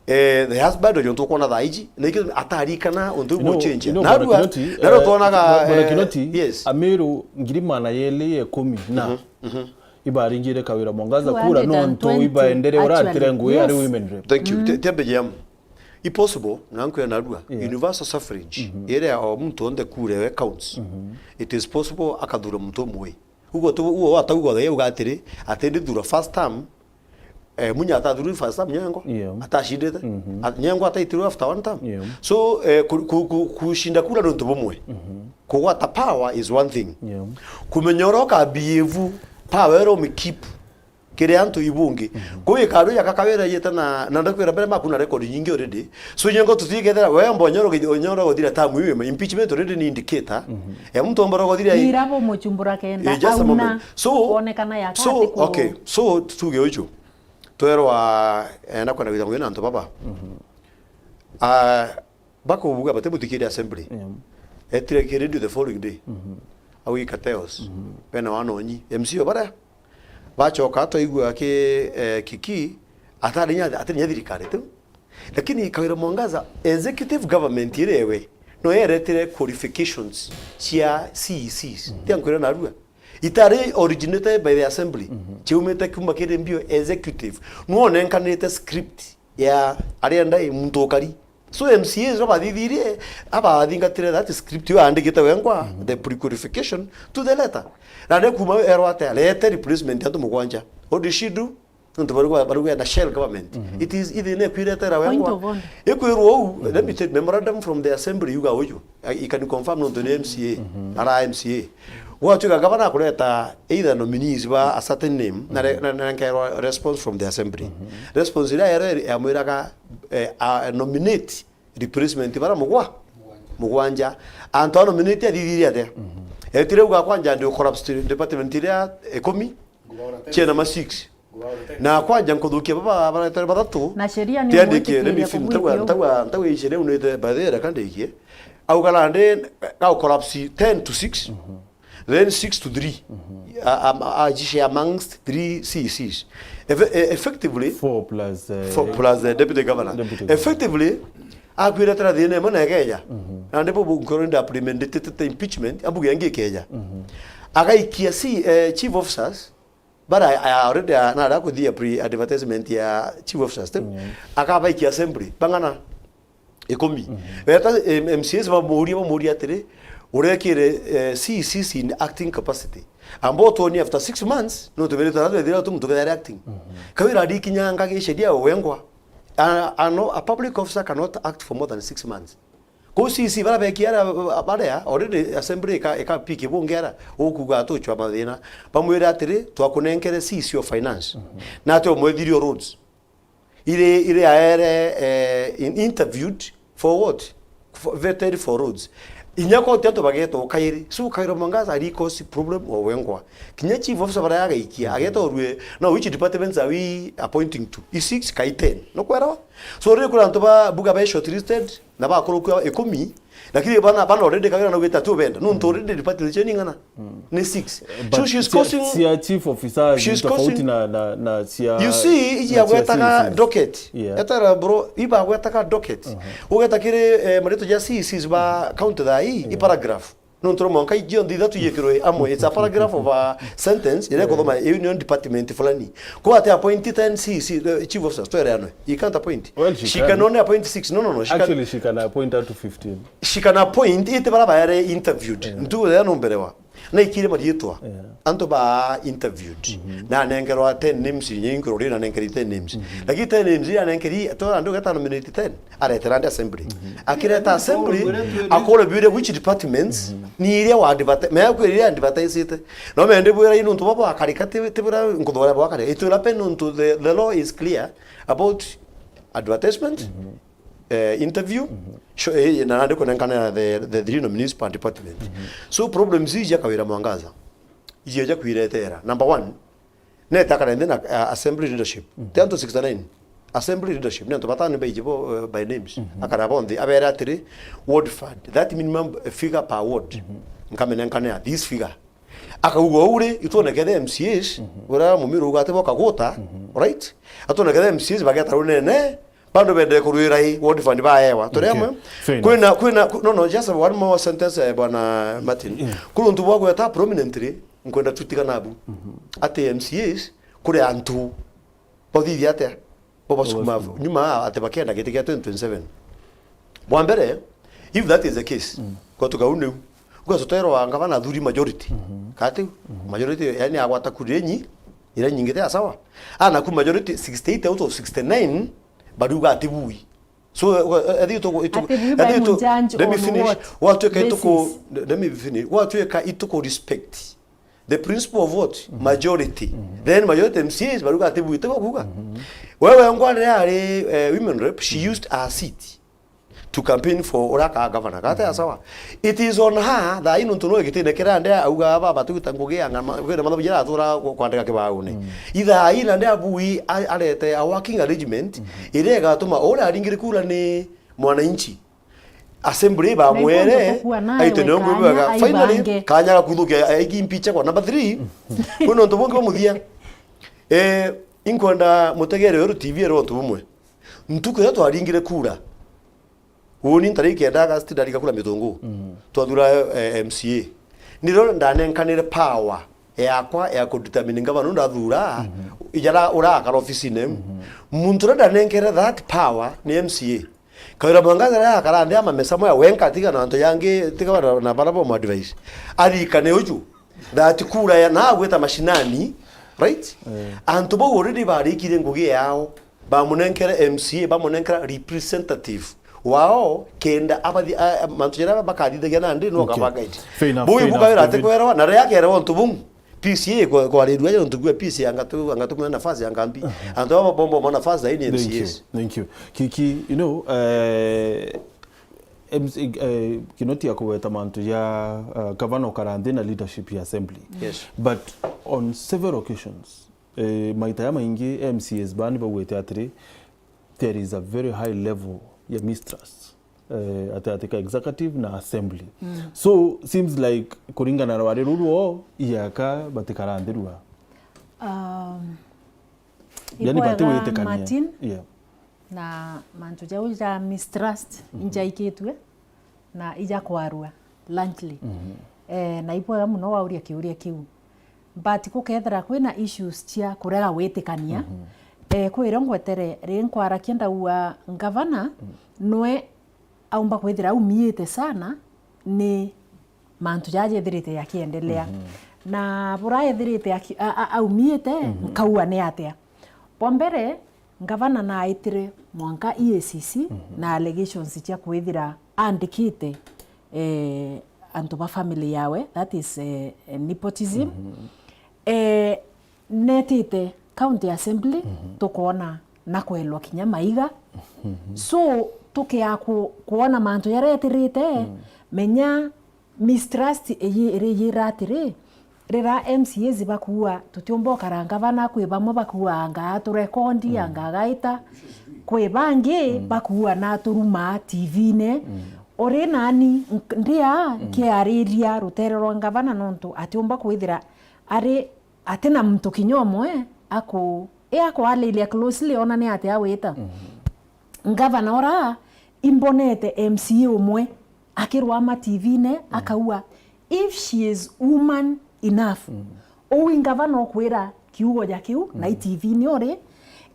eh, the husband oyo ntukwona thaa iji, na ikio atarikana untu no, guchenjia. No, narua, Bwana Kinoti, narua eh, twonaga, Bwana eh, Kinoti, yes. Amiru ngiri magana yeli ikumi na ibaringire Kawira Mwangaza kura, no ntu ibaendere uratire ngui ari women rep. Thank you. Te-, tembe jam. I possible, na nkwira narua, yeah, universal suffrage, iria o muntu onthe kura ewe counts. It is possible akathura muntu umwe. Ugo tu, ugo atauga the uga atiri, atindi thura first term, eh, Munya atathurire first term, Nyengo. Yeah. Atashindite. At-, Nyengo ataitirwe after one term. Yeah. So, eh, ku-, ku-, ku-, kushinda kura ni untu bumwe. Kugwata power is one thing. Yeah. Kumenya uria uka behave, power iria umi keep kiri antu ibungi. Kuu ikaru ya kakawira yete na, na ndakwira mbere maku na record nyingi already. So, Nyengo tutigethera, we mbonyoro gi-, onyoro guthira term iu, impeachment already ni indicator. Ya muntu ombora guthira i- Ira bo muchumbura kenda, eh, just a auna moment. So, kuonekana ya so, kati ku- okay. So, tuge uju. Twerwa, eh, na kwenda gwitha ngwina antu baba. Ah, bakubuga bate muthikiri assembly. Yeah. Etire ki radio the following day. Au ika chaos. Bena wanonyi. M C O bara. Bachoka twaigua ki, eh, Kiki, atari nya, atari nya thirikari tu. Lakini Kawira Mwangaza, executive government iri ewe, no yeretire qualifications cia C E Cs. Tia nkwira narua. Itari originated by the assembly. Chiumite kuma kiri mbio executive. Nuonenkanite script ya aria ndai muntu ukari. So M C As no bathithirie, abathingatire that script yo andikite wengwa, the pre-qualification to the letter. Na ne kuma erwa ate, arete replacement ya antu mugwanja. What did she do? Nontu barugwa, barugwa na shell government. It is either ne kwiretera wengwa. Point of order. Ikwirwo uu, let me take memorandum from the assembly yuga uyu. I, I can confirm nontu ni M C A, ara M C A. Gwatuika gavana akureta either nominees ba a certain name, na re-, na, na nkerwa response from the assembly. Response iria yero yamwiraga, eh, a nominate replacement bara mugwa-, mugwanja. Antu a nominate athithirie atia? Etire uga kwanja ndi collapse department iria ikumi, chena ma six. Na kwanja nkuthukia baba baretare bathatu. Na sheria ni tiandikie, let me umwitikirie finish, ntagwa, kugwithio. Ntagwa, ntagwa ici riu nite bathera kandikie. Auga nandi, ga collapse ten to six. Then six to three. A, a, a, she amongst three C Cs. Effe-, e-, effectively, four plus, eh, four plus the deputy governor. Deputy governor. Effectively, Akwiretera thina imwe na ikeja. Mhm. Na ndipo bu-, nkoro nda premeditated impeachment, ambuge ingi ikeja. Mhm. Agaikia si, eh, chief officers, bara a-, already a-, nara kuthia pre-advertisement ya chief officers, te? Mhm. Akabaikia assembly, bang'ana ikumi. Mhm. Weta, em, M C As bamuria, bamuria atiri, urekire, eh, C E Cs in acting capacity. Ambao tuoni after six months, no tubere tatu ethira tu muntu kethira acting. Mhm. Kawira arikinyanga giceria wengwa. A, a, no, a public officer cannot act for more than six months. Kou C E C bara bekia ara, baria, already assembly ika, ika pick bunge ara, ukuga atuchwa mathina. Bamwire atiri, twakunenkere C E C of finance. Mhm. Na ati umwethirio roads. Iri, iri aere, eh, in-, interviewed for what? For, vetted for roads. Inya koti antu bagetwa kairi. So Kawira Mwangaza ari cause problem o wengwa. Kinya chief officer bara agaikia, agetorwe, "No, which departments are we appointing to? I six kai ten?" No kwerawa? So riri kuri antu ba buga be shortlisted, na bakurukua ikumi, lakini bana, bana already Kawira naugite ati ubenda. Nuntu already department cio ni ng'ana? Mm. Ni six. So she's cia, causing, cia chief officers she's ni tofauti causing na, na, na cia, you see, iji na cia agwetaga C E Cs. Docket. Yeah. Etara bro, iba agwetaga docket. Uh-huh. Ugeta kiri, eh, marito ja C E Cs ba county thaa ii, i paragraph. Nontu no mwanka iji cionthe ithatu ijikirwe amwe. It's a paragraph of a sentence, iria ikuthoma iu niyo department fulani. Kwa ati appoint ten C E C, eh, chief officers, twereanwe. You can't appoint. Well, she can. She can only appoint six. No, no, no. She can, actually, she can appoint up to fifteen. She can appoint, iti bara baere interviewed. Yeah. Ntu ya numberewa. Na ikire marietwa. Yeah. Antu ba interviewed. Mhm. Na anengerwa ten names, nye inkuru ri na anenkeri ten names. Mhm. Lakini ten names ya anenkeri, to andu geta nominate ten. Aretera ndi assembly. Mhm. Akireta assembly, akore biuria which departments, mhm, ni iria wa advertise, me akwiria advertisete. No mende bwira inu ntu babo akarika ti, ti bura nkuthora bo akarika. Itwira pe nuntu the, the law is clear about advertisement, mhm, eh, interview, mhm, sho-, eh, na nandi kunenkana the, the three nominees per department. Mhm. So problems iji ja Kawira Mwangaza, iji ja kwiretera. Number one, neta kana nthi na, uh, assembly leadership. Mhm. Ti antu sixty-nine. Assembly leadership, ni antu batano baiji bo, uh, by names. Mhm. Akara bonthe, abere atiri, ward fund, that minimum figure per ward. Mhm. Nkamenya nkane this figure. Akauga uu ri, itwonekere M C As, mhm, uria Mumiru uga ati bo kaguta, mhm, right? Atwonekere M C As bageta runene, bandu bendere kurwira i, ward fund baewa. Turi amwe? Okay. Fair enough. Kwina, kwina, ku-, no, no, just one more sentence, eh, Bwana Martin. Yeah. Kuri untu bwa gweta prominently, nkwenda tutiga nabu. Mhm. Ati M C As, kuri antu, bauthithia atia? Bobasukuma nyuma ati bakenda giti kia twenty twenty-seven. Bwa mbere, if that is the case, mm, kwa tukau niu. Ugacoterwa ngavana athuri majority. Mhm. Kati, mhm, majority, yani agwata kura inyi, ira nyingi te sawa. Ana ku majority sixty-eight out of sixty-nine, bariuga ati bui. So, uh, uh, ati ituku, ituku, ati bui ati by itu-, mujanjo let me on finish. What basis? Watweka ituku, let me finish. Watweka ituku respect the principle of what? Mhm. Majority. Mhm. Then majority M C As baruga ati bwite bakuga. Mhm. Wewe ngware ari, eh, women rep, she, mhm, used her seat to campaign for uria ka governor. Kate ya sawa. It is on her, thaa ino ntu no igitine kira nde auga baba tuguta ngugi ya ngama, kwina mathabu jira atura ku-, kwandika kibaune. Mhm. Ithaa ina nde abui a-, arete a working arrangement, mhm, iria igatuma uria aringire kura ni mwananchi. Assembly bamwere, aite nongo bwega. Finally, kanya ga kuthukia aiki mpicha kwa number three. Kwina untu bungi bwa muthia. Eh, inkwenda mutegere uru T V ero untu bumwe. Ntuku iria twaringire kura. Uni ntariki kenda August ndarika kura Mitungu. Mm. Twathura, eh, M C A. Niro ndanenkanire power yakwa ya kudetermine ngavana ndathura, mhm, ijara urakara ofisine. Mhm. Muntu uria ndanenkere that power ni M C A. Kawira Mwangaza riria akara nthi amamesa moya wenka, tiga na antu yangi, tiga na, na bara bo advice. Arikane uju, that kura ya, na agwita mashinani, right? Eh. Antu bau already barikire ngugi yao, bamunenkere M C A, bamunenkera representative wao, kenda abathi-, a, a, mantu jaria bakathithagia nandi no, okay, gaba guide. Fair enough, fair enough, David. Bukawira ati kwerwa, na riria akerwa untu buu, P C A kwa, kwarirua aja nontu bua P C A angatu-, angatumira nafasi ya ngambi. Mhm. Antu aba bomba ma nafasi thaini. Thank you. M C As. Thank you. Kiki, you know, eh, M C, eh, Kinoti akugweta mantu ja, eh, gavana ukara nthi na leadership ya assembly. Yes. But on several occasions, eh, maita ya maingi M C As bani baugwete atiri, there is a very high level ya mistrust, eh, ati, ati ka executive na assembly. Mm. So, seems like, kuringana na rwari ruru o, iaka batikara nthi rua. Um, yani, ibwega batiwitikania. Martin. Yeah. Na mantu jau ja mistrust injaikitue na ija kwarua largely. Eh, na ibwega muno wauria kiuria kiu. But gukethira kwina issues cia kurega gwitikania, eh, kwirio ngwetere ri nkwarakia ndaua ngavana nwe aumba kwithira aumiite sana ni mantu jaja jethirite yakiendelea. Na bura ethirite aki-, a-, a-, aumiite, nkaua ni atia? Bwa mbere, ngavana naaitire mwanka E A C C na allegations cia kwithira andikite, eh, antu ba family yawe, that is, eh, eh, nepotism. Eh, netite county assembly, tukoona na kwelwa kinya maiga. So, tukia ku-, kwona mantu jaria etirite, menya mistrust iyi iri yira atiri, rira M C As bakuua, tutiumba ukara ngavana, kwi bamwe bakuua anga aturekondi, anga agaita, kwi bangi bakuua na aturumaa T V-ne. Uri nani nk-, ndia nkiariria rutere rwa ngavana nontu atiumba kwithira ari atina muntu kinya umwe aku-, i akwariria closely ona ni atia wita. Ngavana ura imbonete M C A umwe akirwama T V-ne akaua, "If she is woman enough." Uu i ngavana ukwira kiugo ja kiu na i T V-ne uri,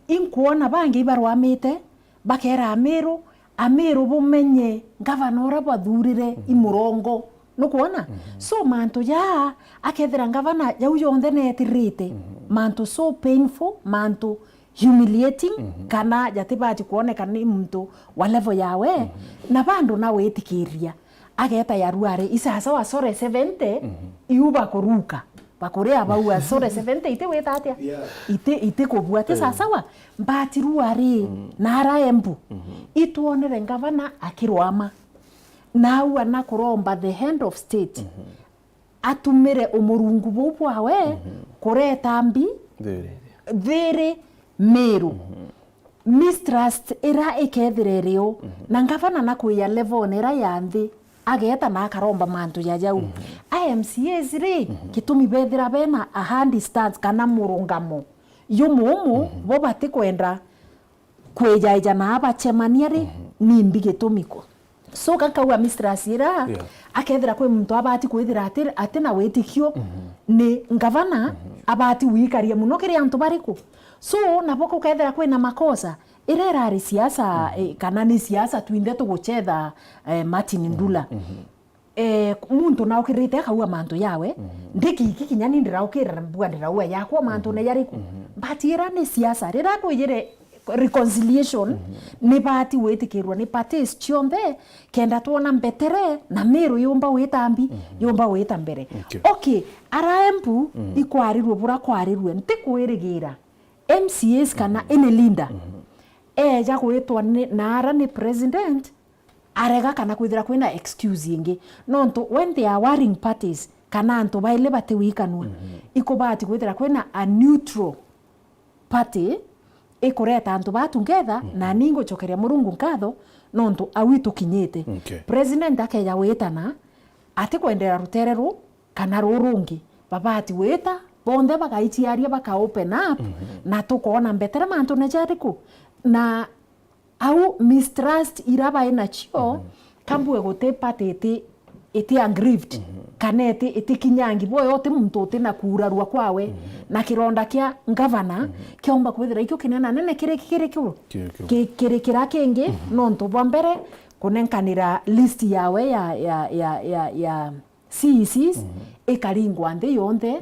inkwona bangi ibarwamite bakera Amiru, Amiru bumenye ngavana ura bwathurire i murongo. Nukwona? So mantu jaa, akethira ngavana jau jonthe neetirite, mantu so painful, mantu humiliating, kana jatibati kwoneka ni muntu wa level yawe, na bado na witikiria. Ageta ya ruari, isasawa sore seventy, iu bakuruka. Bakuria baua, sore seventy, iti wita atia? Iti, iti kubua, ti sasawa. But ruari, na ara Embu, itwonere ngavana akirwama. Naua na kuromba the hand of state. Atumire umurungu buu bwawe kureta mbi thiri Miru. Mistrust ira ikethira iri u, na ngavana na kwia level ira ya nthi, ageta na akaromba mantu ja jau. A M C As ri, gitumi bethira bena a hard stance kana murungamo jumumu, bo batikwenda kwijaija na abacemania ri, nimbi gitumi ku. So, ga nkauga mistress ira, akethira kwi muntu abati kwithira ati, ati na witikio, ni ngavana abati gwikaria muno kiri antu bariku. So, nabo gukethira kwina makosa, ira irari siasa, eh, kana ni siasa twinthe tuguchetha, eh, Martin Ndula. Eh, muntu naukirite akauga mantu yawe, ndikiki kinya ni ndiraukira mbua ndiraua yakwa mantu ne jariku. But ira ni siasa, rira kwijire reconciliation, ni bati witikirwa ni parties cionthe, kenda twona mbetere na Miru yumba wita mbi, yumba wita mbere. Okay. Okay, ara Embu ikwarirwe bura kwarirwe, ntikwirigira M C As kana any leader eja gwitwa ni, na ara ni president, arega kana kwithira kwina excuse ingi. Nontu when they are warring parties, kana antu baili batiwikanua, ikubati kwithira kwina a neutral party ikureta antu baa together, na ni ngucokeria Murungu nkatho nontu au itukinyite. Okay. President akeja witana, atikwendera rutere ru kana ruru rungi, babati wita, bonthe bagaiciaria baka open up, na tukoona mbetere mantu ne jariku. Na au mistrust ira bai nacio, kambue guti party iti, iti aggrieved, kana iti, iti kinyangi, boyo uti muntu uti na kuurarua kwawe, na kironda kia ngavana kiomba kwithira ikio kinenanene kiri, kiri kiu, kiri kiu, ki-, kiri kira kingi, nontu bwa mbere kunenkanira list yawe ya, ya, ya, ya, ya C E Cs, ikaringwa nthi yonthe.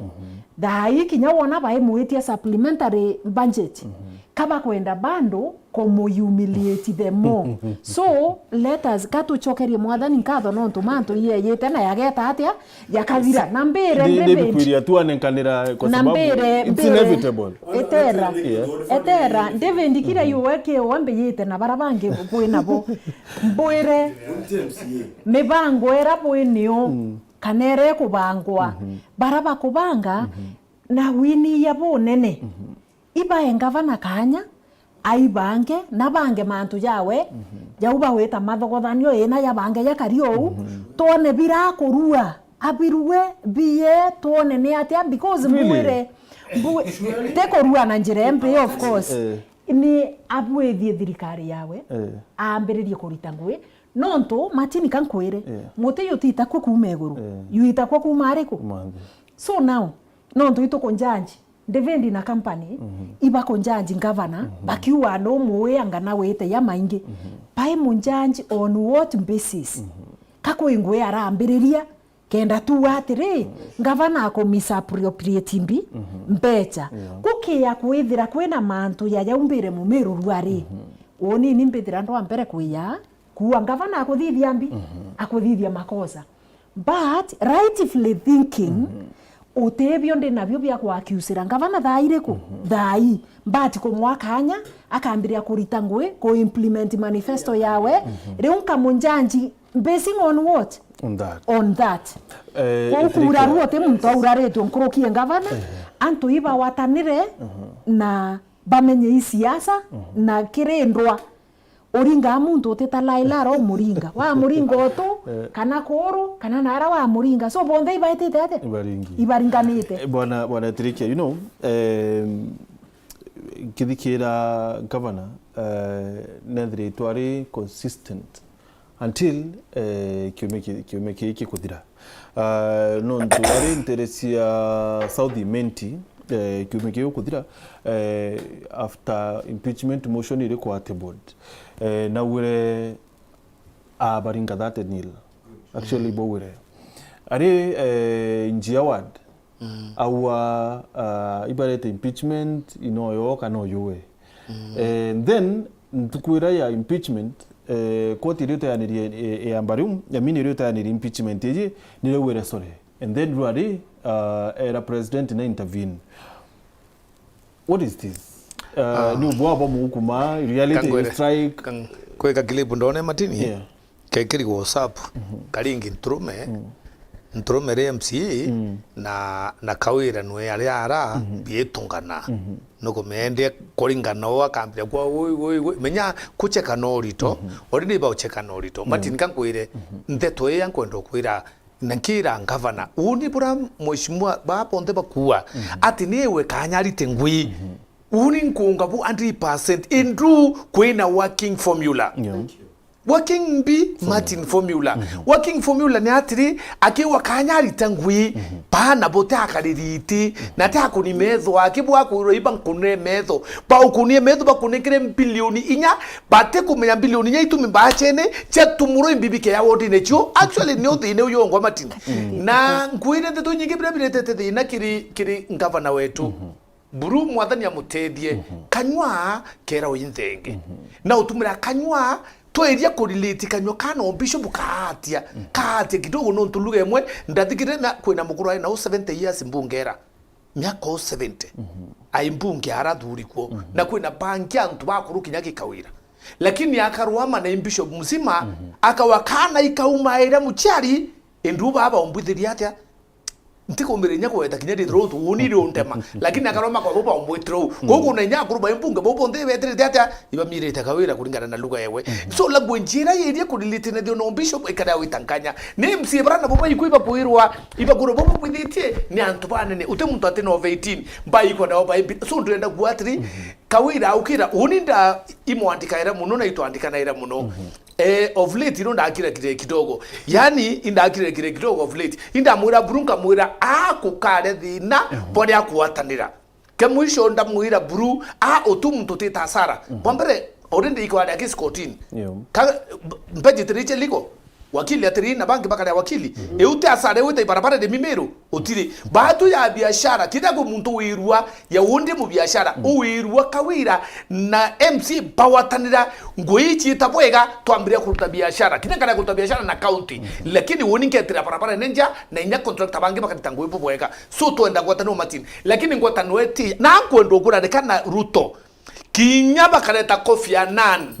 Thaa ii kinya wona baimwitia supplementary budget, ka bakwenda bado kumuhumiliate the more. So, let us, ka tucokerie Mwathani nkatho nontu mantu iyeyite na yageta atia, yakathira. Na mbire, Ndi-, David, ndibikwiria tu anenkanira kwa na sababu mbire, it's mbire, inevitable. Etera, etera, David, kira yuwe kiwa mbiyite na bara bangi bwi nabo. Mbwire, mibango ira bwinio, kana ira ikubangwa, bara bakubanga, na wini ya bunene, ibae ngavana kanya, aibange, na bange mantu jawe, jau bawita mathogothanio, ina jabange jakari ou, twone birakurua, abirue, biye, twone ni atia, because mbwire, mbwi-, ti kurua na njira imbi, of course. ni abwithie thirikari yawe, eh, aambiririe kurita ngui, nontu Martin, ka nkwire, eh, muti jutitakua kuuma iguru, eh, juitakua kuuma ariku? Kuuma nthi. So now, nontu itukunjanji, David na company, mhm, ibakunjanji ngavana, mhm, bakiuga nu muwi anga na wite ja maingi. Mhm. Bai munjanji on what basis? Mhm. Ka kwi ngui arambiriria, kenda tuuga atiri, ngavana akumisappropriate mbi, mhm, mbecha. Yeah. Gukia kwithira kwina mantu jajaumbire Mumiru ruari, mhm, uuni ni mbithira ndwa mbere kwiya, kuua ngavana akuthithia mbi, mhm, akuthithia makosa. But rightfully thinking, mhm, utibio ndi nabio bia kuaccusira ngavana thaa iriku? Mhm. Thaa ii. But kumwa kanya, akambiria kurita ngui, ku implement manifesto yawe, mhm, riu nkamunjanji basing on what? On that. On that. Eh, Kuu kuura ruo ti muntu auraritwe nkuruki e ngavana, eh, antu ibawatanire, mhm, na bamenye i siasa, mhm, na kirindwa. Uringaa muntu utita Laila ara umuringa. Wamuringa utu, eh, kana kuru, kana nara wamuringa. So, bonthe ibaitite atia? Ibaringi. Ibaringanite. Eh, bwana, bwana Tirikia, you know, eh, kithikira governor, eh, nethire itwari consistent until, eh, kiumia ki-, kiumia kii gikuthira. Ah, nontu ari ntere cia South Imenti, eh, kiumia kiu kuthira, eh, after impeachment motion iri kwa tabled, eh, naugire abaringa thirty nil. Actually, baugire. Ari, eh, Njia Ward, mm, aua, ah, ibarete impeachment, inoyo kana oyuwe. Mm. Eh, then, ntuku iria ya impeachment, eh, koti iria iteanirie, eh, ya mbariu, I mean, iria iteanirie impeachment iji, nirauire sorry. And then rwari, ah, era president na intervene. What is this? Ah, ah, ni ubwa bwa mukuma, reality kangwere, strike. Kang-, kwika clip ndone Martin? Yeah. Kekiri WhatsApp, mhm, karingi nturume, mm, nturume ri M C A, mm, na, na Kawira nwe aria ara, mhm, biitungana. Mhm. Nukumeendia kuringana o akambia kwa, "Ui, ui, ui." Menya kucheka no rito, mhm, already ba ucheka no rito. Mm. Martin, ka nkwire, mhm, ndeto iya nkwenda kwira, na nkira ngavana, uni bura mheshimiwa ba bonthe bakua, mhm, ati niwe kanya arite ngui. Mhm. Uni nkunga bu hundred percent. Indu kwina working formula. Yeah. Working mbi, formula. Martin, formula. Mhm. Working formula ni atiri, akiwa kanya arita ngui, mhm, bana bote akariri iti, mhm, na te akuni metho, akibwa kwirwa iba nkune metho. Ba ukunie metho, bakunikire mbilioni inya, bate kumenya mbilioni inya itumi mbachene, cia tumuro imbibike ya wodine cio. Actually, ni uthine uyu ongwa Martin. Mhm. Na nkwire ndeto nyingi bira biretete thina kiri, kiri ngavana wetu. Mhm. Buru, Mwathani amutethie, mhm, kanywa kera uinthenge. Mhm. Na utumira kanywa, tweria kurelate kanywa kana o bishop kaatia, mhm, kaatia kidogo nontu lugha imwe, ndathikire na kwina mukuru ari nau seventy years mbunge era. Miaka o seventy. Mhm. Ai mbunge arathuri kuo. Mhm. Na kwina bangi antu bakuru kinya gikawira. Lakini akarwama na bishop mzima, mhm, akawa kana ikaumaira muchari, indu baba umbwithiria atia? Ntikumira inya kugweta kinya rithira utu uni ri untema, lakini akaroma kwa buba umbwitira u. Koguo na inya akuru ba imbunge bobo nthi betirite atia, ibamirite Kawira kuringana na lugha yewe. Mhm. So, language ira yiria kurelate na thio no bishop ikara wita nkanya. Ni M C A bara nabo baikwa ibakwirwa, ibakwirwa bobo bwithitie ni antu banene. Uti muntu ati na over eighteen, baikwa nabo ba M P. So, ndurenda kuga atiri, mhm, Kawira aukira, uni nda imwandikaira muno na itwandikanaira muno. Mhm. Eh, of late, ino ndakirekire kidogo. Yani, indakirekire kidogo of late. Indamwira Buru, nkamwira, "A, kukare thina, mhm, boria kuatanira." Ke mwisho ndamwira Buru, "A, utu muntu tita hasara." Mhm. Kwa mbere, already iko aria kesi kotini. Yo. Ka, mbeji tiriche liko. Wakili atiri na bangi bakaria wakili. Mhm. Iu ti hasara iu ita ibarabara ni Mimiru. Utiri. Batu ya biashara, kinya kwi muntu wirua ya undi mubiashara, mm, uwirua Kawira na M C A bawatanira, ngui ici ita bwega, twambiria kuruta biashara. Kinya kana kuruta biashara na county. Mm. Lakini uni nketira barabara ni nja, na inya contractor bangi bakarita ngui bubwega. So twenda ngwataniro Martin. Lakini ngwataniro eti, na nkwenda ukurarikana Ruto. Kinya bakareta Kofi Annan.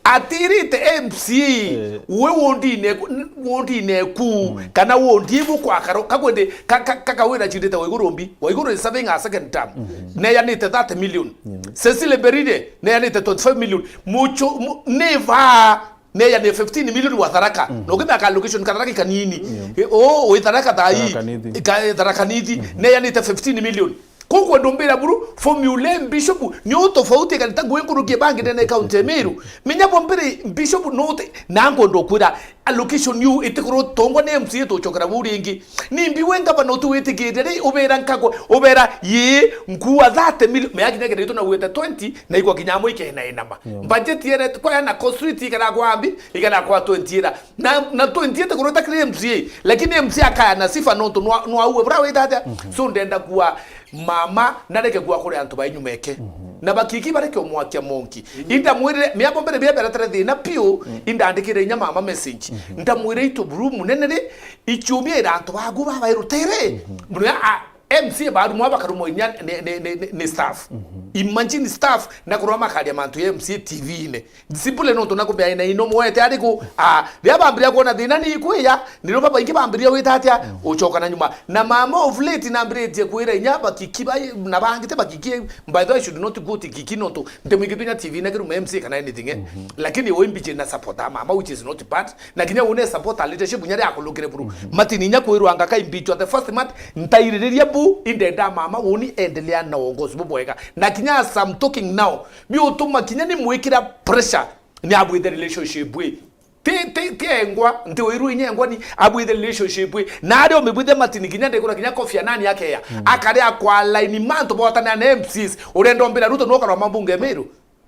Atirite M C A, eh, we wondine ku, wondine ku, mm, kana wondi ibu kwa karo, kakwendi, ka, ka, ka Kawira chindite Waiguru mbi. Waiguru is serving a second term. Mm-hmm. Neyanite thirty million. Mm. Cecily Mberire, neyanite twenty-five million. Mucho, mu, neva, neyanite fifteen million wa Tharaka. Mm. Na ukimenya ka location ka Tharaka kanini. Mm. Eh, oh, wi Tharaka thai. Tharaka Nithi. Ka, Tharaka Nithi. Mm-hmm. Neyanite fifteen million. Koguo ndumbira buru, formula bishop, ni utofauti kanitha ngui nkuruki bangi ndene county ya Meru. Menya bo mbere bishop no te, na nkwenda ukwira allocation yu itikorwo tongwa ni M C A tucokera buu ringi. Ni mbi we ngavana uti witikirie ri, ubera nkagwa, ubera yi, nkua thirty million, mea kinya kenda itu na gwita twenty, na ikwa kinya amwe ikena inama. Yeah. Budget yere kwa ya na co street ikara kwa mbi, ikara kwa twenty ira. Na, na twenty itikorwo itakiri M C A, lakini M C A akaya na sifa nontu nwa, nwa uwe bura wita atia. Mhm. So ndenda kuwa mama, nareke kuwa kuri antu ba inyuma eke. Mhm. Na bakiki bareke umwakia monki. Mhm. Indamwirire, miambo mbere bia beretere thina piu, mhm, indandikire inya mama message. Mhm. Ndamwire itu buru munene ri, ichumia ira antu bagu baba irutere. Mhm. Muno ya, a, M C A barumwa bakarumwa inya ni, ni, ni, ni, ni staff. Mhm. Imagine staff na kurwa makaria mantu ya M C A T V-ine. Discipline nontu na kumbea ina ino mwete ariku. Ah, ria bambiria kuona thina ni ikwiya, niro babaingi bambiria wita atia, mm, ucoka na nyuma. Na mama of late nambiritie kwira inya bakiki ba, na bangi te bakiki, by the way, I should not quote kiki nontu nti mwingi tunya T V na kiruma M C A kana anything, eh. Mhm. Lakini we mbiche na support mama, which is not bad. Na kinya une support leadership nyari akulukire buru. Mhm. Mati ninya kwirwa ngaka imbichwa the first month, ntaiririria bu, indenda mama, uni endelea na uongozi bubwega. Na kinya as I'm talking now, biutuma kinya ni mwikira pressure, ni abwithe relationship wi. Ti, ti, ti engwa, nti wiru inya engwa ni abwithe relationship wi. Na ari umibwithe matini kinya ndikura kinya Kofi Annan akeya. Mm. Akari akwa line mantu botana na M Cs. Urenda umbira Ruto no karwa mabunge Meru.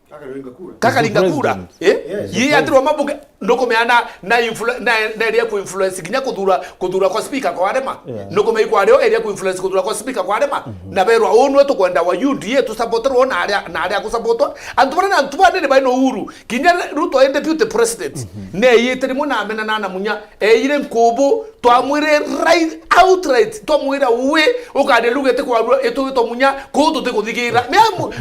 Kakaringa kura. Kakaringa kura. President. Eh? Yes. Yi atirwa mabunge, ndukumeana na influ-, na, na area ku influence kinya kuthura, kuthura kwa speaker kwa arema. Yeah. Nukumei kwa rio area ku influence kuthura kwa speaker kwa arema. Mhm. Na berwa unwe tukwenda wa U D A tusapoterwo na aria, na aria kusapotwa. Antu bara na antu bane ni baino uhuru. Kinya Ruto e deputy president. Mhm. Ne yite rimwe na amena na na munya. Eire nkubu, twamwire right, outright, twamwira wi, ukande lugha itikwagua, itugitwa munya, kuu tutikuthigira. Mea mu-,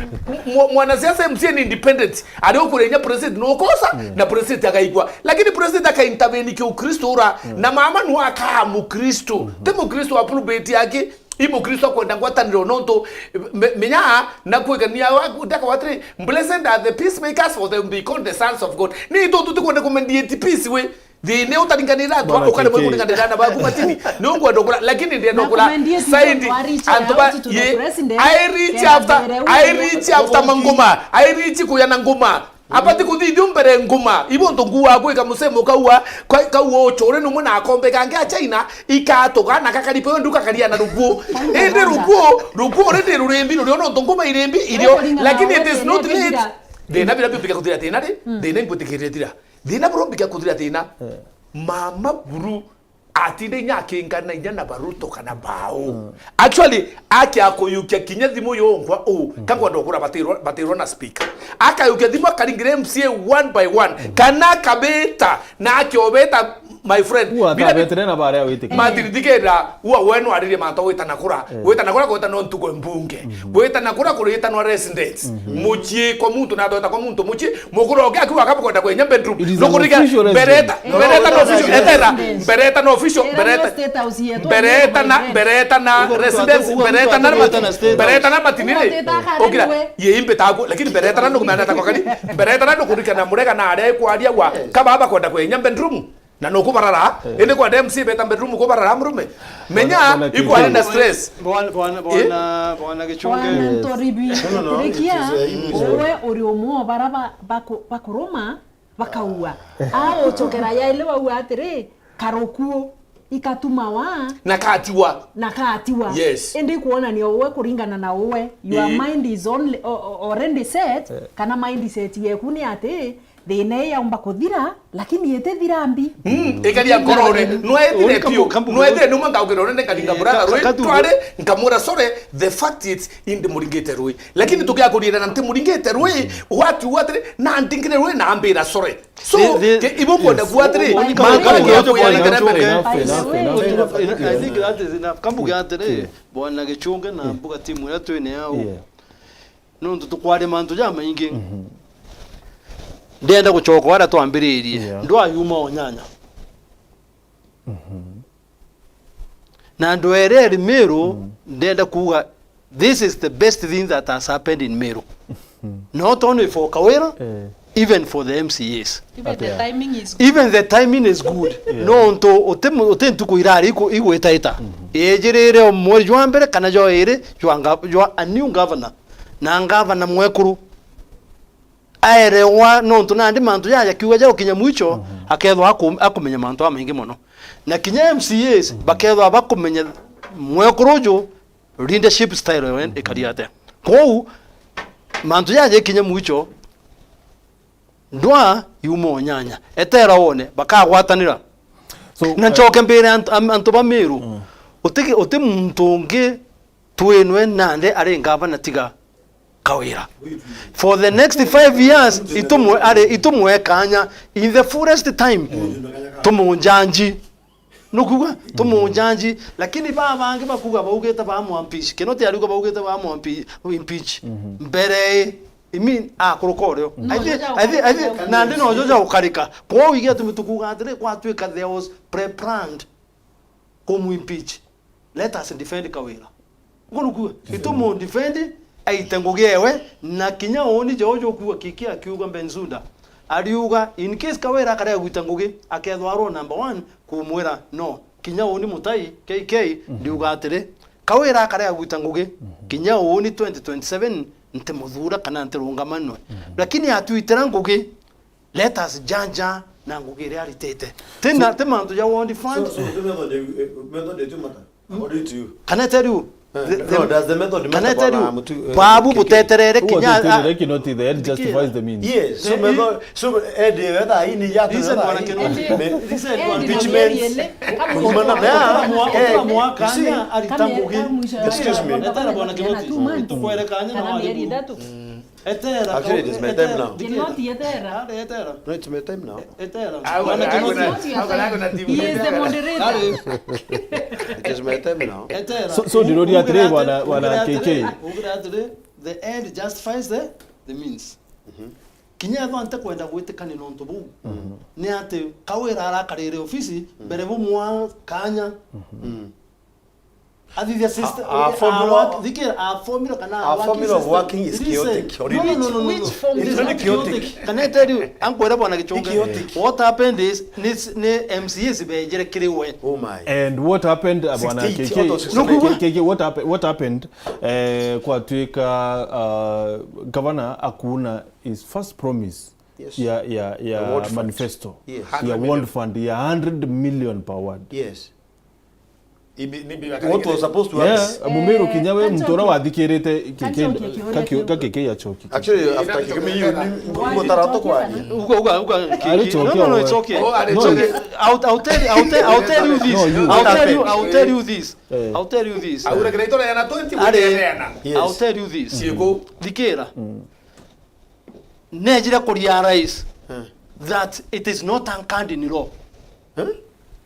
mu-, mwanasiasa M C A ni independent. Ari ukuria inya president nukosa, mm, na president akaigua. Lakini president akaintervene ki ukristo ura, mm, na mama nu akaa mukristo. Mm-hmm. Ti mukristo wa pulpit yake, i mukristo akwenda ngwataniro nontu, me-, menya, na kwigania wa, ndakawatiri, "Blessed are the peacemakers, for they will be called the sons of God." Ni tu tutikwenda kumediate peace we. Thina utaringanira antu, bwana ukaremwe Kiki, kuringanira na baku matini. Ni ungwenda ukura, lakini ndienda ukura. Saidi, antu ba, ye, I reach after, I reach after manguma. I reach kuya na nguma. Abati kuthithio mbere nguma. Ibo ntu ngua gwika musemo kaua, ka-, kaua uchore numwe na akombe kange a China, ikatuga na kakaripe ndu kakaria na rukuo. Indi rukuo, rukuo rindi rurimbi, rurio nontu nguma irimbi, irio, lakini it is not late. Thina bira biumbika kuthira thina ri, thina imbutikirie thira. Thina burombika kuthira thina. Eh. Mama buru atinde inya akingana inya na baruto kana bao. Mm. Actually, akia kuyukia kinya thimu yongwa u, mm, kangwa ndokura batirwa, batirwa na speaker. Akayukia thimu akaringira M C A one by one. Mm. Kana akabeta, na akiobeta, my friend. Ua bila atabetire na baria witikia. Matiri thikira, ua wenu aririe mantu witana kura. Eh. Witana kura kwetana ntugo mbunge. Mhm. Gwitana kura kuritanwa residence. Mhm. Mucii kwa muntu na thota kwa muntu mucii, mukuru oke akiwa akabukwenda kwenya bedroom. It is an official residence. Mbereta, mbereta na official, etera, mbereta na official, mbereta, mbereta na, mbereta na residence, mbereta na, mbereta na matinire. Okira, ye imbe taku, lakini mbereta na nukumana ta kokani, mbereta na nukurika na murega na aria kwaria wa, kaba abakwenda kwenya bedroom. Na nukubarara, eh, indi kwenda M C beta bedroom kubarara murume. Menya, bwana, bwana ikwari na Kiki, stress. Bwana, bwana, eh? Bwana, bwana Gichunge. Bwana Ntoribi, no, no, no, kurikia, it is, uh, uwe uri umwe wa bara ba, baku-, bakuruma, bakaua. Ah, uchokera ya ile wau atiri, karukuo, ikatumawa. Na katiwa. Na katiwa. Yes. Indi kuonania uwe kuringana na uwe, your, eh, mind is only, o-, o-, already set, eh, kana mindset yeku ni ati, thina ii yaumba kuthira, lakini itithira mbi. Mm, ikaria nkorone. Nwethire piu. Nwethire numa ngaukira unene nkaringa brother rui. Twari, nkamwira, "Sorry, the fact is, indi muringite rui." Lakini tugiakurira na nti muringite rui, what, what, na ndingire rui na ambira, "Sorry." So, ibo kwenda kuatiri, mantu ya kuya na mbere. I think that is enough. Kambuge atiri, bwana Gichunge na mbuga timu iria twine au. Yeah. Nontu tukwaria mantu jamaingi. Mhm. Ndenda gucoka aria twambiririe. Yeah. Ndwayuma o nyanya. Mhm. Na ndwere ri Meru, mhm, ndenda kuuga, this is the best thing that has happened in Meru. Mhm. No tono ifoka wira, eh, even for the M C As. Even the Atia. Timing is good. Even the timing is good. Yeah. Nontu uti mu-, uti ntuku irari iku-, igwitaita. Mhm. Ijirire o mweri jwa mbere kana jwa iri jwa nga-, jwa a new governor. Na governor mwekuru. Aerewa nontu nandi mantu jaja kiuga ja gukinya mwicho, mhm, akethwa aku-, akumenya mantu amaingi mono. Na kinya M C As, mhm, bakethwa bakumenya mwekuru uju leadership style yawe ikari atia. Kwou, mantu jaja ikinya mwicho, ndwa yuma unyanya. Etera wone, bakagwatanira. So, na eh, ncoke mbire antu, am-, antu ba Meru, mm, uti, uti muntu ungi twinwe nande ari ngavana tiga Kawira. For the next five years, itumwe, ari, itumwe kanya, in the fullest time, mm, tumunjanji. Nukuga, tumunjanji, lakini ba bangi bakuga baugite bamwampish. Kinoti ariuga baugite bamwampi-, impeach. Mhm. Mbere, I mean, akuruka urio. No, I think, no, I think, I think, no, nandi no, no, joja ukarika. Kwou igi atumi tukuga atiri, gwatuika there was pre-planned kumwimpeach. Let us defend Kawira. Nkurukuga, itumu defend, aite ngugi ewe, na kinya uuni George ukuga kiki akiuga Bensouda. Ariuga, in case Kawira akarega gwita ngugi, akethwa arwo number one, kumwira, no. Kinya uuni Mutai, K K, mhm, ndiuga atiri, Kawira akarega gwita ngugi, mhm, kinya uuni twenty twenty-seven, ntimuthuura kana ntirungama nwe. Mhm. Lakini atwitira ngugi, let us judge na ngugi iria aritite. Ti na, so, ti mantu ja ward fund. So, so, the method, eh, method ya Tumata, according to you? Can I tell you? Eh, the, no, the, does the method matter, can I tell you? Bwana Mutu-, eh, Babu K K? Buteterere. Who was kinya, it that Kinoti, the end justifies the means? Yes, so the, method, so, eh, the, whether ini ya listen, Bwana Kinoti. Listen, Bwana Kinoti. Impeachment. Kumana na, kila mwa-, eh, kila mwaka you see, nya arita ngugi. Excuse me. Etera Bwana Kinoti. Two months. Tukwere kanya na kana mieri ithatu. Etera, actually, it is my time now. Kinoti, etera. Ari, etera. No, it's my time now. Etera. Bwana Kinoti. He is the moderator. Ari. It is my time now. Etera. So, so, ndiroria atiri, bwana, bwana K K. Ugira atiri, the end justifies the, the means. Mhm. Kinya ethwa ntikwenda gwitikania nontu buu, mhm, ni ati Kawira arakarire ofisi, mhm, mbere bumwa kanya. Mhm. Mm. Athithia system, our, our formula, our work, thikira, our formula kana our working system. Our formula of working is chaotic already. Listen. No, no, no, no, no, no. It's really chaotic. Can I tell you? Ankwira Bwana Gichunge. It's chaotic. What happened is, ni, ni M C As bejire kiri we. Oh my. And what happened, uh, Bwana K K? Sixty-eight out of sixty-nine. Nukuga? K K, what happened, what happened, eh, kwatwika, uh, governor akuna his first promise, yes, ya, ya, ya ward fund, manifesto. Yes. Ya ward fund ya hundred million per ward. Yes. Ibi, ni bi, what was supposed to happen? Yeah, Mumiru, kinya we muntu uria wathikirite K K, K K ya Choki. Actually, after K K, you, ni, ni mutara tu kwa. Uga, uga, uga, K K. No, no, no, it's okay. Oh, it's okay. I'll, I'll tell you, I'll tell, I'll tell you this. No, you. I'll tell you, I'll tell you this. Eh. I'll tell you this. Aura kira itora yana twenty, ari, yana. Yes. I'll tell you this. Ciiko. Thikira. Mm. Nejire ku realize, eh, that it is not anchored in law. Eh?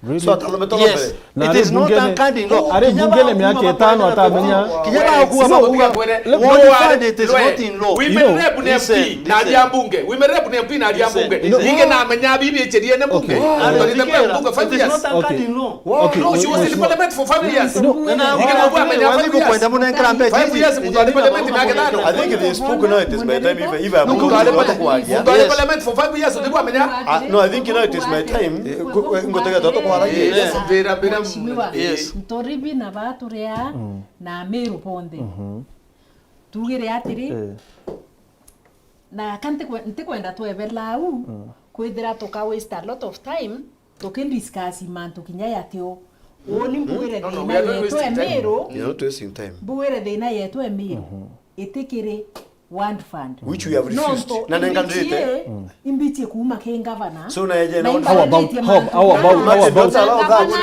Really? So, atalometoka mbere. Yes. It is not anchored in law. Ari bunge ni miaka itano atamenya. Kinya ba kuwa ba kuwa. Let me, ward fund, it is not in law. Women rep ni M P, listen, na listen. Ari a bunge. Women rep ni M P na ari a bunge. Listen, listen. Inge na menya bibi echerie ne bunge. Okay. Ari, mbunge five years. It is not anchored in law. Okay. No, she was in parliament for five years. No, no, no. Inge na kwa menya five years. Kwenda munenkera mbeca. Five years, muntu ari parliament miaka itano. I think they spoke now, it is my time, if, if I'm going to talk about, yes. Muntu ari parliament for five years, ndibwa menya. Ah, no, I think now it is my time. Eh, ku-, eh, ngotega toto kwa rangi. Yes. Yes. Mbira, mbira. Mheshimiwa, yes. Ntoribi na baturia, mm, na Meru bonthe. Mhm. Tugire atiri, eh, na ka ntikwe-, ntikwenda twebela au, mm, kwithira tuka waste a lot of time tukidiscuss mantu kinya yatio. Uni mbugire, no, no, thina we are not yetu wasting time. Emiru. You're not wasting time. Mbugire thina yetu Emiru. Mhm. Itikiri ward fund. Which we have refused. Nontu na nenganirite. Imbichie, mm, imbichie kuuma ki ngavana. So na eje na, how about, how, how about, how about,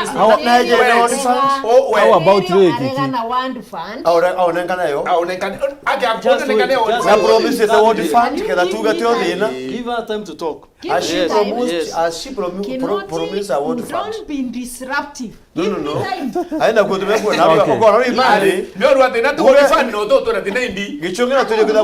how, na eje na ward fund? Oh, well. How about riki? Aregana ward fund. Aure-, aonengana yo. Aonengana, ake just wait, just wait. Na promise the ward fund, can you give me time? Ketha tuga tio thina. Give her time to talk. As she promised, yes, as she promi-, pro-, promised a ward fund. Kinoti, don't be disruptive. No, no, no. Give me time. Aina kutumia kwa na, okay, uko na imani. Ni oru ati na tu ward fund no tu tu na thina imbi. Gichungira tu kwenda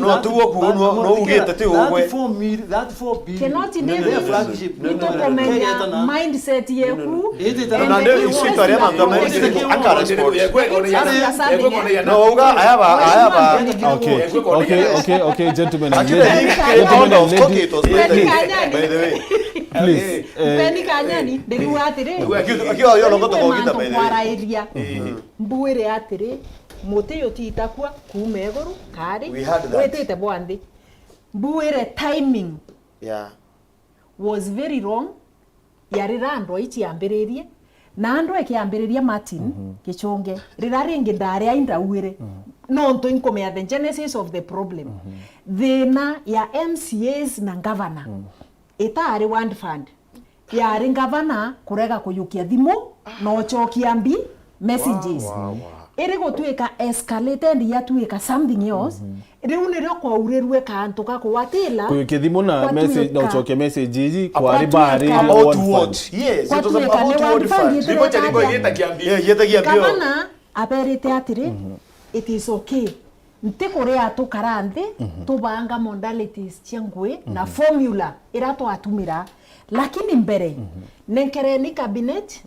no, tuo ku, no, no ugite ti ugwe. That four mil-, that four billion. Cannot name it. Nitukumenya mindset yeku. No, no, no. And the interest that you want. Asante. No, uga, I have a, I have a. Okay, okay, okay, okay, gentlemen and ladies. Gentlemen and ladies. Please, please, eh, Mpeni Kanyani, ndiriuga atiri, akiuga yo nongo tuko gita, by the way. Kwarairia. Mbwire atiri, muti uyu ti itakua kuuma iguru, kari, witite bwa nthi. Mbwire timing was very wrong, ya rira ndwai ciambiririe, na ndwai kiambiriria Martin Gichunge, rira ringi ndari ai ndauire, nontu inkumea the genesis of the problem. Thina ya M C As na governor, itaari ward fund, yari ngavana kurega kuyukia thimu na ucokia mbi messages. Iri gutuika escalated, yatuika something else. Riu nirio kwaurirue kantu ga kuwatila. Kuyukia thimu na message, na ucokia message iji kwari bari about what? Yes, it was about what fund. Ribo cha ribo igitakia mbi. Yeah, igitakia mbi. Gavana aberite atiri, it is okay. Nti kuria tukara nthi, tubanga modalities cia ngui na formula ira twatumira. Lakini mbere, nenkereni cabinet,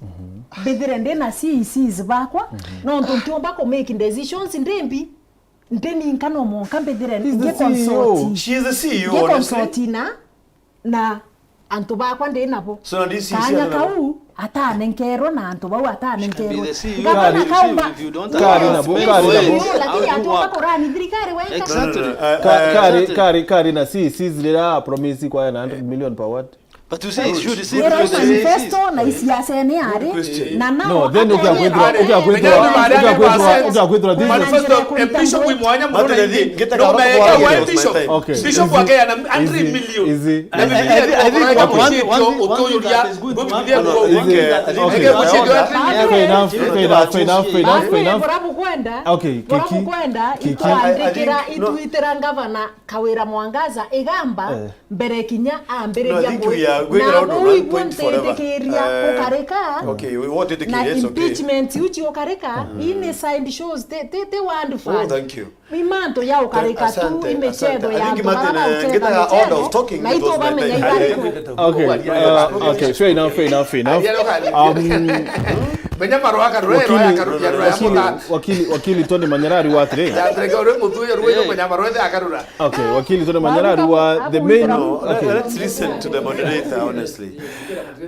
mbithire ndi na C E Cs bakwa, nontu ntiumba ku make decisions ndi mbi, ndi ninka no mwanka mbithire ngi consult. She is the C E O, honestly. Ngi consult na na antu bakwa ndi nabo. So, na D C C. Kanya kau atanenkerwa na antu bau atanenkerwa. Ngavana kauma. Kari nabo, kari nabo. Lakini atiumba kurani thirikari wenka. Exactly. Ka-, kari, kari, kari na C E Cs rira promise kwa na hundred million per ward. But you say, you should say, manifesto na isiasa ni ari. Na nao. No, then ukiakwithira, ukiakwithira, ukiakwithira, ukiakwithira this is manifesto ambitious mwanya muno na ingi. No mega wa bishop. Okay. Bishop wake ana hundred million. Easy. Na Biblia iko na one, one, one thing that is good, one thing that is good. Fair enough, fair enough, fair enough, fair enough, fair enough. Bora bukwenda. Okay, bora Kiki, bukwenda, Kiki. Itwandikira, itwitira ngavana Kawira Mwangaza igamba mbere kinya ambiriria. No, I think we are going around on one point forever. Ntikiria gukarika. Okay, we want it to, na it's okay. Impeachment uchi ukarika, ini side shows, te, te, te word fund. Oh, thank you. Imanto ya ukarika tu, imechetho ya antu bara baucheta michetho, na itubamenya ikarika. Okay, uh, okay, fair enough, fair enough, fair enough. Um, menya marwaka rurero ya karura ya muta. Wakili, wakili Tony Manyara ariuga atiri. Ya trega uri mutu yo ruwe menya marwete akarura. Okay, wakili Tony Manyara ariuga the main. No, okay. Let's listen to the moderator, honestly.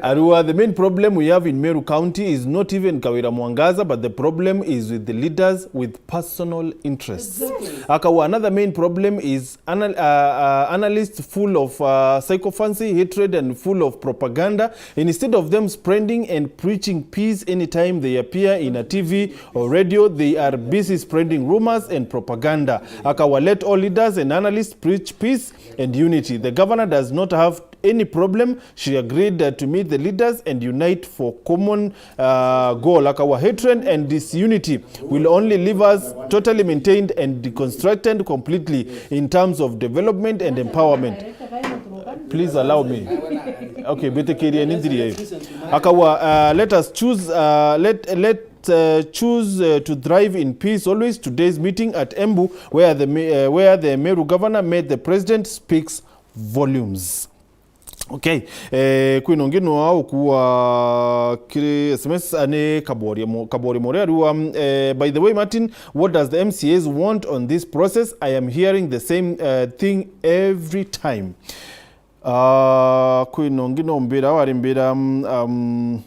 Ariuga the main problem we have in Meru County is not even Kawira Mwangaza, but the problem is with the leaders with personal interests. Exactly. Akauga another main problem is anal-, uh, uh, analysts full of, uh, sycophancy, hatred, and full of propaganda. Instead of them spreading and preaching peace anytime they appear in a T V or radio, they are busy spreading rumors and propaganda. Akauga let all leaders and analysts preach peace and unity. The governor does not have any problem. She agreed, uh, to meet the leaders and unite for common, uh, goal. Akauga hatred and disunity will only leave us totally maintained and deconstructed completely in terms of development and empowerment. Please allow me. Okay, mbitikirie ni nthirie. Akauga, uh, let us choose, uh, let, let uh, choose, uh, to thrive in peace always. Today's meeting at Embu, where the ma-, uh, where the Meru governor met the president, speaks volumes. Okay. Eh, kwina ungi no ukua kiri S M S, ani Kaboria Mo-, Kaboria Moria ariuga, um, eh, by the way, Martin, what does the M C As want on this process? I am hearing the same, uh, thing every time. Ah, kwina ungi no mbira, wari mbira, um, um,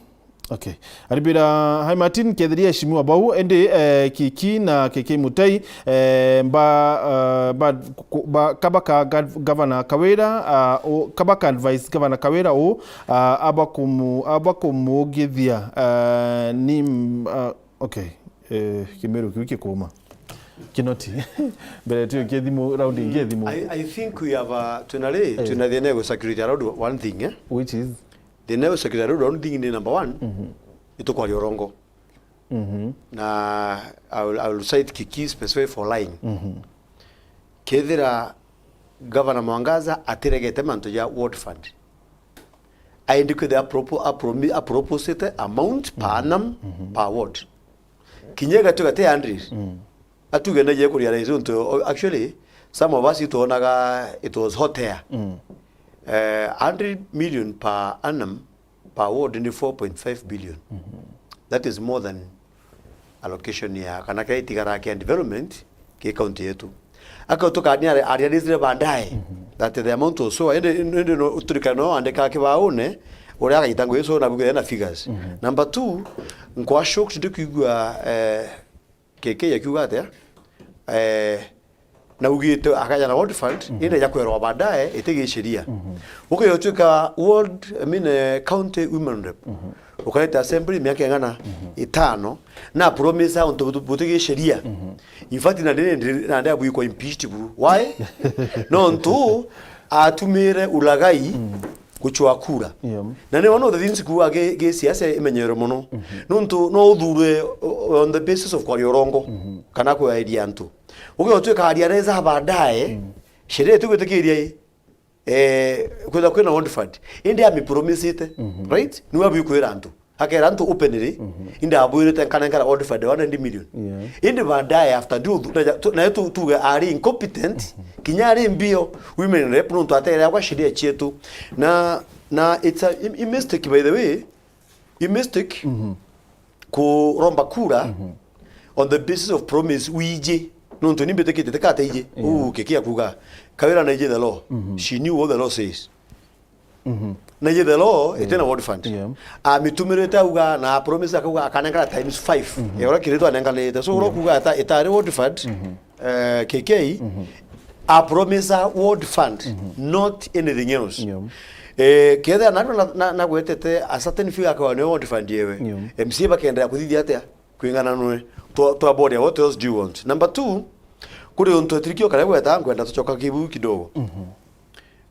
okay. Aribira, "Hi Martin, kethiria eshimiwa bau, indi, eh, Kiki na K K Mutai, eh, mba, eh, ba, ku-, ba, kabaka gav-, Gavana Kawira, ah, o, kabaka advice Gavana Kawira u, ah, abakumu-, abakumugithia, ah, ni, ah, okay. Eh, Kimiru kiu kikuma. Kinoti." Mbere tu kiethimu, round ingi ethimu. I, I think we have a, twina ri, Eh. twina thina ya circulate around one thing, eh? Which is? Thina ya circulate around one thing ni number one, Mhm. itukwaria urongo. Mhm. Na I will, I will cite Kiki specifically for lying. Mhm. Kethira Governor Mwangaza atiregete mantu ja ward fund, aindi kwithira apropo-, apromi-, aproposite amount per Mhm. annum Mhm. per ward. Kinya igatuika ti hundred. Mm. Atuge na ye kurealize untu, o-, actually, some of us itwonaga it was hot air. Mm. Eh, hundred million per annum per ward ni four point five billion. Mhm. That is more than allocation ya, kana kiria itigara kia development ki county yetu. Akautukania ari-, ariarisire baadaye Mhm. that the amount was so, indi, indi no uturikana no andika kibaune, uria agaita ngugi so na buge na figures. Mhm. Number two, nkwa shocked ndi kuigua, eh, K K akiuga atia? Eh, na ugite akaja na ward fund, Mhm. indi ya kwerwa baadaye itigiceria. Mhm. Ukiyotuika ward, I mean, eh, county women rep. Mhm. Ukareta assembly miaka ing'ana Mhm. itano, na promise untu butu-, butigiceria. Mhm. In fact, na ndiri, ndiri, na ndiri abwikwa impeached buru. Why? Nontu atumire ulagai Mm. gucwa kura. Yeah. Na ni one of the things kuuga gi, gi siasa imenyerwe mono. Mhm. Nontu no uthurwe o-, on the basis of kwaria urongo, Mhm. kana kweeria antu. Ugiotwika aria reza baadaye, Mm. sheria itigwitikiria i, eh, kwithirwa kwina ward fund. Indi amipromisite, Mhm. right? Niwe abikwira antu. Akera antu openly, Mhm. indi abwirite nkana nkara ward fund one hundred million. Yeah. Indi baadaye after ndio uthu-, na tu-, nayo tu-, tuge ari incompetent, Mhm. kinya ari mbio, women rep nontu ateere akwa sheria cietu. Na, na it's a, i, i mistake by the way, i mistake Mhm. kuromba kura Mhm. on the basis of promise wiji. Nontu ni mbitikite tikate iji. Yeah. Uu Kiki akuga, Kawira na iji the law. Mhm. She knew what the law says. Mhm. Na ije the law, Yeah. itina ward fund. Yeah. Amitumirite auga na promise akauga akanengera times five. Mhm. Ya uria kiritwa anenganite. So, uria Yeah. kuuga ata-, itari ward fund, Mhm. eh, K K, Mhm. a promise a ward fund, Mhm. not anything else. Yeah. Eh, kethira na, na, na, na gwetete a certain figure akawa ni ward fund yewe. Yeah. M C A bakendera kuthithia atia? Kwingana nwe. Twa, twa body, what else do you want? Number two, kuri untu etirikio kana gweta, ngwenda tucoka kibu kidogo. Mhm.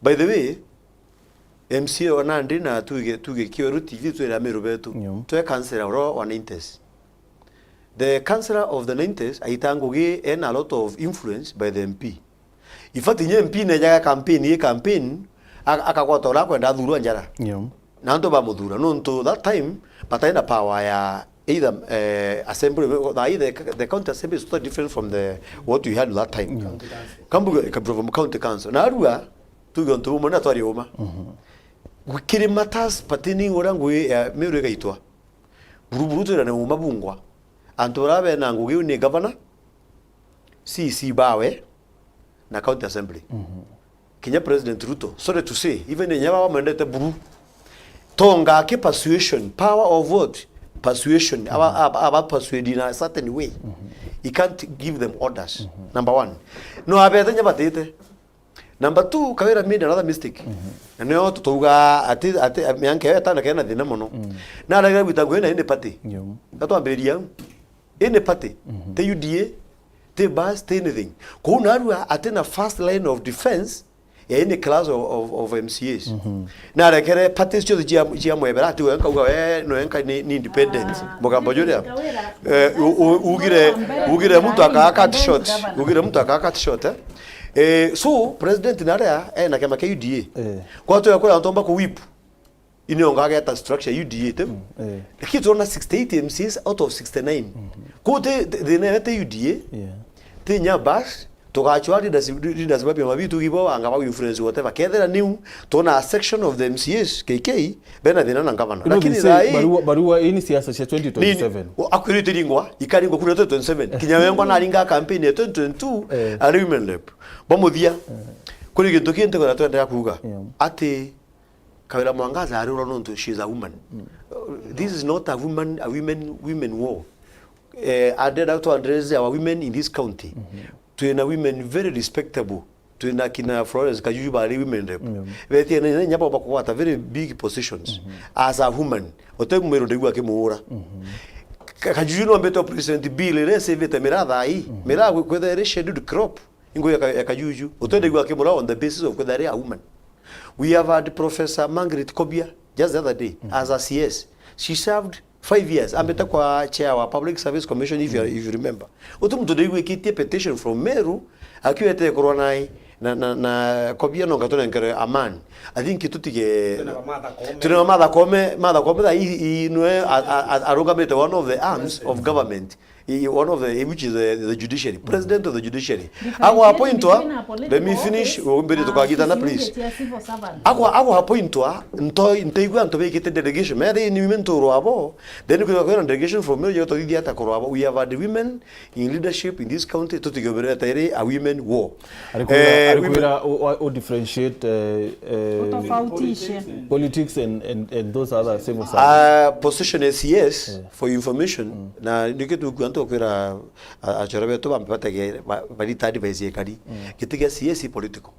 By the way, M C A wa nandi na tuge, tuge Kweru T V twira Meru betu. Nyo. Twe councillor oro wa Naintes. The councillor of the Naintes aita ngugi ena a lot of influence by the M P. In fact, nye M P nejaga campaign, ye campaign, a-, akagwata ura kwenda athurwa njara. Nyo. Na antu bamuthura. Nontu that time, batai na power ya either, eh, assembly, the, the county assembly is totally different from the, what we had that time. Nyo. Kambuge, ka-, from county council. Na arua, tuge untu bumwe na twari uma. Mhm. Kiri matters pertaining uria ngugi ya Meru igaitwa. Buruburu twirane uma bungwa. Antu baria bena ngugi iu ni governor, C C bawe, na county assembly. Mhm. Kinya President Ruto, sorry to say, even inya baba mwendete buru. Tonga aki persuasion, power of what? Persuasion. Aba, Mhm. aba, aba persuade in a certain way. Mhm. He can't give them orders. Mhm. Number one. No abete nya batite. Number two, Kawira made another mistake. Mhm. Na nio tutauga ati, ati, mianka iyo etana kena thina mono. Mm. Na aragira gwita ngugi na any party. Yo. Gatwambiriria au. Any party. Mhm. Ti U D A, ti bus, ti anything. Kou narua ati na first line of defense ya any class of, of, of M C As. Mhm. Na arekere parties ciothe cia, cia mwebera, ati we nkauga we, no enka ni, ni independent. Mugambo juria. Eh, u-, u-, ugire, ugire muntu akaa cut short. Ugire muntu akaa cut short, eh? Eh, so, president naria ena kiama kia U D A. Eh. Kwa tu ya kwira antu amba ku whip. Ino ngageta structure U D A te. Mm, eh. Lakini turona sixty-eight M C As out of sixty-nine. Mhm. Ku ti, ti, thina ene ti U D A. Yeah. Ti nya bas, tugachwa leadership, leaders ba biama bitu gibo anga ba influence whatever. Kethira niu, tona a section of the M C As, K K, bena thina na governor. You know, lakini they say thai barua, barua ini siasa cia twenty twenty-seven. Nini? O, akwirite ringwa, ikaringwa kuna twenty twenty-seven. Kinya wengwa naringa campaign ya twenty twenty-two, eh, ari women rep. Bamuthia. Eh. Kuri gintu kintu kwenda twendea kuuga. Yeah. Ati Kawira Mwangaza ari ura nontu she is a woman. Mm. Uh, this is not a woman, a women, women war. Eh, I dare to address our women in this county. Mhm. Twina women very respectable. Twina kina Florence Kajuju bari women rep. Mm. Betie na, na nyabo bakugwata very big positions. Mhm. As a woman, ote mwiro ndigua kimuura. Mhm. Ka-, Kajuju no ambite president bill ire sevete miraa thai. Mhm. Miraa kwetha ire scheduled crop. Ingo ya Ka-, ya Kajuju. Utwende igua kimura on the basis of kwetha ari a woman. We have had Professor Margaret Kobia just the other day, mm, as a C S. She served five years. Ambite kwa chair wa Public Service Commission, if you, if you remember. Utu muntu ndigwikitie petition from Meru, akiwete kurwa nai, na, na, na Kobia no ngatunengere amani. I think tutige Tuna Martha Koome. Tuna Martha Koome, Martha Koome tha i, i, nwe a, a, a, arungamite one of the arms of government. I, one of the, which is the, the judiciary, president of the judiciary. Differentiate between a political office na civil service. Agwa appointwa, let me finish, umbiri tukagitana, please. Agwa, agwa appointwa, nto, nteigua antu bekite delegation. Mere ni women to rwabo, then kwira kwira delegation from Meru, yoto thithia ata kurwabo. We have had women in leadership in this county, tutigobere tairi a women war. Arikwira, eh, arikwira o, o, o differentiate, eh, eh, utofautishe politics and, and, and those other civil service. Uh, position as C S, yeah, for information, mm, na niki tukwira ntukwira a, achora betu bambe batege ba, barita advice ikari. Mm. Giti gia C S political.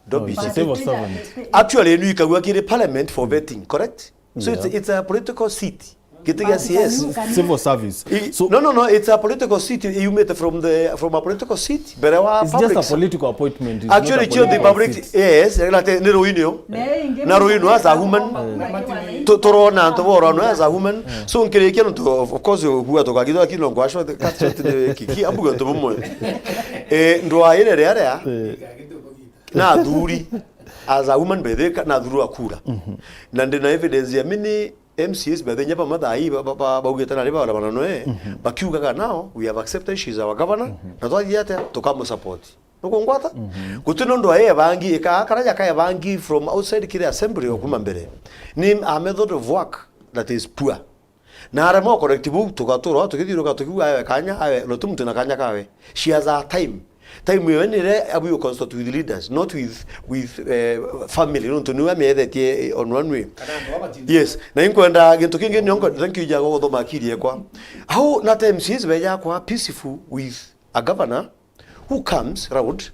Don't be, oh, it's a civil servant. Actually, ni ikagua kiri parliament for vetting, correct? So it's, yeah, it's a political seat. Giti gia C S. Civil service. I, so no, no, no, it's a political seat. You made from the, from a political seat. Mbere wa it's public just a se- political appointment. It's actually, not a political seat. Yes, na te, ni ruinio. Na ruinio as a woman. Eh. Tu-, turona antu borwa no as a woman. Eh. So nkirikia no tu, of course, kuga tukagitwa kino ngwashwa, cut short the kiki, ambuga ntu bumwe. Eh, ndwa ire ria ria. Eh. Na athuri, as a woman by the way, na athuri wa kura. Mhm. Na ndina evidence ya mini M C As bathenya ba mathai ba, ba, ba, baugite nari ba, ba, bananoe, mhm, bakiugaga, "Now we have accepted she is our governor, mhm, na twathithia atia tukamu support." Nukungwata? Mhm. Guti nondu aye bangi, ika, kana jaka ya bangi from outside kiri assembly o kuma mbere. Ni a method of work that is poor. Na aremwa correct buu, tugatura tukithiuruka tukiuga awe kanya, awe, no tu muntu na kanya kawe. She has her time. Time iyo nire abu consult with leaders, not with, with, eh, family. Nontu niwe amiethetie, eh, on one way. Kana antu aba batindi. Yes. Na inkwenda gintu kingi niongo, thank you, jago guthoma akiri ekwa. How na times is beja kwa peaceful with a governor who comes round,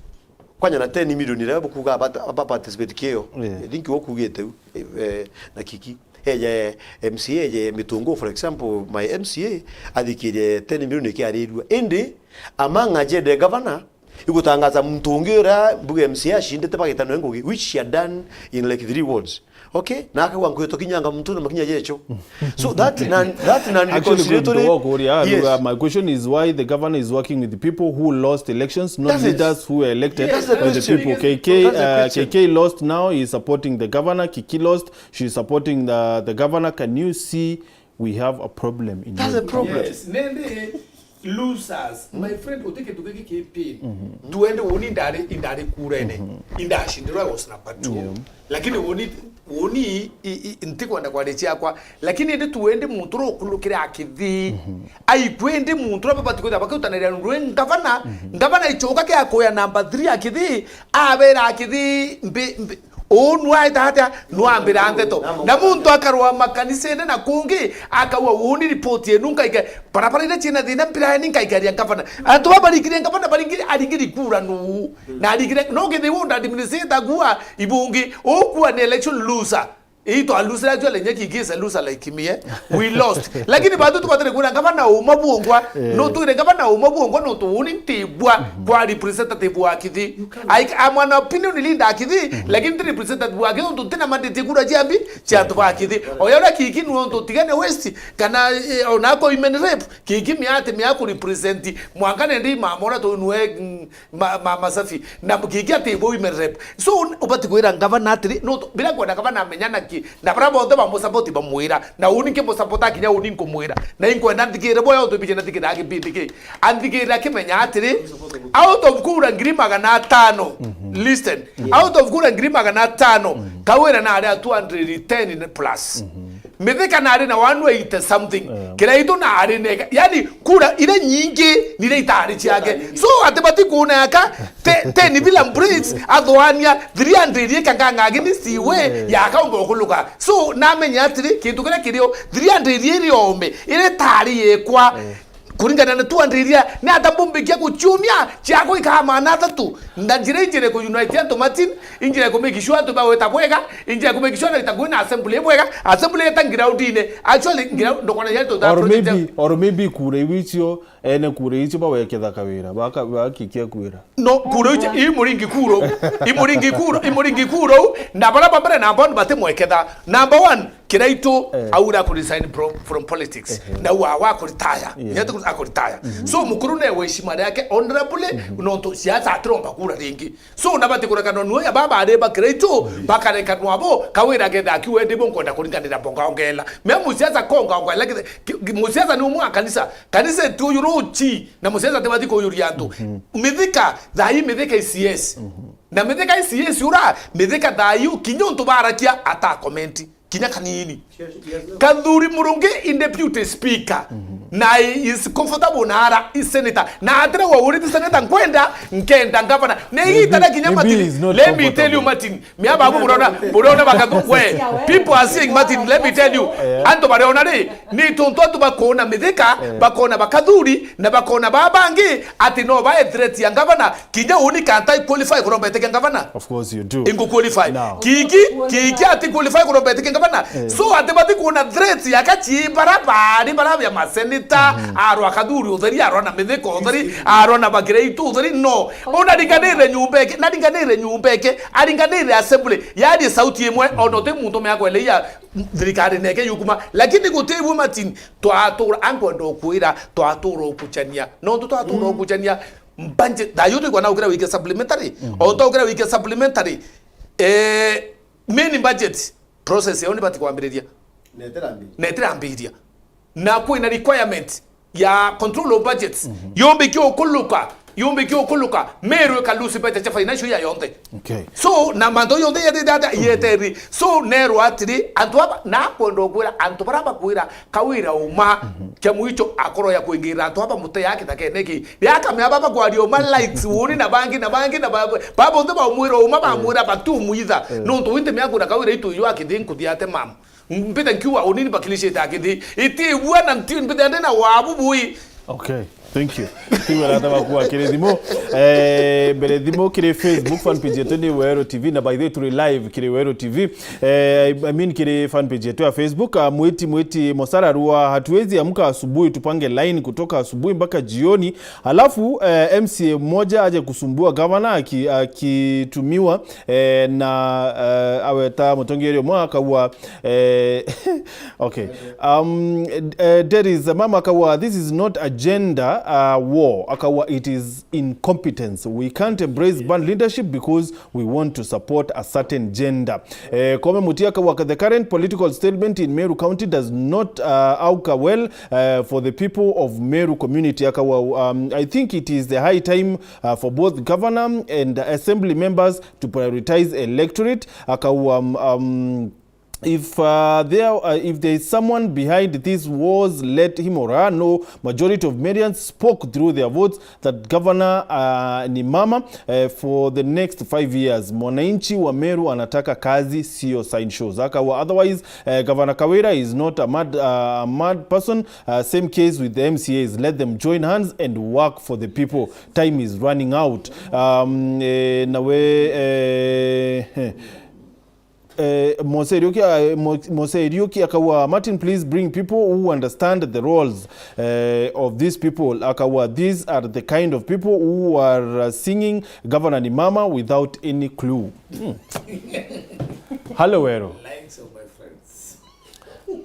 kwanya na ten million iria bukuga aba, aba participate kio. Yeah. I think wo kugite u, eh, na kiki. Eje M C A, eje Mitungu, for example, my M C A athikirie ten million ikiarirua. Indi among agenda governor, igutangaza muntu ungi uria mbuga M C A ashindite bagitano ngugi, which she had done in like three wards. Okay? Na akauga, "Nkwito kinyanga muntu na makinya jecho." So that non, that non-reconciliatory. Actually, good to work, yes. Uh, my question is why the governor is working with the people who lost elections, not leaders who were elected by the people. K K, uh, K K lost, now he is supporting the governor. Kiki lost, she is supporting the, the governor. Can you see we have a problem in That's a problem. Yes, nende losers, my friend, utike tuge ki campaign. Mhm. Tuende woni ndari, indari kurene. Mhm. Indashindirwa, I was number two. Yeah. Lakini woni, woni, i, i, ntikwenda kwari ciakwa. Lakini ndi tuende muntu ro kulukira akithi. Mhm. Ai kwendi muntu ro babati kwenda bakiutaniria ndwe ngavana. Mhm. Ngavana ichoka kia kuya number three akithi. Abera akithi mbi, mbi, Uu nwaita atia? Nwambira ndeto. Na muntu akarwa makanisene na kungi, akauga, "Uuni ripoti yenu nkaige, barabara iria ciina thina mbiraeni nkaigaria ngavana." Antu baba baringire ngavana, baringire, aringiri kura nuu? Na aringire, no kethira uu nda administrator kuua ibungi, uu kuua ni election loser. Ii twa loser actually, nyeki is a loser like me, eh? We lost. Lakini bado tubatire kwira ngavana uma bwongwa, eh, no twire ngavana uma bwongwa, no tuuni ntibwa kwa representative wa kithi. I, I'm an opinion leader akithi, lakini ti representative wake, nontu ntina mandate kura ciambi cia antu ba akithi. Oya uria kiki nontu tigane west, kana, eh, ona ako women rep, kiki miate mia ku represent, mwanka nende mama uria tunwe, mm, ma, ma, masafi. Na kiki ati bo women rep. So, ubati kwira ngavana atiri, nontu, bila kwenda ngavana amenya na Ki-, na baria bonthe bamusapoti bamwira, na uni nkimusapota kinya uni nkumwira. Na inkwenda nthikire boya untu bije nathikira kipindi ki. Anthikira akimenya atiri, out of kura ngiri magana atano, listen, out of kura ngiri magana atano, Kawira na ari a two hundred ten plus. Mithika na ari na one eighty something. Kiraitu na ari nega. Yani, kura ire nyingi nire itari ciake. So, ati bati kuona aka, te, te ni bila bricks, athoania three hundred eka ngang'agi ni siwe, yakaumba ukuluka. So, namenya atiri, kintu kiria kirio, three hundred iri ome, ire tari yekwa. Kuringana na two hundred iria, ni ata mbumbikia guciumia ciakwa ikaa maana athatu. Na njira injire ku unite antu Martin, injire ku make sure antu baweta bwega, injire ku make sure na itakuwa na assembly bwega, assembly eta ground-ine. Actually, ground, ndokona ya tuta or project maybe, or maybe kura icio, ene kura icio baweketha Kawira, baka-, bakikia kwira. No, kura icio, i muringi kuro, i muringi kuro, i muringi kuro, na bara bambere na bono batimweketha. Number one, Kiraitu aura ku resign from, from politics. Na wa, wa kuritaya. Nyete ku-, akuritaya. So, mukuru ne weshima riake, honorably, nontu siasa atiromba kura ringi. So, nabati kurekanwa nuo ya baba ari ba Kiraitu, bakarekanwa bo, Kawira getha akiuga, "Ndi bo nkwenda kuringanira mbonga ongela." Mea musiasa konga ongela, ki-, ki-, musiasa ni umwe wa kanisa. Kanisa ti uyu ruchi, na musiasa tibati kuyuria antu. Mithika, thai Mithika I C S. Na Mithika I C S ura, Mithika thai u, kinya untu barakia, ata komenti. Kinya kanini. Kathuri Murungi i deputy speaker. Na i-, is comfortable na ara i senator. Na atira wa uriti senator nkwenda, nkenda governor. Ne maybe, itara kinya maybe Martin. He's not comfortable. Let me tell you, Martin. Mia babu murona, murona bakathu-, we, people are saying, Martin, let me tell you. Antu bariona ri, ni tuntu antu bakona Mithika, bakona bakathuri, na bakona babangi, ati no bae threat ya governor. Kinya uni can't I qualify kuromba iti kia governor? Of course you do. Ingu qualify. Now. Kiki, kiki ati qualify kuromba iti kia governor? So ati bati kuona threats ya kachi bara bari bara ya masenita, arwa Kathuri utheri, arwa na Mithika utheri, arwa na Bakiraitu utheri, no. Ona ringanire nyumba eke, na ringanire nyumba eke, aringanire assembly, yari sauti imwe, ona uti muntu meakweleia thirikari neke yukuma. Lakini gutibu Martin, twatura, ankwenda ukwira, twatura ukuchania. Nontu twatura ukuchania, budget, thayu twikwa na ukira wike supplementary. O nto ukira wike supplementary, eh, main budget process yao ni bati kwambiriria. Netira mbi. Netira mbiria. Na kwina requirement ya control of budgets. Yumbi kiukuluka, yumbi kiukuluka, Meru ika lose budget ya financial year yonthe. Okay. So, na mantu yonthe yete data yeteri. So, nero atiri, antu aba, na kwenda ukwira, antu bara bakwira, Kawira uma, kia mwicho akoro ya kuingira antu aba mute ya kithakene ki. Ya kamea baba kwaria uma likes, uni na bangi, na bangi, na ba-, baba onthe baumwira uma, bamwira batu mwitha. Nontu winte miaku na Kawira itu yo akithinku thiate mama. Mbita nkiuga unini bakilishite akithi. Iti bua na nti mbita ndena wabu bui. Okay. Thank you. Tiwe rata bakuwa kiri thimu. Eh, mbere thimu kiri Facebook fan page yetu ni Weru T V, na by the way turi live kiri Weru T V. Eh, I mean kiri fan page yetu ya Facebook, ah, mwiti, mwiti Mosararua, hatuwezi amka asubuhi tupange line kutoka asubuhi mpaka jioni. Alafu, eh, M C A mmoja aje kusumbua gavana aki-, akitumiwa, eh, na, eh, aweta mutongeria umwe akaua, eh, okay. Um, eh, there is a mama akaua, "This is not a gender, uh, war." Akaua, "It is incompetence. We can't embrace bad leadership because we want to support a certain gender." Eh, Kome Mutia akaua, "The current political stalemate in Meru County does not, uh, augur well, uh, for the people of Meru community." Akaua, um, "I think it is the high time, uh, for both governor and assembly members to prioritize electorate." Akaua, um, um, "If, uh, there, uh, if there is someone behind these wars, let him or her know. Majority of Meruans spoke through their votes that governor, uh, ni mama, uh, for the next five years. Mwananchi wa Meru anataka kazi, sio sideshows." Akaua, "Otherwise, uh, Governor Kawira is not a mad, uh, a mad person. Uh, same case with the M C As. Let them join hands and work for the people. Time is running out." Um, eh, nawe, eh, eh, Mose Iriuki, uh, Mo-, Mose Iriuki akaua, "Martin, please bring people who understand the roles, uh, of these people." Akaua, "These are the kind of people who are, uh, singing Governor ni Mama without any clue." Hmm. Hello, Weru.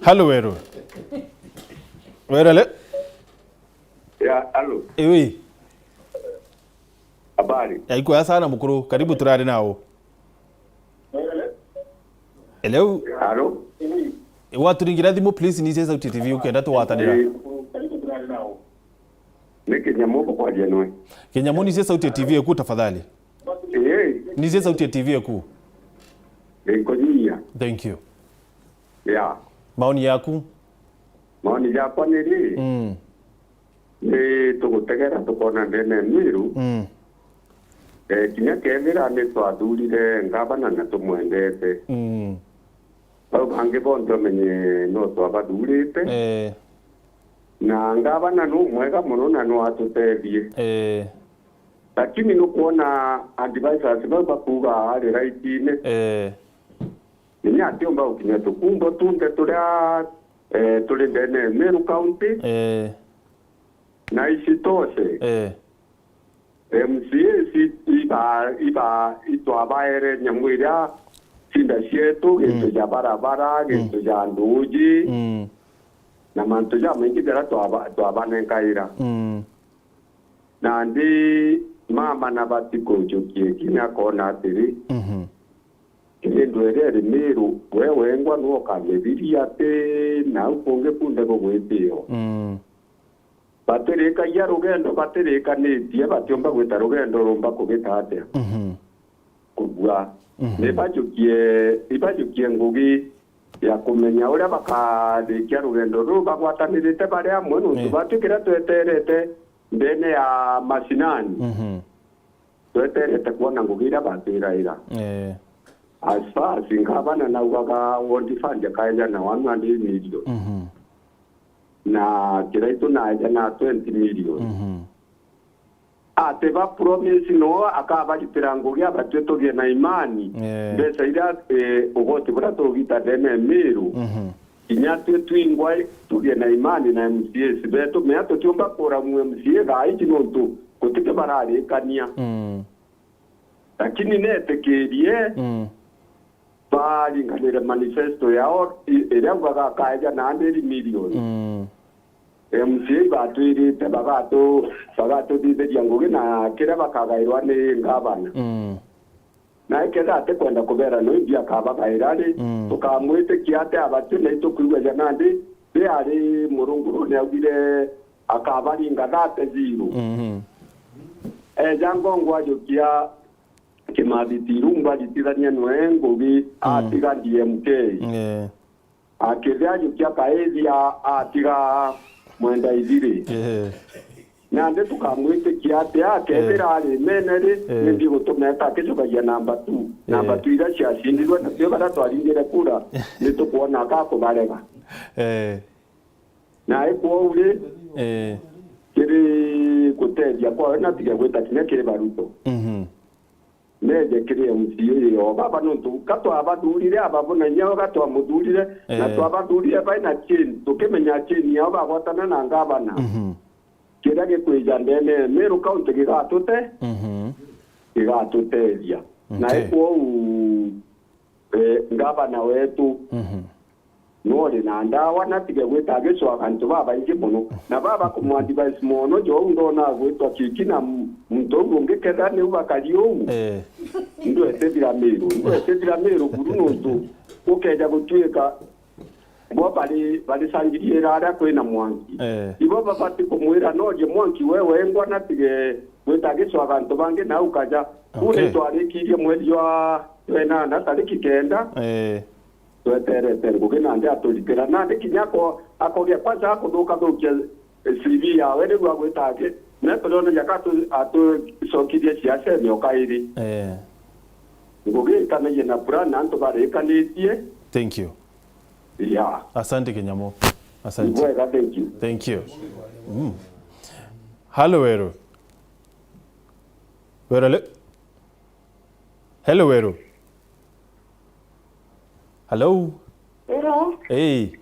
Hello, Weru. Weru, le? Ya, hello. Ewe. Habari. Ya, iko ya sana mukuru. Karibu turari nao. Hello? Hello? Waturingira thimu, please, nicie sauti ya T V ukenda tugwatanira. Eh, ni Kinyamu bukwaria nwe. Kinyamu, nicie sauti ya T V eku tafadhali. Eh. Nicie sauti ya T V eku. Nikunyia. Thank you. Yeah. Maoni yaku? Maoni jakwa ni ri? Mm. Ni tugutegera tukona ndene Miru. Mm. Eh, kinya kethira ni twathurire ngavana na tumwendete. Mm. Bau bangi bonthe umenye no twabathurite. Eh. Na ngavana nu mwega mono na no atutethie. Eh. Lakini nukwona advisors bau bakuuga ari raitine. Eh. Inya atiumba gukinya tukumbo tunthe turia, eh, turi ndene Meru County. Eh. Na isitoshe, eh, M C As iba, iba, itwabaere nyamu iria cinda cietu, gintu, mm, ja barabara, gintu, mm, ja nduuji, mm, na mantu jamaingi jaria twaba-, twabanenkaira. Mm. Nandi mama na bati kujukia kinya akona atiri, mhm, kiri ndwere iri Miru, we wengwa nwe ukamithiria ati nau kungi kunthe gugwitio. Mm. Batirikagia rugendo batirikanitie, batiumba gwita rugendo rumba kugita atia? Mhm. Kubua. Mhm. Nibajukie, ibajukie ngugi ya kumenya uria bakarikia rugendo ruu bagwatanirite bari amwe, nontu, eh, batwi kiria tweterete ndene ya mashinani. Mhm. Tweterete kwona ngugi iria batwiraira. Eh. As far as ngavana naugaga ward fund akaeja na one hundred million. Mhm. Na Kiraitu naeja na twenty million. Mhm. Ati ba promise no akabaritira ngugi abatwi tugie na imani. Eh. Mbeca iria, eh, ugoti buria tugita ndene Miru. Mhm. Kinya twi twingwa tugie na imani na M C As betu, mea tutiumba kuramu M C A thaa iji nontu gutike bararikania. Mm. Lakini netikirie, mm, baringanire manifesto yao i-, iria ugaga akaeja na hundred million. Mm. M C A batwirite bagatu-, bagatuthithiria ngugi na kiria bakagairwa ni ngavana. Mm. Na ikethira atikwenda kubera no imbi akabagaira ri, mm, tukamwitikia ati abatwi na itukwigua ja nandi ri ari murungurune augire akabaringa thate zero. Mhm. Eja ngongo ajukia Kimathi Tiru mbaritithania nwe ngugi, mm, atiga D M K. Eh. Akithia ajukia Kaithia atiga Mwenda Ithiri. Eh. Nandi tukamwitikia atia akethira, eh, ari mene ri, eh, nimbi gutumeta akijukagia namba two? Eh. Namba two iria ciacindirwe nacio baria twaringire kura, nitukwona akakubarega. Eh. Na ikwou ri, eh, kiri gutethia kwawe natige gwita kinya kiri Baruto. Mhm. Neje kiri M C A yo baba, nontu ka twabathurire ababo na inya ga twamuthurire, na, eh, twabathurire baina chain, tukimenya chain yao bagwatana na ngavana. Mhm. Kiria gikwija ndene Meru County gigatute-, mhm, gigatutethia. Na, okay, ikwou, eh, ngavana wetu, mhm, nuri na ndawa, natige gwita agicwa antu babaingi mono. Na baba kumwadvise mono, jou ndona gwitwa kiki na m-, muntu uu ungi ketha niu bakari uu. Eh. Ndwetithira Miru, ndwetithira Miru buru nontu gukeja gutuika bo bari, bari sangiriira aria kwina mwanki. Eh. Ibo babati kumwira norie mwanki we wengwa natige gwita agicwa antu bangi nau kaja. Kuu, okay, nitwarikirie mweri jwa, jwa enana tariki kenda. Eh. Tweterete ngugi nandi aturitira. Nandi kinya ako-, akoria kwanza akuthukathukia C V yawe, riu agwita aki, na turionagia ka atu-, atucokithie ciacene o kairi. Eh. Ngugi ikanagie na plan antu barikanitie. Thank you. Yeah. Asante Kenyamo. Asante. Ni bwega, thank you. Thank you. Mm. Hello, Weru. Weru, hello? Hello, Weru. Hello? Hello? Hey.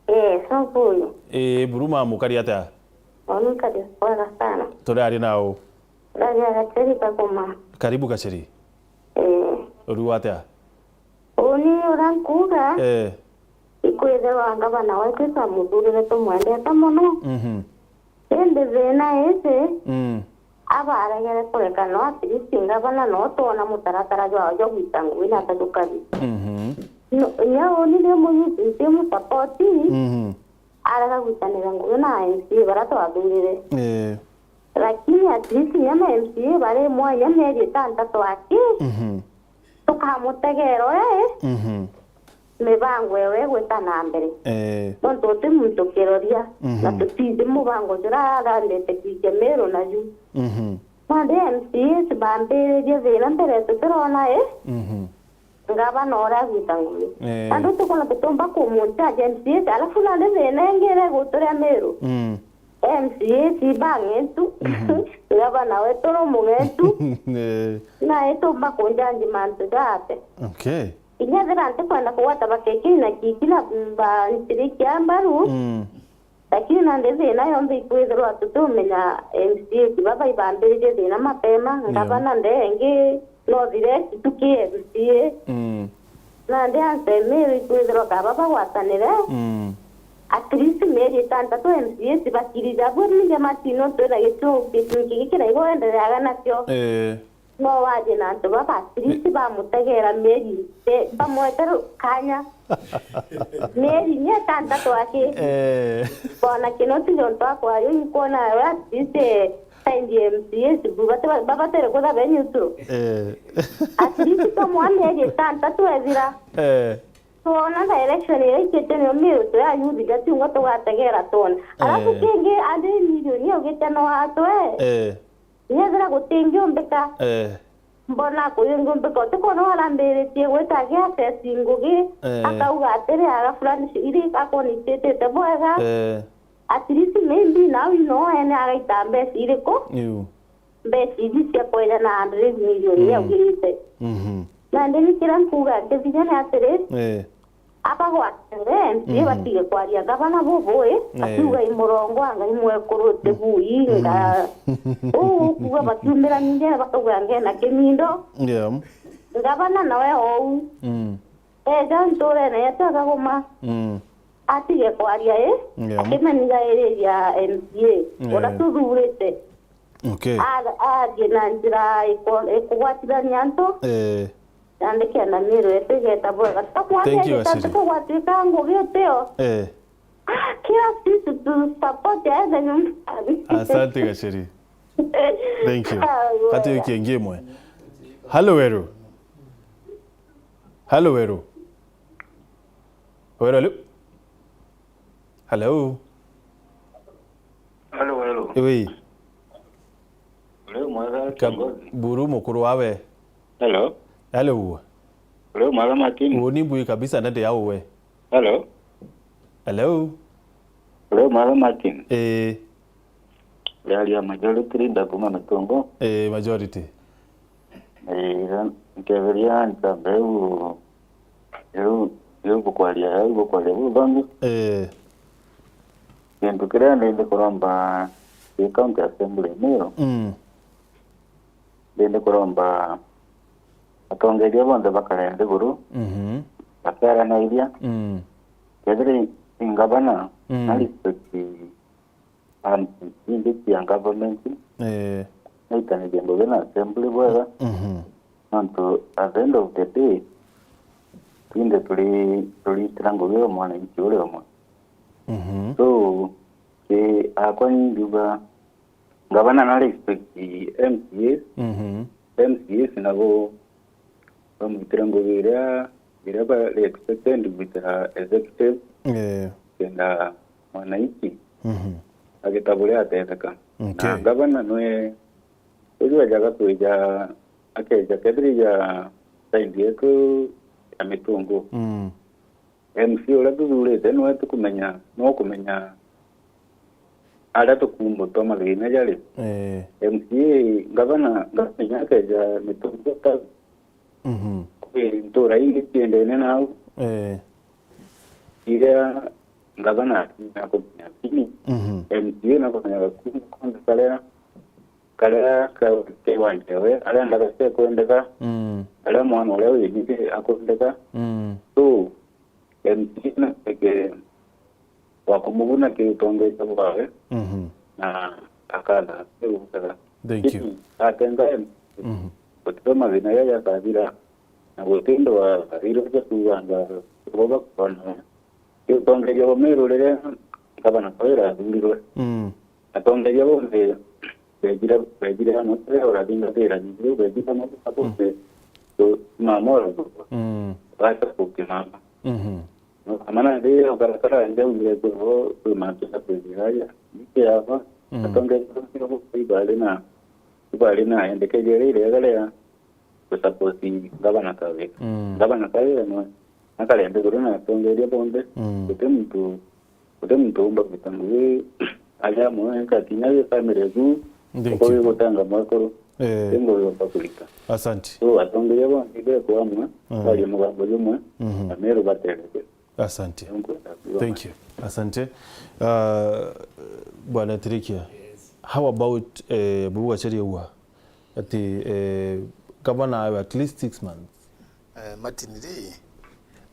Eh, so huyu. Eh, Buruma, mukari atia? Oni kari bwega sana. Turi ari nao. Ndari aga Cheri Kagoma. Karibu, Kacheri. Eh. Uri atia? Uni uria nkuuga, eh, ikwithirwa ngavana wetu twamuthurire tumwendete mono. Mhm. Indi thina iji, mm, abaregere kureka no at least ngavana no twona mutaratara jwawe jwa gwita ngugi na atajukari. Mhm. No, inya uni ni muyuti nti musapoti, Mhm. arega gwitanira ngugi na M C A baria twathurire. Eh. Lakini at least inya ma M C A bari mwanya mieri itantatu aki, Mhm. tukamutegera uria i, Mhm. mibango ewe igwita na mbere. Eh. Nontu uti muntu kiroria, Mhm. na tutiji mubango juria arandete kwikia Meru na ju. Mhm. Nandi M C As bambiririe thina mbere tutirona i, Mhm. ngavana uria agwita ngugi. Eh. Nandi tukwona tutumba kumujaji M C As, alafu nandi thina ingi iria iguturia Meru. Mm. M C As bang'entu, Mhm. ngavana wetu uri mung'entu, Eh. na itumba kunjaji mantu jate. Okay. Inya thira ntikwenda kugwata bakekiri na kiki na ba nchirikia mbaru, Mm. lakini nandi thina yonthe ikwithirwa tutumenya M C As baba ibambiririe thina mapema, Ndio. ngavana ndee ingi no thire tu ki M C A. Mm. Nandi antu e Meru ikwithirwa kaba bagwatanire. Mm. At least mieri itantatu M C As bakirija bwe ninge matino twina gicungi giki kiraigo endereaga nakio. Eh. No waje na antu baba at least bamutegera mieri, eh, bamwete ru-, kanya. Mieri inya itantatu aki. Eh. Bona kinoti jontu akwa yo inkwona we at least, eh, side M C As bu bate-, babatere kutha be neutral. Eh. At least tomwa mieri itantatu ethira. Eh. Twona direction iria ikite nio miutu ya youth gatiunga tugategera twone. Alafu Eh. kingi andi milioni augite no atwe. Eh. Nyethira gutingiumbika. Eh. Mbona kuyingiumbika utikona warambiritie gwita agiaccess ngugi, Eh. akauga atiri aga fulani iri akonititite bwega. Eh. At least maybe now ino ene agaita mbeca iriku? Iu. Mbeca iji cia kweja na hundred million Mm. niaugirite. Mhm. Nandi ni kiria nkuga nkibinya ni atiri, Eh. aba gwakere, M C A Mhm. batige kwaria gavana bubui, Eh. akiuga i murongo anga i mwekuru ti bui, nga uu ukuga bakiumira ningi bakauga ngena kimindo. Yeah. Gavana nawe ou. Mm. Eja nturene yetu akaguma. Mm. Atige kwaria i, Yeah. akimenyigairiria M C A, Yeah. uria tuthurite. Okay. A-, athie na njira iku-, ikugwatithania antu. Eh. Nandi kenda Meru yetu igeta bwega. Tutakwambia Thank you, gita Gachiri. tukugwatwika ngugi utio. Eh. Ah, kila siku tu support aende nyumbani. Asante, Gachiri. Thank you. Ah, Kati wiki ingi imwe. Hello, Weru. Hello, Weru. Weru, hello. Hello. Hello, hello. Wi. Uri mwega, Kab-, kiongozi? Buru mukuru wawe. Hello. Hello. Uri mwega, Martin? Uni mbui kabisa, ndati ya uwe. Hello. Hello. Uri mwega, Martin? Eh. Uriaria majority leader kuma Mitungu. Eh, majority. Eh, nkeberia ntambe u Riu, riu bukwaria, riu bukwaria buthangi. Eh. Kintu kiria ndindi kuromba ki County Assembly niyo, Mm. ndindi kuromba atongeria bonthe bakare nthiguru, Mhm. bakiaranairia. Mm. Kethira i ngavana, Mm. na respect and indi cia government, Eh. naitanirie ngugi na assembly bwega, Mhm. nontu at the end of the day, twinthe turi, turitira ngugi o mwananchi uri umwe. Mhm. So, ki akwa ni ngiuga, ngavana na respect M C As, Mhm. M C As nabo bamwitire ngugi iria, iria bari expected gwitira executive, Eh. kenda mwananchi Mhm. agita buria atetheka. Okay. Na ngavana nwe, uju ajaga kwija, akeja kethirija side yetu ya Mitungu. Mm. M C A uria tuthurite niwe tukumenya, niwe ukumenya aria tukumbutwa mathina jari. Eh. M C A, ngavana, ngavana akeja Mitungu ta Mhm. kwi ntura ingi ciendene nau. Eh. Iria ngavana akinyaa kumenya kini, Mhm. M C A na kumenya gakundu konthe karia, karia ka, ke wanje we, aria ndaga cia kwendeka, Mm. aria mwana uria wini akwendeka. Mm. So, M C A na teke wa kumuguna ki utongeria bwawe, Mhm. na akatha ki ukaga. Thank you. Lakini atenga M C A, Mhm. gutito mathina jaja akathira. Na guti untu wa, wa, bathirwe bakuuganga, bo bakwona. Utongeria bwa Meru riria ngavana Kawira athurirwe, mm, atongeria bonthe beejire, beejire amwe, riria urathingatira Jubilee, beejire amwe, mm, bonthe, tu-, mama urathurwa. Mm. Bacha kukimama. Mhm. Amana ndi ukarakara nja ungire kwi bo, kwi mantu ja kwithira aja. Niki yaba, mm, atongeria bonthe bo ibari na, ibari na endekeria riria riega ria kusupport ngavana Kawira. Mm. Ngavana Kawira nwe akarenda kuru na atongeria bonthe. Mm. Guti muntu, guti muntu umba gwita ngugi ari amwe, nka kinya wi family eku, thank you, uko wi gutanga mwekuru. Eh. Ti ngugi umba kurita. Asante. So, atongeria bonthe beko amwe, mm, barie mugambo jumwe, mhm, na Meru batereke. Asante. Ndio nkwenda kuuga. Thank you. Asante. Uh, Bwana Tirikia, yes, how about, eh, bubu gacaria ua? Ati, eh, gavana awe at least six months. Eh, Martin ri,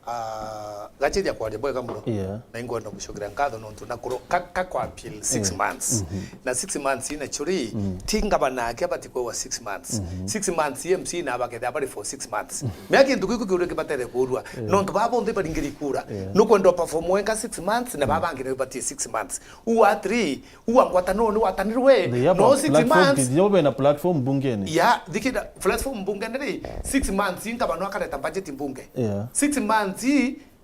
ah, gachiria kwaria bwega muno. Yeah. Na ingwenda gucokeria nkatho nontu na kuro-, ka, ka kwa appeal six, yeah, months. Mhm. Na six months ina churi, mm, ti ngavana ake abati kwewa six months. Mhm. Six months M C na bakethira bari for six months. Mhm. Mea kintu giku kiuria kibatere kurua. Yeah. Nontu baba bonthe baringiri kura. Yeah. Nukwenda perform wenka six months na, mm, baba bangi na batie six months. U atiri, Ua ngwataniro ni watanirwe. They have no a six platform, months. Kinya ube na platform bungeni. Ya, thikira platform bungeni ri, six months ngavana akareta budget mbunge. Yeah. Six months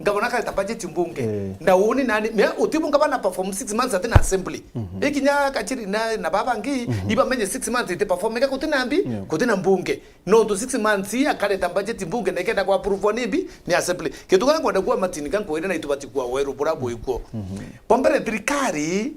ngavana akareta budget mbunge. Eh. Na uni nani, mea utibu ngavana perform six months atina assembly. Mhm. Ikinya kachiri na, na baba ngi, mhm, iba menye six months iti perform ika kutina mbi, yeah, kutina mbunge. No tu six months akareta budget mbunge na ikenda kwa approve ni mbi ni assembly. Kitu kana kwenda kuwa Martin kankwire na itubati kwa weru bura bwikwo. Mhm. Bombere thirikari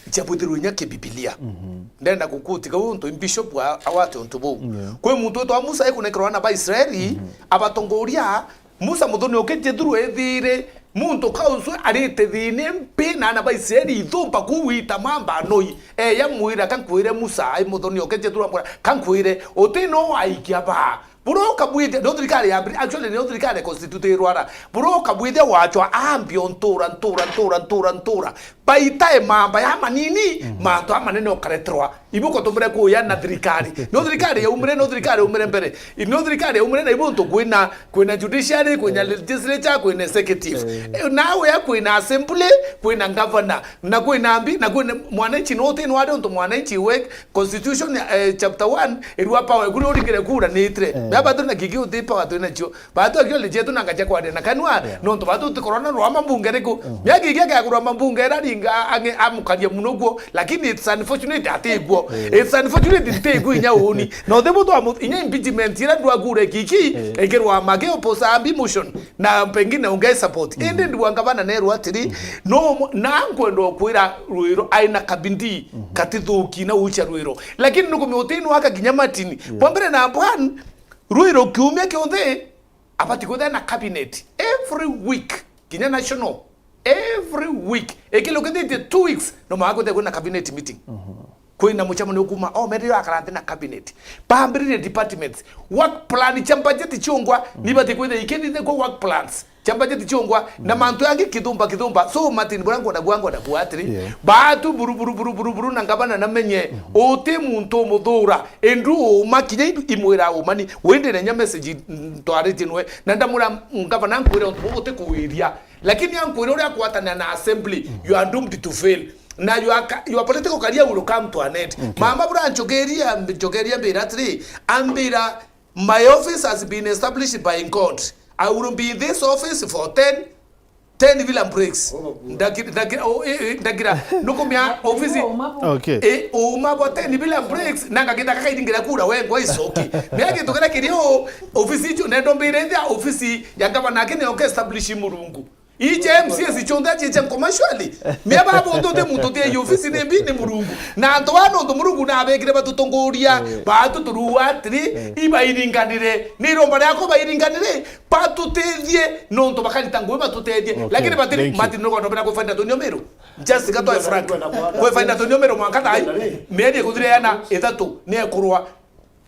Nja bwithirwe inya kibibilia. Mhm. Ndenda gukuti kau untu bishop a-, awate untu buu. Yeah. Kwi muntu witwa Musa ikunekerwa aana ba Israeli, mhm, abatongoria, Musa muthoni ukitie thuru ethire muntu ka ucio arite thiini mpi na aana ba Israeli ithumba kuu ita mamba noi. Eya mwira, kankwire Musa, ai muthoni ukitie thuru amwira, kankwire, uti no waikia baa. Bura ukabwithia, no thirikari ya, actually, no thirikari constitute irwara. Bura ukabwithia wachwa ambio ntura, ntura, ntura, ntura, ntura. Baita e mamba ya manini, mhm, mantu amanene ukareterwa. Ibu kutumire kuya na thirikari. No thirikari yaumire, no thirikari yaumire mbere. No thirikari yaumire na ibu ntu kwina, kwina judiciary, kwina, eh, legislature, kwina executive. Eh. Eh, nawe ya kwina assembly, kwina governor, na kwina mbi, na kwina mwananchi no uti no ari untu mwananchi we Constitution, eh, chapter one, irua power, kuri uringire kura ni itire. Eh. Bia batu na kiki uti power twina cio. Batu akio leje tu na ngacha kwaria na kanwa, yeah, nontu batu tukorona rwama mbunge riku. Mm. Mia kiki akagurwa mambunge era ringa ange amukaria muno guo, lakini it's unfortunate ati guo. Eh. It's unfortunate nti guo inya uni. No thibu tu amu-, inya impeachment ira ndwa kura kiki, eh, ikirwa mage oposa ambi motion. Na pengine unge support. Mhm. Indi ndua ngavana nerwa atiri, mhm, no mo-, na nkwenda kwira Rwiro aina kabindi, mhm, katithuki na ucha Rwiro. Lakini nukumia utinu aka kinya Martin. Yeah. Kwa mbere na bwan, Rwiro kiumia kionthe, abati kwithira na cabinet. Every week, kinya national. Every week. Ikilukithitie two weeks, no mwaga kwithira kwina cabinet meeting. Mhm. Kwina mucemanio kuma, o, methira akara nthi na cabinet. Bambiririe departments. Work plan cia budget ciongwa, mm, nibati kwithira ikithithikwa work plans cia budget ciongwa, na, mm, mantu yangi kithumba, kithumba. So, Martin, bura ngwenda kuga, ngwenda kuga atiri, yeah, batu buru, buru, buru, buru, buru, na ngavana namenye, mhm, uti muntu umuthura, indu uma, kinya indu imwira uma ni, windi na nya message, mm, twaritie nwe, na ndamwira, ngavana, nkwire untu bubu uti kuwiria. Lakini ankwire uria akwatanira na assembly, mm, you are doomed to fail. Na your ca-, your political career will come to an end. Okay. Mama bura njogeria, njogeria mbira atiri, ambira, "My office has been established by God. I will be in this office for ten, ten William Briggs." Ndakira, ndakira, oh, eh, eh, ndakira. Nukumia office. Okay. Eh, uma bwa ten William Briggs, na ngagenda kakairingira kura wengwa icoki. Mea gintu kiria kiri o, office icio, nendo mbire ithia office ya ngavana ake nio ke establish Murungu. Ije M C As cionthe aciiche nkoma shwali. Mia baba untu uti muntu uti ofisi ni mbi ni Murungu. Na antu aa nontu Murungu nabekire batutongoria, eh, batu turua atiri, eh, ibairinganire. Ni iromba riakwa bairinganire, batutethie, nontu bakarita ngugi batutethie. Okay, lakini batiri, thank you. Martin, nukwenda mbira kwifainda tunio miru? Just gatwae frank. Kwifainda tunio miru mwanka thai, mieri ikuthire yana ithatu, ni ekurwa.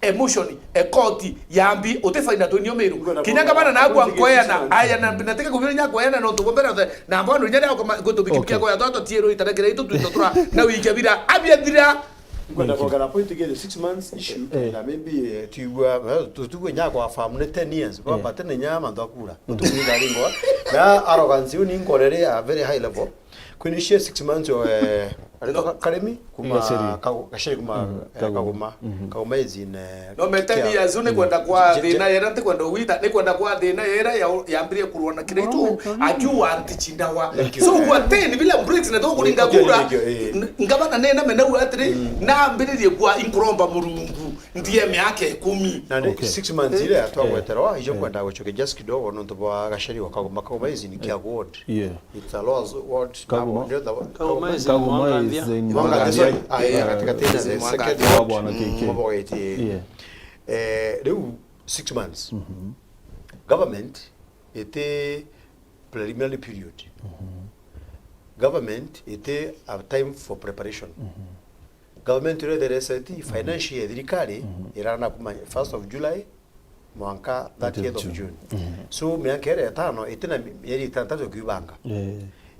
Emotion, ekoti, yambi, utifaina tunio miru. Kinya ngavana na agwa nkoeana, aya na, na tike kubiria nya koeana no tugombera the, na mbono nya ria gutubiki, okay, bikia koya twato tiero itana kira itu twito tura, na wikia bira, abia thira. Nkwenda kwongera point kiri six months issue, eh, na maybe, eh, tuigua, eh, tu-, tuigua nya kwa farm ni ten years, eh, baba tene nya mantu akura. Tuigua ringo. Na arrogance yu ni nkorere a very high level. Kwini cia six months yo, eh, arito Karimi kuma Gaceri. Kagu-, Gaceri kuma, mm, eh, Kaguma. Kaguma. Mhm. Kaguma is in, eh, no, me ten years, ni kwenda kwa thina yera, ntikwenda gwita, ni kwenda kwa thina yera ya, yambirie kurwa na kira itu, akiuga ntichindawa. So, kwa ten, bila breaks na tukuringa kura, eh, ngavana nena mena u atiri, mm, nambiririe kwa inkuromba Murungu, ndie miaka ikumi. Na ni, okay, six months, eh, iria twagweterwa, ijo, eh, kwenda gucokia just kidogo, nontu bwa Gaceri wa Kaguma, Kaguma is in Kiagu ward. Yeah. It's a lower ward. Kaguma. Ndio the Kaguma is in Mwanganthia. Mwanganthia, sorry. Ah, yeah, katikati na the second ward. Bwana K K. Mwabogetie. Yeah. Eh, riu six months. Mhm. Government iti preliminary period. Mhm. Government iti a time for preparation. Mhm. Government iria ithereceti, financial ya thirikari, mhm, irana kuma first of July mwanka thirtieth of June. Mhm. So, miaka iria itano, itina mi-, mieri itantatu ya kwibanga. Eh.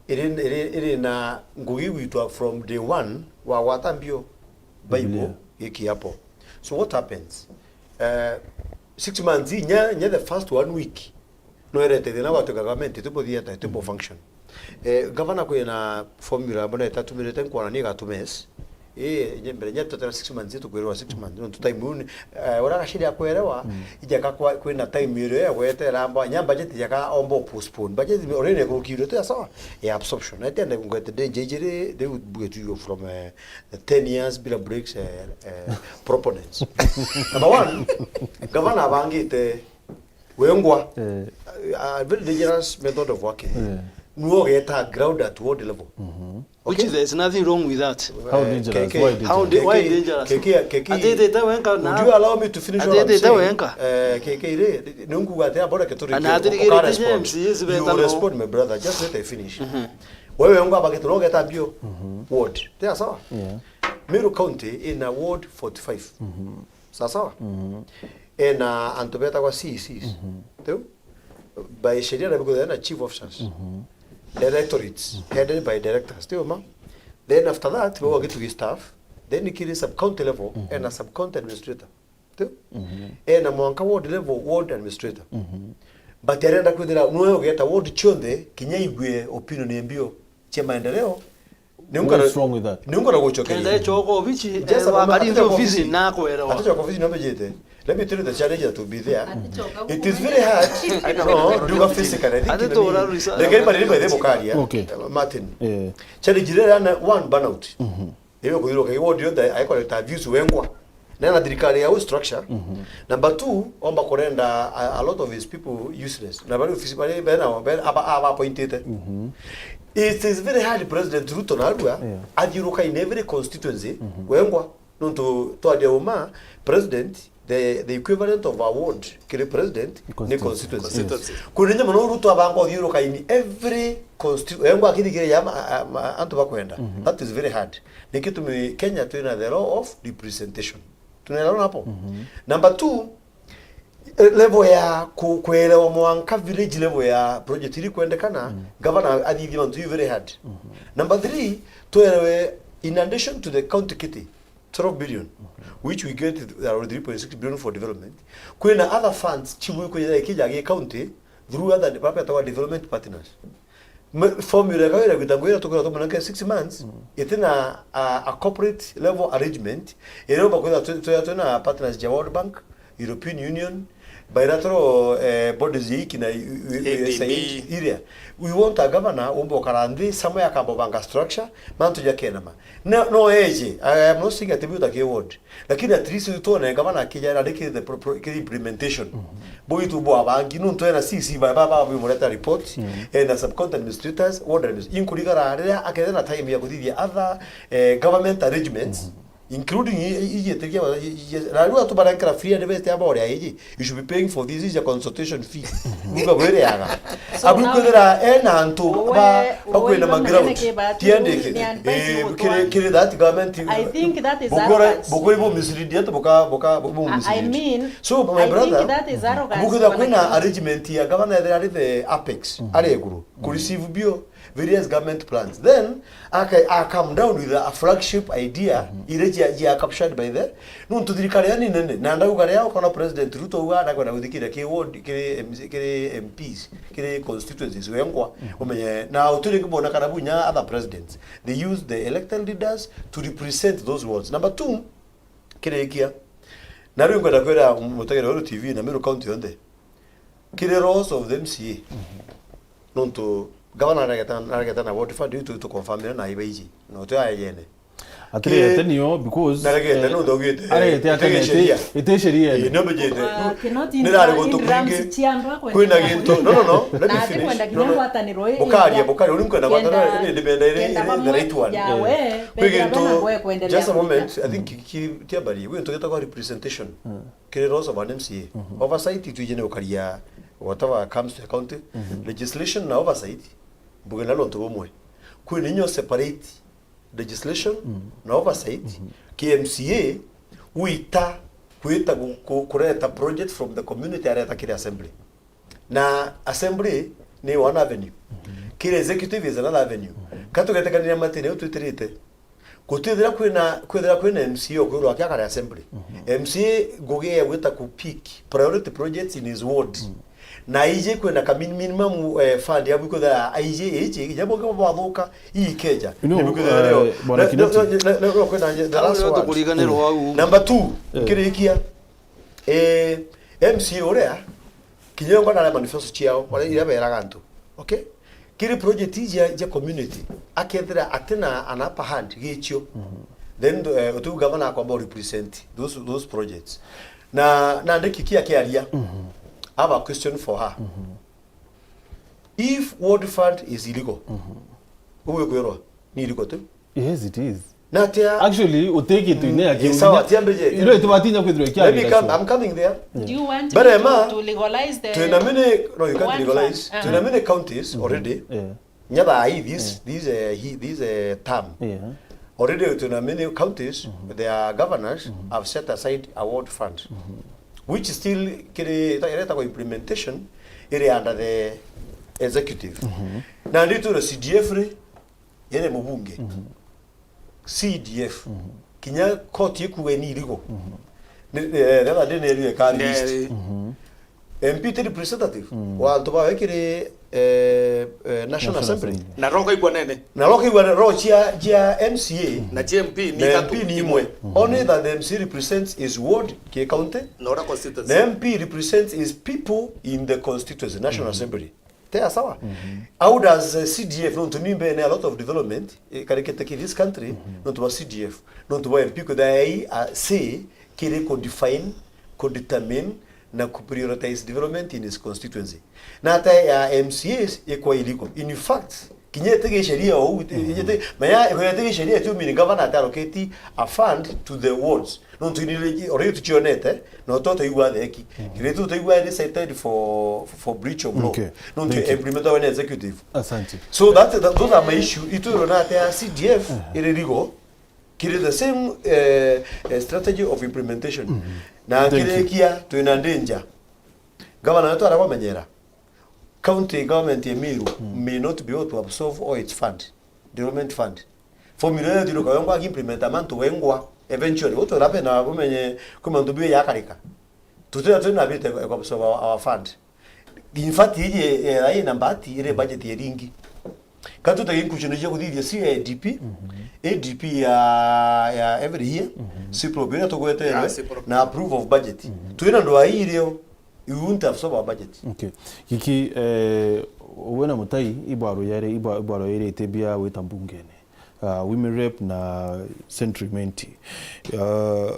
Iri, iri, iri na ngugi gwitwa from day one, wagwata mbio, Bible, Biblia, giki hapo. So, what happens? Eh, six months, nya, nya the first one week, no irete thina gwatuika government itibo theatre, itibo function. Eh, gavana kwina formula mbona itatumirite nkwona ni igatumes. Eh, nye mbere nye tutera six months, tukwirwa six months. Nontu time uni, eh, ura Gaceri akwerewa, mm, ija ka kwa, kwina time irio ya gwetera amba, nya budget ya ka ombo postpone. Budget already nekurukirwe, tu ya sawa, ya absorption. Na itende ngwete de jejere, de buge tu from, eh, the ten years bila breaks, eh, eh, proponents. Number one, gavana abangite wengwa. Eh. A, a very dangerous method of working. Eh. Nuo ugeta ground at ward level. Mhm. Which, okay, there is nothing wrong with that. How, eh, dangerous? K K, why dangerous? How da-, why dangerous? K K, K K, atitite wenka na, would you allow me to finish what I'm saying? Atitite wenka. Eh, K K, re, nungu gate abora keturi. Ana atirigirite respond. M C As. You beta no respond, my brother. Just let I finish. Mhm. Wewe ngo abagitiro ugeta bio. Mhm. Ward. Tia sawa? Yeah. Meru County ina ward forty-five. Mhm. Sawa sawa? Mhm. Ena antu betagwa C E Cs. Mhm. Tiu? By sheria na bikuthana na chief officers. Mhm. Directorates, mhm, headed by directors. Tiu ma? Then after that, we wagitugi staff. Then kiri sub-county level, mhm, ena sub-county administrator. Tiu? Mhm. Ena mwanka ward level, ward administrator. Mhm. But arenda kwithira nwe ugeta ward cionthe, kinya igwe opinion ya mbio cia maendeleo. What is wrong with that? Niunga na gucokeria. Kenda ecoka obici, just eh, a moment, wakari nthi obici, na kwerawa. Aticoka obici no mbejete. Let me tell you the challenge that will be there. It is very hard. I know. No, do you physically? I think ati tora risa. Ndege bari ni bari bukaria. Okay. Martin. Eh. Challenge ile na one burnout. Mhm. Ewe kuthiro kai ward yonthe, aikore ta views wengwa. Nena thirikari ya structure. Mhm. Number two, omba kurenda a, a lot of his people useless. Na bari ofisi bari bena, bena, aba, aba appointed. Mhm. It is very hard President Ruto narua, yeah, athiuruka in every constituency, mhm, wengwa. Nontu twaria uma, President, the, the equivalent of a ward, kiri President, ni constituency. Constituency. Yes. Kuri nyama no Ruto abanga uthiuruka in every constitu-, wengwa akithikire ya ma-, a, ma-, antu bakwenda. Mhm. That is very hard. Niki tumi Kenya twina the law of representation. Tunaelewana hapo? Mhm. Number two, eh, level ya ku-, kuelewa mwanka village level ya project iri kwendekana, mm, gavana athithia mantu yu very hard. Mhm. Number three, tuelewe in addition to the county kitty, twelve billion, mhm, which we get around three point six billion for development, kwina other funds chibu kwija ikija gi county through other department or development partners. Me-, formula ikawa ira gwita ngwira tukwira tumunanke six months, mm, itina a, a corporate level arrangement, iria umba kwira twi-, twi-, twina partners ja World Bank, European Union, bilateral, eh, bodies ya iki na u-, u-, u-, A D B. Iria. We want a governor umba ukara nthi somewhere akamba banga structure, mantu jakenama. No, no eje, I am not saying ati biuta ki ward. Lakini at least twone gavana akija na riki the pro-, pro-, ki implementation. Mhm. Bo itu bo abangi, nuntu ena C C ba, ba, ba, bimureta report, mhm, ena sub-county administrators, ward administrators, inkurigara riria akethira na time ya kuthithia other, eh, government arrangements, mhm, including i-, i-, i-, i-, i-, na riu atu barankara free and best aba uria iji, you should be paying for this, is a consultation fee. Buga bwiriaga. So abu now kwithira ena antu we-, ba, bakwina we-, ma ground. Ni advice. Eh, you kiri, kiri that government. I think that is arrogance. Bukuri bu mislead yetu buka, buka, bu mislead. I, I mean, so, my brother, I think that is arrogance. Bukwithira kwina arrangement ya governor ethira ari the apex, mm, ari iguru, ku receive bio, various government plans. Then, aka, a come down with a flagship idea, iria cia, cia captured by the, nuntu thirikari yani nene, na ndauga ria ukona President Ruto uga ndakwenda guthikira ki ward, kiri M C, kiri M Ps, kiri constituencies wengwa, umenye, na utiri ngibona kana bunya other presidents, they use the elected leaders to represent those wards. Number two, kirikia, na riu ngwenda kwira mutegere weru T V na Meru County yonthe, kiri roles of the M C A. Nuntu gavana aregeta, aregeta na ward fund, riu tu, tu confirmire na ibaiji. No tu ayene. Atirete nio because, naregete, eh, nuntu augite, aregete ite atene, sheria. Ite, ite sheria. Eh, nio mbijite. Ah, nirari guntu kwingi. Kwina gintu. No, no, no. Let me finish. Bukaria, bukaria. Uri nkwenda gwatanira, iri, iri the right one. Kwi gintu, just a moment, I think ki, ki, kiambari, gwi gintu gitagwa representation. Kiri roles of an M C A. Oversight itwije ni gukaria whatever comes to the county. Legislation na oversight, mbuge na nontu bumwe. Kwina inyo separate legislation na oversight, ki M C A wita kwita ku-, ku-, kureta project from the community areta kiri assembly. Na assembly ni one avenue. Kiri executive is another avenue. Ka tugetekaniria matine u twitirite. Gutwithira kwina, kwithira kwina M C A okwirwa aki akare assembly. M C A ngugi ya gwita ku pick priority projects in his ward. Na aiji kwina ka min-, minimum, eh, fund ya bwiko tha aiji iji, kinya bonge bwathuka, ii keja. You know, ni bwiko tha leo. Eh, Bwana Kinoti. Na, na, na, na, kwina the last one. Number two, kirikia. Eh, M C A uria, kinya yo ngona manifesto ciao, wala iria beraga antu. Okay? Kiri project iji ya, ya community, akethira atina an upper hand gicio. Then, eh, utiu gavana akwamba represent those, those projects. Na, na ndiki kia kiaria, I have a question for her. If ward fund is illegal, uwe kwirwa ni illegal tu. Yes, it is. Na atia? Actually, utiki tu ine aki. Sawa, tiambe je. Ilo itubatinya kwithirwa kia. Let me come, I'm coming there. Do you want me to, to legalize the, twina many, no, you can't legalize. Twina many counties already. Yeah. Nyatha ai, this, this, eh, he, this, eh, term. Yeah. Already twina many counties, their governors have set aside a ward fund, which still kiri, ita-, iretagwa implementation, iri under the executive. Na nditu na C D F ri, yene mubunge. C D F. Kinya koti ikuwe ni irigo. Ni, eh, the other day neru eka released. M P ti representative wa antu bawe kiri, eh, eh, National Assembly. Na roka igwa nene. Na roka igwa ro cia, cia M C A. Na cia M P ni na ithatu. M P ni imwe. Only that the M C A represents his ward ki county. Na ora constituency. Na M P represents his people in the constituency, National Assembly. Tea sawa? How does, uh, C D F, nontu ni mbene a lot of development ikarikite ki this country, nontu bwa C D F, nontu bwa M P kwithira ai a say kiri ku define, ku determine, na ku prioritize development in his constituency. Na ata ya M C As ikwa illegal. In fact, kinya iti gisheria ou, iti, maya, iti gisheria tiu mini governor ati allocate a fund to the wards. Nontu ni already tucionete, no to twaigua theki. Kiri tu twaigua ni cited for, for breach of law. Okay. Nontu implement wa executive. Asante. So that, that, those are my issue. Itwirwo na ate ya C D F iri rigo. Kiri the same, eh, eh, strategy of implementation. Na kirikia twina danger. Governor wetu arabamenyera. County government ya Meru may not be able to absorb all its fund, development fund. Formula yo thiruka wengwa akiimplementa mantu wengwa, eventually, utu rape na umenye kwi mantu biu yakarika. Tutira twina bite kwa absorb our, our fund. In fact, iji, eh, ai na mbati, iri budget ya ringi. Ka tutege inclusion cia kuthithia C I D P, A D P ya, ya every year, C P R O B iria tugweterwe, na approve of budget. Twina ndwai irio, you won't absorb our budget. Okay. Giki, eh, we na Mutai, ibwaro yare, ibwa-, ibwaro yare itebia wita mbungene. Uh, women rep na Century Menti. Uh,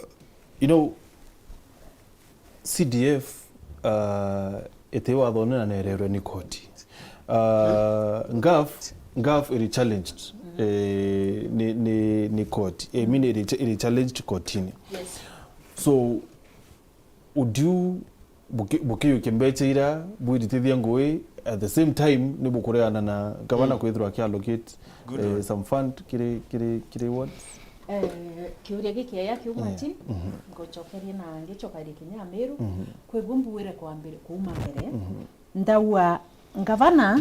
you know, C D F, uh, iti wathone na nererwe ni koti. Uh, ngaf, ngaf iri challenged, eh, ni, ni, ni court. I mean, iri, iri challenged kotini. Yes. So, would you, buki-, bukiyukia mbecha ira bwiritithia ngui, at the same time, ni bukuregana na gavana kwithirwa aki allocate, eh, some fund kiri, kiri, kiri wards? Eh, kiuria gikiega kiu, Martin, ngocokeria na ngicokaria kinya Meru, kwigua mbuire kwambire kuuma mbere. Ndaua ngavana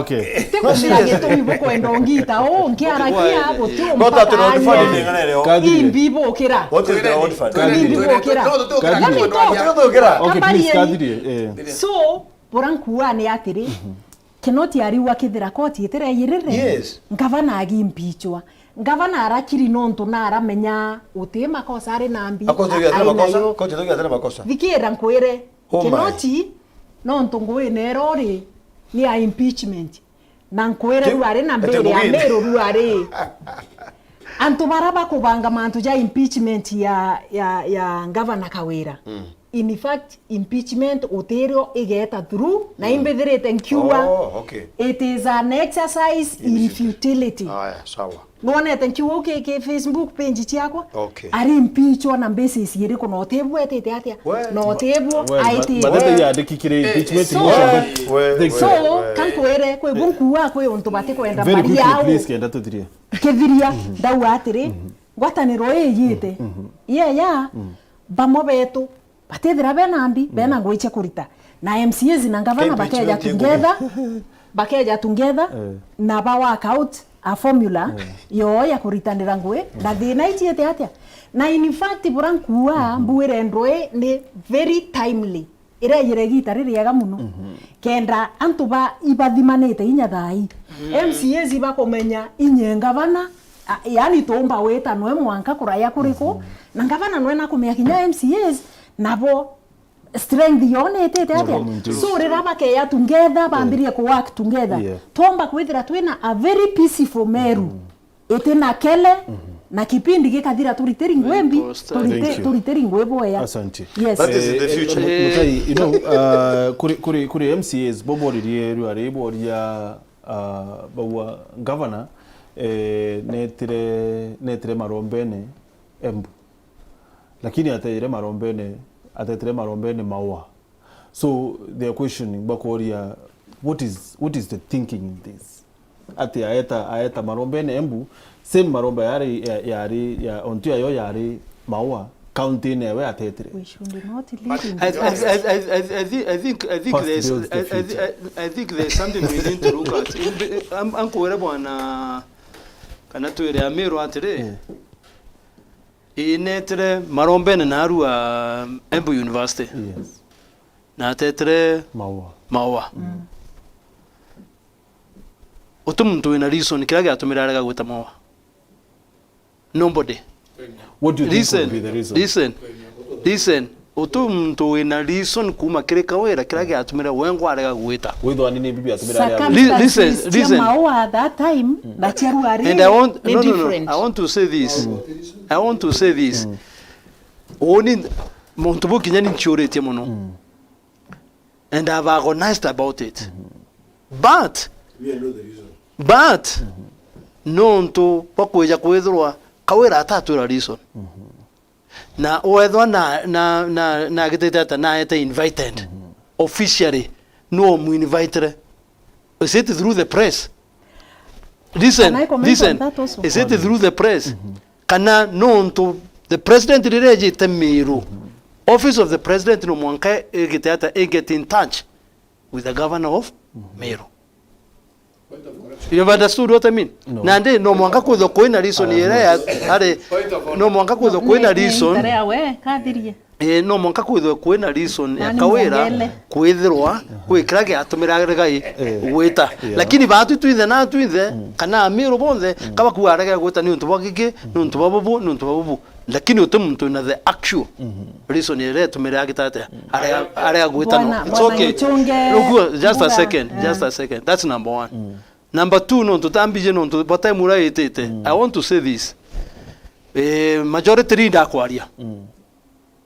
Okay. Tikumira gitumi bukwenda ungita uu, nkiaragia buti. Imbi bukira. Imbi bukira. Okay, please, Kathirie, eh. So, bura nkuuga ni atiri, Kinoti ariuga kethira koti itiraiyirire, yes, ngavana agimpichwa. Ngavana arakiri nontu naramenya uti makosa ari na mbi. Akosi athugi atena makosa, koti athugi atena makosa. Thikira nkwire, oh my. Kinoti, nontu nguine ira uri ni ya impeachment. Na nkwire riu ari na mbiri ya Meru riu ari. Antu bara bakubanga mantu ja impeachment ya, ya, ya Ngavana Kawira. Mm. In fact, impeachment utirio igeta through, na imbithirite nkiuga, oh, okay, it is an exercise in futility. Aya, sawa. Nwonete nkiuga ki, ki Facebook page ciakwa? Okay. Ari impeachwa na basis iriku, na utibwetete atia? We, na utibwo we, aitite. But, but yandikikire impeachment motion, but we, the we, so, we, kankwire, kwi bu nkuuga kwi untu batikwenda very quickly, please, kenda tuthirie. Kithiria, ndauga atiri, ngwataniro ii yite, yeah, yeah, bamwe betu batithira bena mbi, bena ngui cia kurita. Na M C As na ngavana bakeja together, bakeja together, na ba work out a formula yoo ya kuritanira ngui, na thina itiite atia. Na in fact, bura nkuuga, mbuire ndui ni very timely. ireyire igita ririega muno, kenda antu ba ibathimanite inya thaa ii. M C As ibakumenya inye ngavana, a, yani tuumba wita nwe mwanka kuraya kuriku, na ngavana nwe nakumenya kinya M C As nabo strength yao ni itite atia. So riria bakeya together, bambirie ku work together, twomba kwithira twina a very peaceful Meru. Iti na kele, na kipindi gikathira turitiri ngwi mbi, turite-, turitiri ngwi bwea. Asante. Yes. That is the future. Mutai, you know, uh, kuri, kuri, kuri M C As bo boririe riu ari boria, uh, baua governor, eh, netire, netire Marombene Embu. Lakini ateire Marombene, atetire Marombene Maua. So they are questioning, bakoria, what is, what is the thinking in this? Ati aeta, aeta Marombene Embu, same Marombe yari, ya, yari, ya, ontu yayo yari Maua, county newe atetire. We should not live in the past. I, I, I, I, I, I think, I think there's, I, I, I, I think there's something we need to look at. Am-, ankwire bwana, kana twire Amiru atiri, inetire Marombene narua Embu University. Yes. Na atetire Maua. Maua. Uti muntu wina reason kiria giatumire arega gwita Maua. Nobody. What do you think could be the reason? Listen, listen, listen. Uti muntu wina reason kuuma kiri Kawira kiria giatumire wengwa arega gwita. Withwa ni ni bibi atumire arega gwita. Li-, listen, listen. Circumstances cia Maua at that time na cia riu ari ni different. And I want, no, no, no. I want to say this. I want to say this. Uni muntu bu kinya ni nchiuritie muno. And I've agonized about it. But, but, nontu bwa kwija kwithirwa Kawira atatwira reason. Na wethwa na, na, na, na agitite ata naete invited officially, no mu invitire. Is it through the press? Listen, listen. Is it through the press? Kana nontu the president riria ejite Meru, office of the president no mwanka igite ata, i get in touch with the governor of Meru. You have understood what I mean? No. Nandi no mwanka kwithwa kwina reason iria ya, ari, no mwanka kwithwa kwina reason. Ii, no mwanka kwithwe kwina reason ya Kawira kwithirwa kwi kiria giatumire arega gwita. Lakini baatwi twinthe na twinthe, kana Amiru bonthe, kabakua arega gwita ni untu bwa giki, ni untu bwa bubu, ni untu bwa bubu. Lakini uti muntu wina the actual reason iria itumire agita atia, arega, arega gwita no. It's okay. Just a second, just a second. That's number one. Number two, nontu tambije nontu bwa time uria itite. I want to say this. Eh, majority leader akwaria.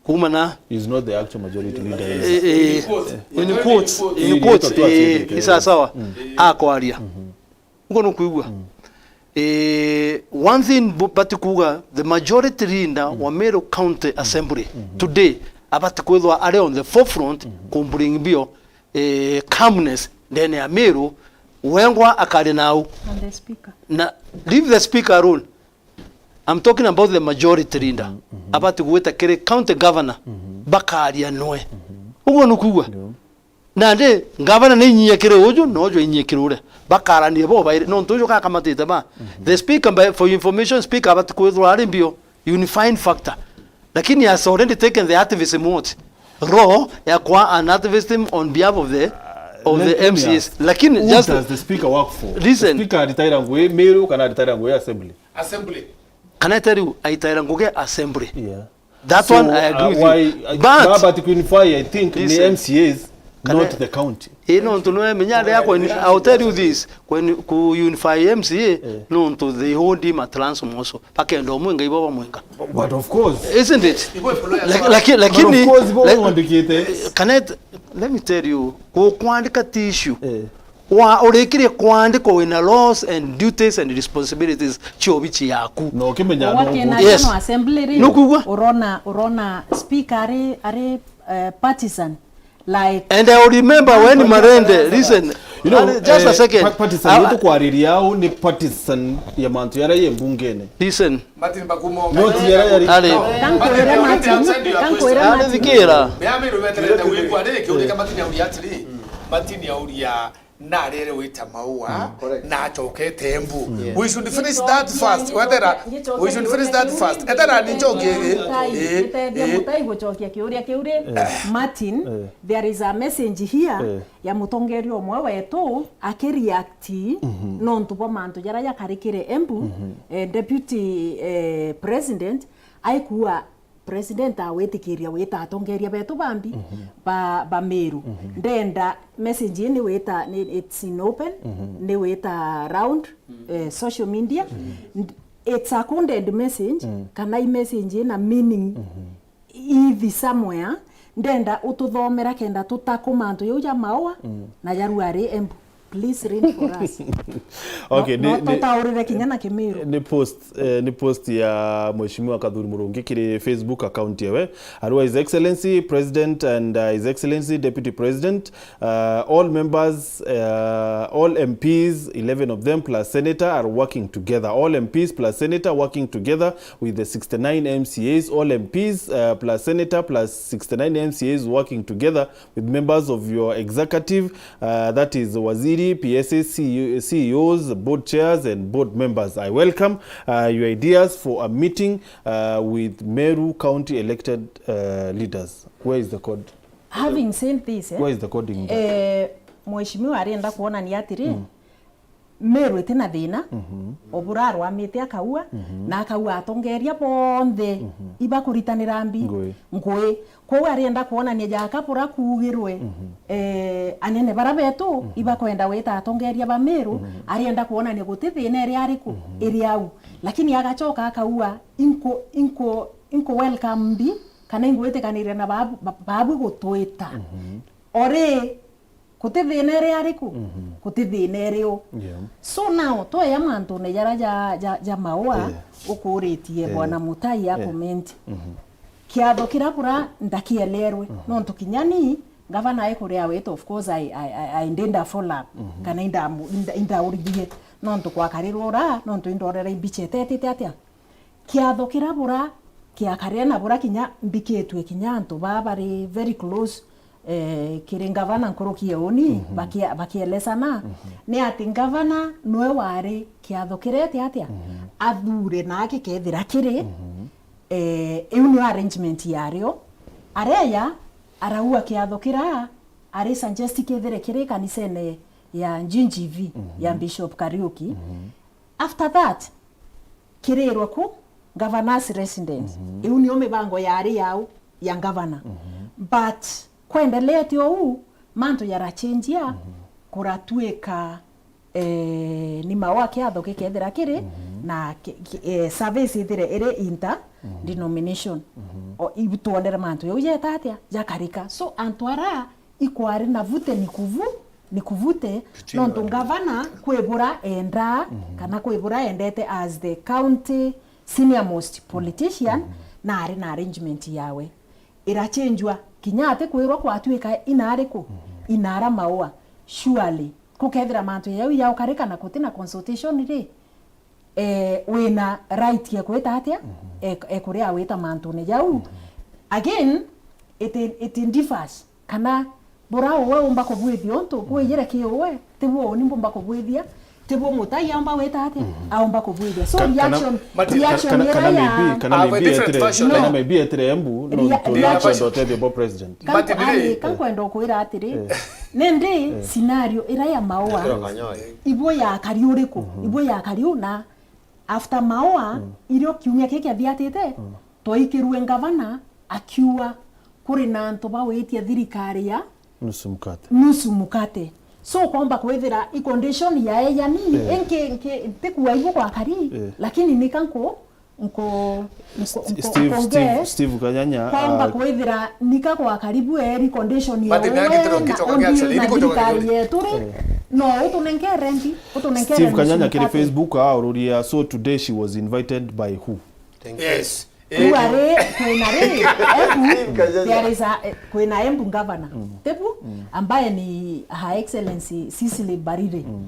Kuuma na is not the actual majority leader. Eh, eh, in quotes, in quotes, eh, ni sawa sawa. Akwaria. Ugo nukwigua? Eh, one thing bu-, bati kuuga, the majority leader wa Meru County Assembly today abati kwithwa ari on the forefront ku bring bio, eh, calmness ndene ya Meru, wengwa akaria nau. And the speaker. Na leave the speaker alone. I'm talking about the majority leader. Abati gwita kiri county governor, bakaria nwe. Uguo nukwigua? Nandi governor ni inyia kiri uju, na uju inyia kiri uria. Bakarania bo bairi, nontu uju gakamatite ba. The speaker, by, for your information, speaker abati kwithirwa ari mbio, unifying factor. Lakini he has already taken the activism what? Role ya kwa an activism on behalf of the, of the M C As. Lakini who just does the speaker work for? Listen. The speaker aritaira ngui Meru kana aritaira ngui assembly? Assembly. Kana ete riu aitaira ngugi assembly. Yeah. That one I agree with you. But, but to qualify, I think ni M C As, not the county. Ii, nontu nwe menya aria kwen-, I'll tell you this, kwen-, ku unify M C A, nontu they hold him at ransom also. Bakenda umwinga ibo bamwinga. But of course. Isn't it? Laki-, laki-, lakini, but of course, bo like, wandikite. Can I t-, let me tell you, ku-, kwandika ti issue. Wa, urikirie kwandikwa wina laws and duties and responsibilities cia obichi yaku. No, ukimenya no. Yes. National Assembly ri, nukwigua? Urona, urona speaker ari, ari, eh, partisan. Like, and I remember when Marende, listen, you know, just a second. Partisan, tukwariria au ni partisan ya mantu yaria ye mbungene. Listen. Martin Bakuma. Not yara yari. Ari. Kankwire Martin, kankwire Martin. Ari thikira. Meamiro beterete gwikwa ri, kiuria kia Martin auria atiri, Martin auria, Narire wita Maua, mm, correct, na acokete Embu. Mm. Yes. We should finish that first. Wethera, we should finish that first. Ethera ni njoki, eh, eh, eh. Mutai gucokia kiuria kiu ri, eh, Martin, eh, there is a message here, eh, ya mutongeria umwe wetu akireact, mhm, nontu bwa mantu jaria jakarikire Embu, mhm, eh, deputy, eh, president aikua president awitikiria wita atongeria betu bambi, mhm, ba, ba Meru. Mhm. Ndenda message ii ni wita, ni, it's in open, mhm, ni wita round, mm, eh, social media. Mhm. Nd-, it's a coded message, mm, kana i message ina meaning, mhm, ithi somewhere. Ndenda ututhomera kenda tutakuma antu jau ja Maua, mm, na jarua ari Embu. Please read for us. Okay, no, ni, no ni, tutaurire kinya na Kimiru. Ni post, eh, ni post ya Mheshimiwa Kathuri Murungi kiri Facebook account yewe. Arua, His Excellency President and, uh, His Excellency Deputy President, uh, all members, uh, all M Ps, eleven of them plus senator are working together. All M Ps plus senator working together with the sixty-nine M C As. All M Ps, uh, plus senator plus sixty-nine M C As working together with members of your executive, uh, that is waziri, P S As, C E O, C E Os, board chairs and board members. I welcome, uh, your ideas for a meeting, uh, with Meru County elected, uh, leaders. Where is the code? Having said this, eh, where is the coding? Eh, mheshimiwa arenda kuonania atiri, mm, Meru itina thina, mhm, o bura arwamite akaua, mhm, na akaua atongeria bonthe, mhm, ibakuritanira mbi, ngui, ngui. Kwou arienda kuonania jaka bura kuugirwe, mhm, eh, anene bara betu, mhm, ibakwenda wita atongeria ba Meru, mhm, arienda kuonania guti thina iri ariku, mhm, iri au. Lakini agacoka akaua, inku, inku, inku welcome mbi, kana ingwitikanire na babu, ba-, babu gutwita. Mhm. Ori, guti thina iri ariku? Mhm. Guti thina iri u. Yeah. So now, twaya mantune jara ja, ja, ja Maua, yeah, ukuritie, yeah, bwana Mutai a, yeah, comment. Mhm. Kiatho kira bura ndakieleerwe. Mhm. Nontu kinya ni, ngavana ikuria wit, of course, I, I, I, I did a follow up. Mhm. Kana indamu-, inda-, indauririe. Nontu kwakarirwe ura, nontu indorera imbicha itetite atia? Kiatho kira bura kiakaria na bura kinya mbikitue kinya antu baa bari very close, eh, kiri ngavana nkuruki ya uni, mhm, bakia-, bakielesana, mhm, ni ati ngavana nwe wari kiatho kirete atia, mhm, athure na akikethira kiri, mhm, eh, iu niyo arrangement yario. Areya, araua kiatho kira ari suggest kithire kiri kanisene ya G G V, mhm, ya Bishop Kariuki. Mhm. After that, kirirwe ku governor's residence. Mhm. Iu niyo mibango yari yau ya governor. Mhm. But kwendelete ou, mantu yarachenjia, mhm, kuratuika, eh, ni Maua kiatho gikethira kiri, mhm, na ki-, ki-, eh, service ithire iri inter, mhm, denomination. Mhm. O, ibu twonere mantu jau jeta atia, jakarika. So, antu ara ikwari na vute ni kuvu, ni kuvute, nontu ngavana kwibura endaa, mhm, kana kwibura endete as the county senior most politician, mhm, na ari na arrangement yawe. Irachenjua, kinya ati kwirwa kwatuika inari ku, mhm, inara Maua. Surely, kukethira mantu jau yaukarika na guti na consultation ri, eh, wina right ya kwita atia? Mhm. E-, ekuria wita mantune jau. Mhm. Again, it, it differs. Kana bura uwe umba kubwithia untu, mhm, bwijire ki uwe, tibuo uni mbumba kubwithia, tibuo Mutai aumba wita atia? Mhm. Aumba kubwithia. So, ka-, kana, reaction, mati-, reaction kana, ira kana ya maybe, kana maybe etire, no, kana maybe etire Embu, no, rea-, ntu reaction, nontu ndote the bo president. Ka-, mati-, ani, eh, kankwenda ukwira atiri, eh, nindi, eh, scenario ira ya Maua, ibuo yakari uriku? Mhm. Ibuo yakari u na after Maua, mm, irio kiumia kii kiathiatite, mm, twaikirue ngavana akiuga kuri na antu bawitia thirikari ya nusu mkate. Nusu mkate. So, ukomba kwithira i condition ya eyani, eh, inki, inki, ntikua ibu gwakari, eh, lakini nika nku-, nku-, nku-, nku-, Steve, nkunge-, Steve, Steve Kanyanya, komba, ah, kwithira nika gwakari bu eri condition ya uwe na undeal na thirikari yetu ri, eh, no utunenkere mbi, utunenkere Steve Kanyanya kiri Facebook aururia, so today she was invited by who? Thank you. Yes. Riu ari, kwina ri, Embu, there is a, eh, kwina Embu governor, mm, tibu, mm, ambaye ni Her Excellency Cecily Mbarire. Mm.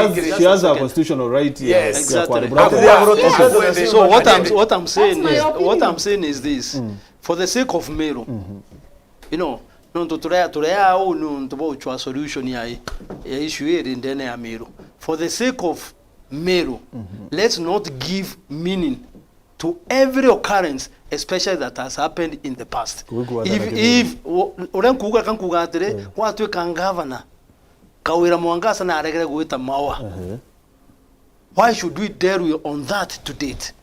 has, she has a constitutional right ya, Yes. ya Exactly. kuaribura. Hakuna, hakuna kuendelea. So what I'm, what I'm saying That's my is, what opinion. I'm saying is this. For the sake of Meru, you know, nontu turea, turea au nontu bwa uchwa solution ya, ya issue iri ndene ya Meru. For the sake of Meru, let's not give meaning to every occurrence, especially that has happened in the past. Kuigua If, thana if, u-, uria nkuuga, ka nkuuga atiri, gwatuika ngavana, Kawira Mwangaza na aregere gwita Maua. Why should we dwell on that to date?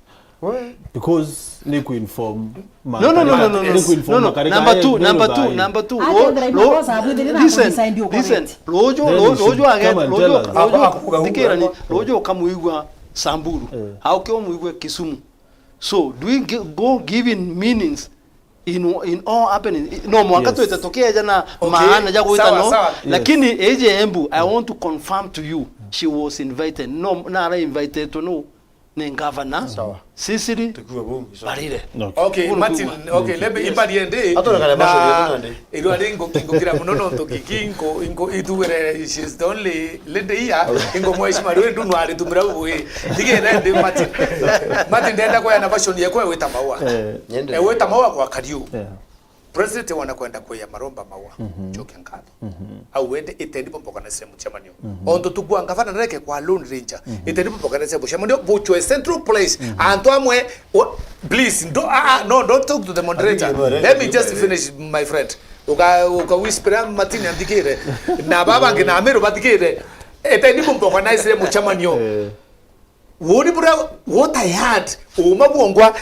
Because ni kuinform No, no, no, no, no, no. Ni kuinform No, no. Number two, number two, number two. Ate Ro-, ndrai ro-, makosa, abwithirira listen, kudesign ndio listen. Rojo, Then ro-, you should rojo come age, and rojo, tell us. rojo, Akuga, akuga, tikirani, akuga. Rojo ukamuigua Samburu. Eh. Auke umuigua Kisumu. So, do we gi-, go giving meanings in, in all happening? No, mwaka Yes. twite tukieja na Okay, maana ja gwita sawa, no. Sawa. Yes. Lakini A J Embu, I want to confirm to you, she was invited. No, nara invited to no. Ni ngavana Sawa. Cecily Tukiwa bungi, sawa. Mbarire. Okay. Okay, Uru Martin, kuuga. Okay, let me, yes. Imbarie ndi. Atona kana na mashauri yako nande. Irwa ri ngo-, ngukira muno nontu Kiki ngo, ngo itugire, she's the only lady here. Ingo mheshimiwa rwe ndu nwari tumira uwe. Tige na ndi Martin. Martin ndenda kwa na version yako ya wita Maua. Eh. Nyende. E wita Maua kwa Kariu. Yeah. President wana kwenda kuya maromba Maua. Choke nkatho. Au wende iteni bomboka na semu chamanio. Onto tukwa ngavana reke kwa Lone Ranger. Iteni bomboka na semu chamanio buchwe central place. Antu amwe, o-, please, do, ah, ah, no, don't talk to the moderator. Let me just finish, my friend. Uka, uka whisper Martin anthikire. Na baba ngi na Amiru bathikire. Eteni bumboganize mucemanio. Eh. Woni bura, what I heard, uma bwongwa,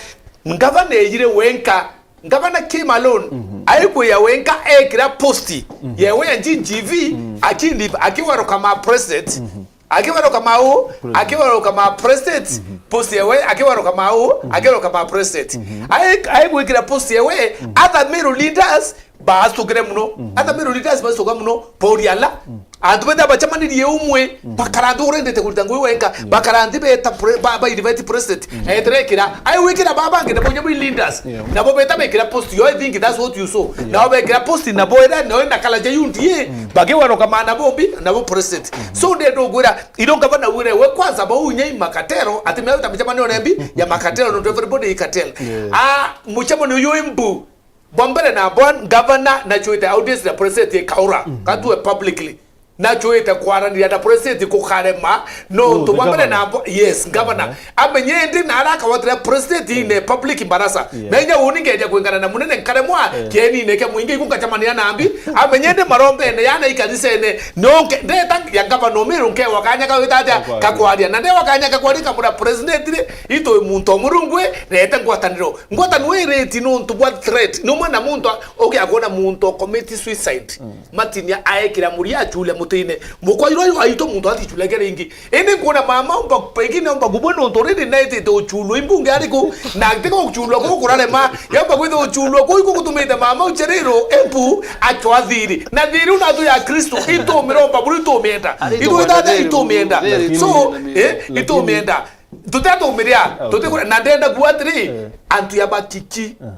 ngavana eyire wenka, ngavana came alone, aikwiya wenka, ekira posti, yewe ya G G V, akindi, akiwaruka ma president, Akiwaruka mau, akiwaruka ma president, post yewe, akiwaruka mau, akiwaruka ma president. Ai, ai gwikira post yewe, other Meru leaders baasukire muno. Other Meru leaders baasuka muno, Paul Yala. Antu betha bacemanirie umwe, bakara nthi urendete kurita ngui wenka, bakara nthi beta pre-, ba, ba invite president. Eterekira, ai gwikira baba ngi nabo nyabu leaders. Nabo beta bekira post yo, I think that's what you saw. Nabo bekira post nabo era, no na kala ja U D A, bakiwaruka ma nabo mbi, nabo president. So, ndenda gwira, iro ngavana wire we kwanza bau nyai makatero, ati mea uta micemanio nembi ya makatero, not everybody i cartel. Ah, mucemanio uyu imbu. Bwa mbere na bwa ngavana na chuite audience na president ikaura. Katue publicly. Nachuite kwaraniria na president kukarema, no Oh, untu the bwa mbere governor. na mbo-, yes, governor. Ehe. Amenye indi na ara akawatira president ine public mbarasa. Yes. Na inya uni ngeja kwingana na munene nkaremwa, Eh. kienine kia mwingi iku ngacamania na mbi. Amenye indi marombene yana ikanisene, no nke-, ndeta ya governor Miru nkewa kanya kawita atia Kakwaria. kakwaria. Na ndewa kanya kakwaria kamura president ri, itwi muntu o Murungu ri, rete ngwataniro. Ngwataniro iriti nontu bwa threat. Ni umwe na muntu a-, ugia kwona muntu o commit suicide. Mm. Martin aekira muria achuria mutine. Mukwa iro ayo aito muntu atichulagia ringi. Indi nkuona mama omba, pengine omba kubwe nontu already naitite uchulwa imbunge ariku, na tiga uchulwa kuu kurarema, yomba kwithira uchulwa kuu iku gutumite mama ucheriro empu achwa thiri. Na thiri una tu ya Kristo, itumiromba buru itumienda. Ari Itwita itumienda. Itumienda. Lakini So, lakini eh, lakini itumienda. Tutatumiria, Ah, okay. tutikura, na ndenda kuwa atiri, Eh. antu ya bakiki. Aha.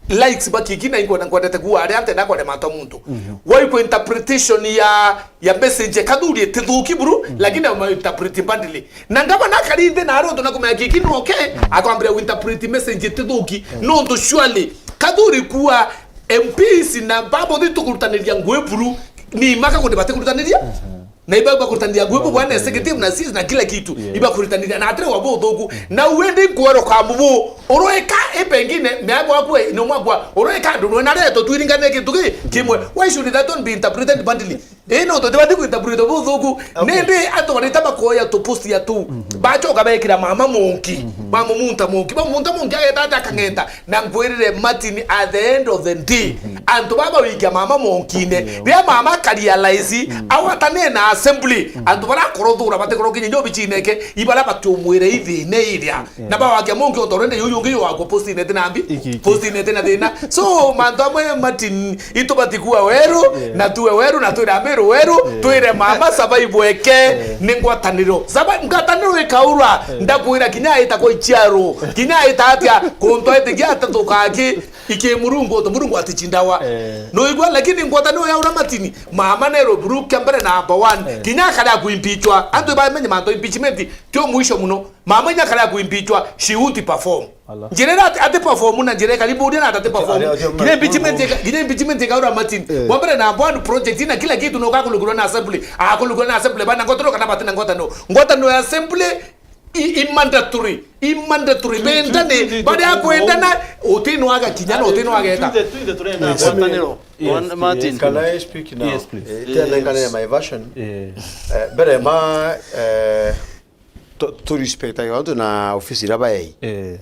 Likes bakiki na inkwenda nkwendete kuwa aria ntenda kwenda mantu a muntu. Mhm. Waikwa interpretation ya, ya message ya Kathuri itithuki buru, Mhm. lakini ama interpret badly. Na ngavana akari nthi na aria untu na kumenya kiki no ke, Mhm. akwambiria interpret message itithuki. Mhm. Nontu surely, Kathuri kuwa M Ps na babo thitu kurutaniria ngui buru, ni maka kundi batikurutaniria. Mhm. Na iba, iba kurutaniria ngui bwa na executive na sis na kila kitu. Yes. Iba kurutaniria na atire wa buthuku. Mm. Na uende nkwero ka mubu. Uroeka e pengine, meabo akwe, no mwakwa. Uroeka ndu na reto twiringane kintu ki, kimwe. Why should that one be interpreted badly? Eh, no, tubati ku interpret buthuku. Okay. Nende atu barita bakoya tu post ya tu. Mhm. Bachoka bekira mama monki. Mhm. Mama munta monki. Mama munta monki ageta ata akang'enta. Na nkwirire Martin, at the end of the day, Mhm. antu baba wikia mama monkine, Yeah. ria mama akarealize, Mhm. awatane na assembly, Mhm. antu bara korothura batekoro kinya nyo bichineke, ibara batiumwire ithine iria. Yeah. Na bawakia monki otorende yuyu ungi yo wako postinete na mbi, Iki, iki. postinete na thina. So, mantu amwe Martin, itu batikua weru, Yeah. na tuwe weru, na twira miru weru, Yeah. twire mama sabai bweke, Yeah. ni ngwataniro. Sabai, ngwataniro ikaura, Yeah. ndakwira kinya ita kwa ichiaro, kinya ita atia, kuntu aitigia atathukangi, iki Murungu, to Murungu atichindawa. Eh. No igwa, lakini ngwataniro ya ura Martin, mama nero buru kia mbere number one. Eh. Kinya akaria kuimpeachwa. Antu bamenye mantu impeachment, tio mwisho muno. Mama inya akaria kuimpeachwa, she won't perform. Ala. Njira ira ati, ati perform na njira ikari buria na ati perform. Ari, ari, Kinya impeachment ika-, kinya impeachment ikaura Martin. Eh. Wa mbere number one project na kila kitu no kakulugurwa na assembly. Akulugurwa na assembly, bana ngotoro kana bati na ngotano. Ngotano ya assembly, I, i mandatory, i mandatory. Bendane, baria akwendana, utinwaga kinya na utinwaga eta. Twinthe, twinthe turenda Yes. ngwataniro. Yes, One, Martin. Yes. Can I speak now? Yes, please. Eh, tena Yes. ngane my version. Eh. Eh, mbere ma, eh, to, to respect ayo antu na ofisi ira baei. Eh.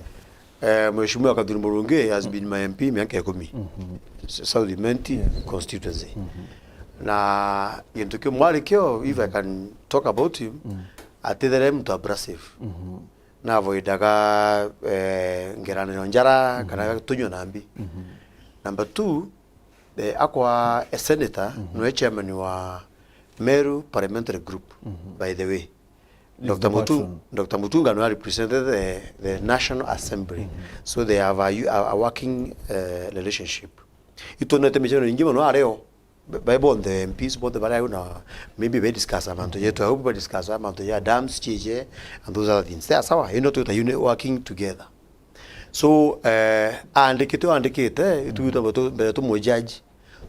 Eh, Mheshimiwa Kathuri Murungi has been my M P miaka ikumi. Mhm. S-, South Imenti Yes. constituency. Mhm. Na gintu kimwe ari kio, if I can talk about him, Mm. atithere muntu abrasive. Mhm. Na avoidaga, eh, ngeraniro njara, Mhm. kana tunywe na mbi. Mhm. Number two, eh, akwa a senator, Mhm. nwe chairman wa Meru Parliamentary Group, Mhm. by the way. Is Doctor the Mutu-, person. Doctor Mutunga nwe represented the, the National Assembly. Mhm. So they have a, a, a working, eh, relationship. Itonete michano ingi mono areo. Ba-, bai bonthe M Ps bonthe baria au na maybe bai discuss amantu jetu au, bai discuss amantu ja dams, chiche, and those other things. They are sawa, you know, twita uni-, working together. So, eh, aandikite, aandikite, itu Mm. tu-, mbere tumujudge,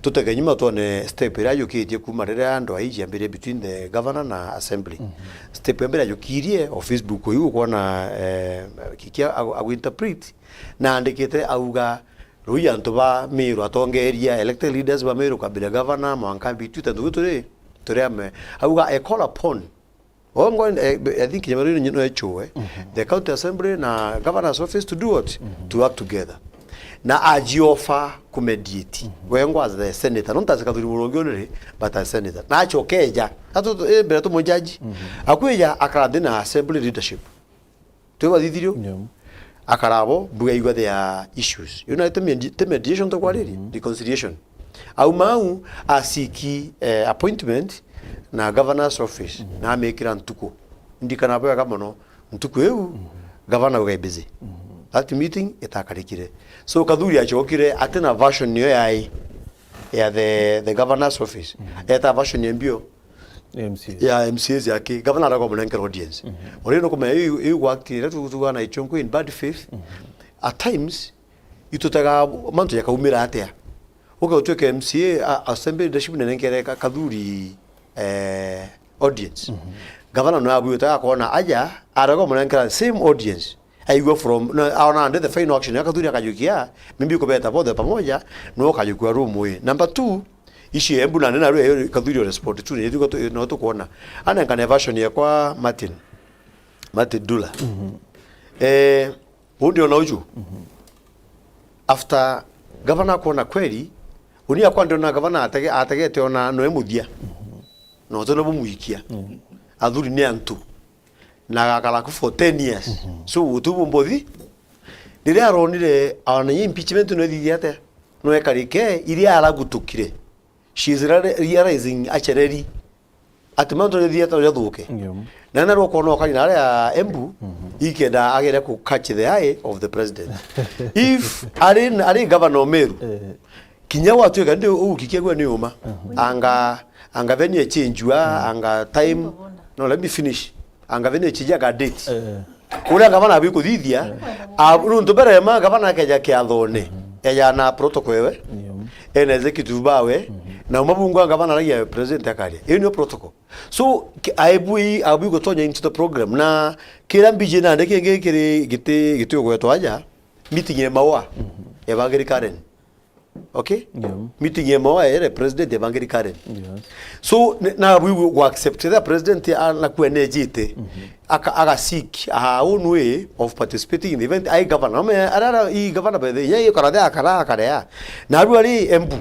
tutege nyuma twone step iria ajukitie kuma riria ndwa iji yambirie between the governor na assembly. Mhm. Step ya mbere ajukirie, o Facebook iu ukwona, eh, kikia agu-, agu interpret, na aandikite auga, Rui antu ba Meru atongeria, elected leaders ba Meru, kwambira governor, mwanka mbitu, tontu twi turi, turi amwe. Auga, I call upon. Ongo, eh, I think Nyamaru ni no echoe. Mhm. The county assembly na governor's office to do what? Mhm. To work together. Na aji offer ku mediate. Mhm. Wengwa as the senator, not as Kathuri Murungi only, but as senator. Na achokeja. Atu, eh, mbere tu mujaji. Mhm. Akwija akara nthi na assembly leadership. Twi bathithirio? Yeah. Akarabo, bugaigua their issues. You know, te medi-, te mediation to kwariri, Mhm. reconciliation. Auma au, asiki, eh, appointment na governor's office, Mhm. na amikira ntuku. Ndikana bwega mono, ntuku iu, Mhm. governor ugai busy. Mhm. That meeting itakarikire. So, Kathuri achokire, atina version niyo yai, ya the, the governor's office. Mhm. Eta version ya mbio. M C As. Ya M C As yake, gavana aragwa munengera audience. Mhm. Uri no kumenya iu, iu gwakira tu, tu na ichongo in bad faith. Mhm. At times, itutaga mantu jakaumira atia. Uke utuike M C A, a, assembly leadership nenengere ka-, Kathuri, eh, audience. Gavana no abwite akona aja, arega munenkera same audience. Aigua from, no, aona nde the final action ya Kathuri akajukia, maybe kubeta bothe pamoja, no kajukua room we. Number two, ici Embu na nena rwe Kathuri respond tu, ni tu no tukuona. Anenkane version ya kwa Martin. Martin Dula. Eh, undi ona uju. After gavana kuona kweli, uni akwa ndiona gavana atege-, ategete ona noe muthia. No tona bumuikia. Athuri ni antu. Na agakara ku for ten years. So, utu bumbothi. Riria aronire, aona impeachment no ithithia atia? No ekarike, iria aragutukire. She is reali-, realizing acereri. Ati mantu ni thieta uria thuke. Ndio. Na na rwo kona okari na aria Embu, ikenda agere ku catch the eye of the president. If ari, ari governor o Meru, kinya gwatuika ndi ugukikia gwe ni uma. Anga, anga venue echenjua, anga time. No, let me finish. Anga venue echenjua ga date. Uria gavana abikuthithia, a-, nuntu mbere ma gavana akeja kiathone, eja na protocol ewe, ena executive bawe, na uma bungu a gavana aragia president akaria. Iyo niyo protocol. So, ki-, aibui, aibui gutonya into the program. Na kira mbiji nandi kingi kiri giti, giti ugwetwa aja, meeting ya maua, ebangiri Karen. Okay? Meeting ya maua ere president ebangiri Karen. So, ni, na we will accept that president a-, nakua nejite. Aka, aga seek her own way of participating in the event. Ai governor, ame, ara, ara, i governor by the, ya, i kara, akara, akarea. Na aru ari Embu.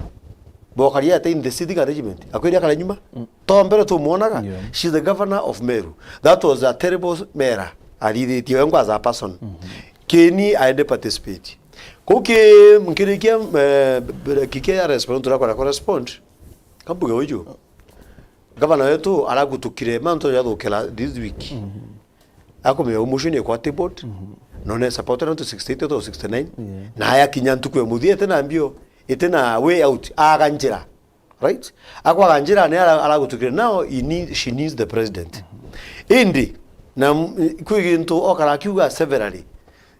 Bokaria ate in the sitting arrangement. Akwiri akara nyuma. To mbere tumwonaga. She's the governor of Meru. That was a terrible mera. Arithitie wengwa as a person. Keni aende participate. Kuki nkirikia, eh, kike ya respond, turakora ku respond. Kambuge uju. Gavana wetu aragutukire mantu jathukira this week. Akumenya motion ikwa tabled. None support na to sixty-eight to sixty-nine. Na aya kinya ntuku ya muthia ete na mbio, ete na way out, aga njira. Right? Akwaga njira ni ara-, aragutukire. Now he need, she needs the president. Indi, na m-, kwi gintu okara akiuga severally.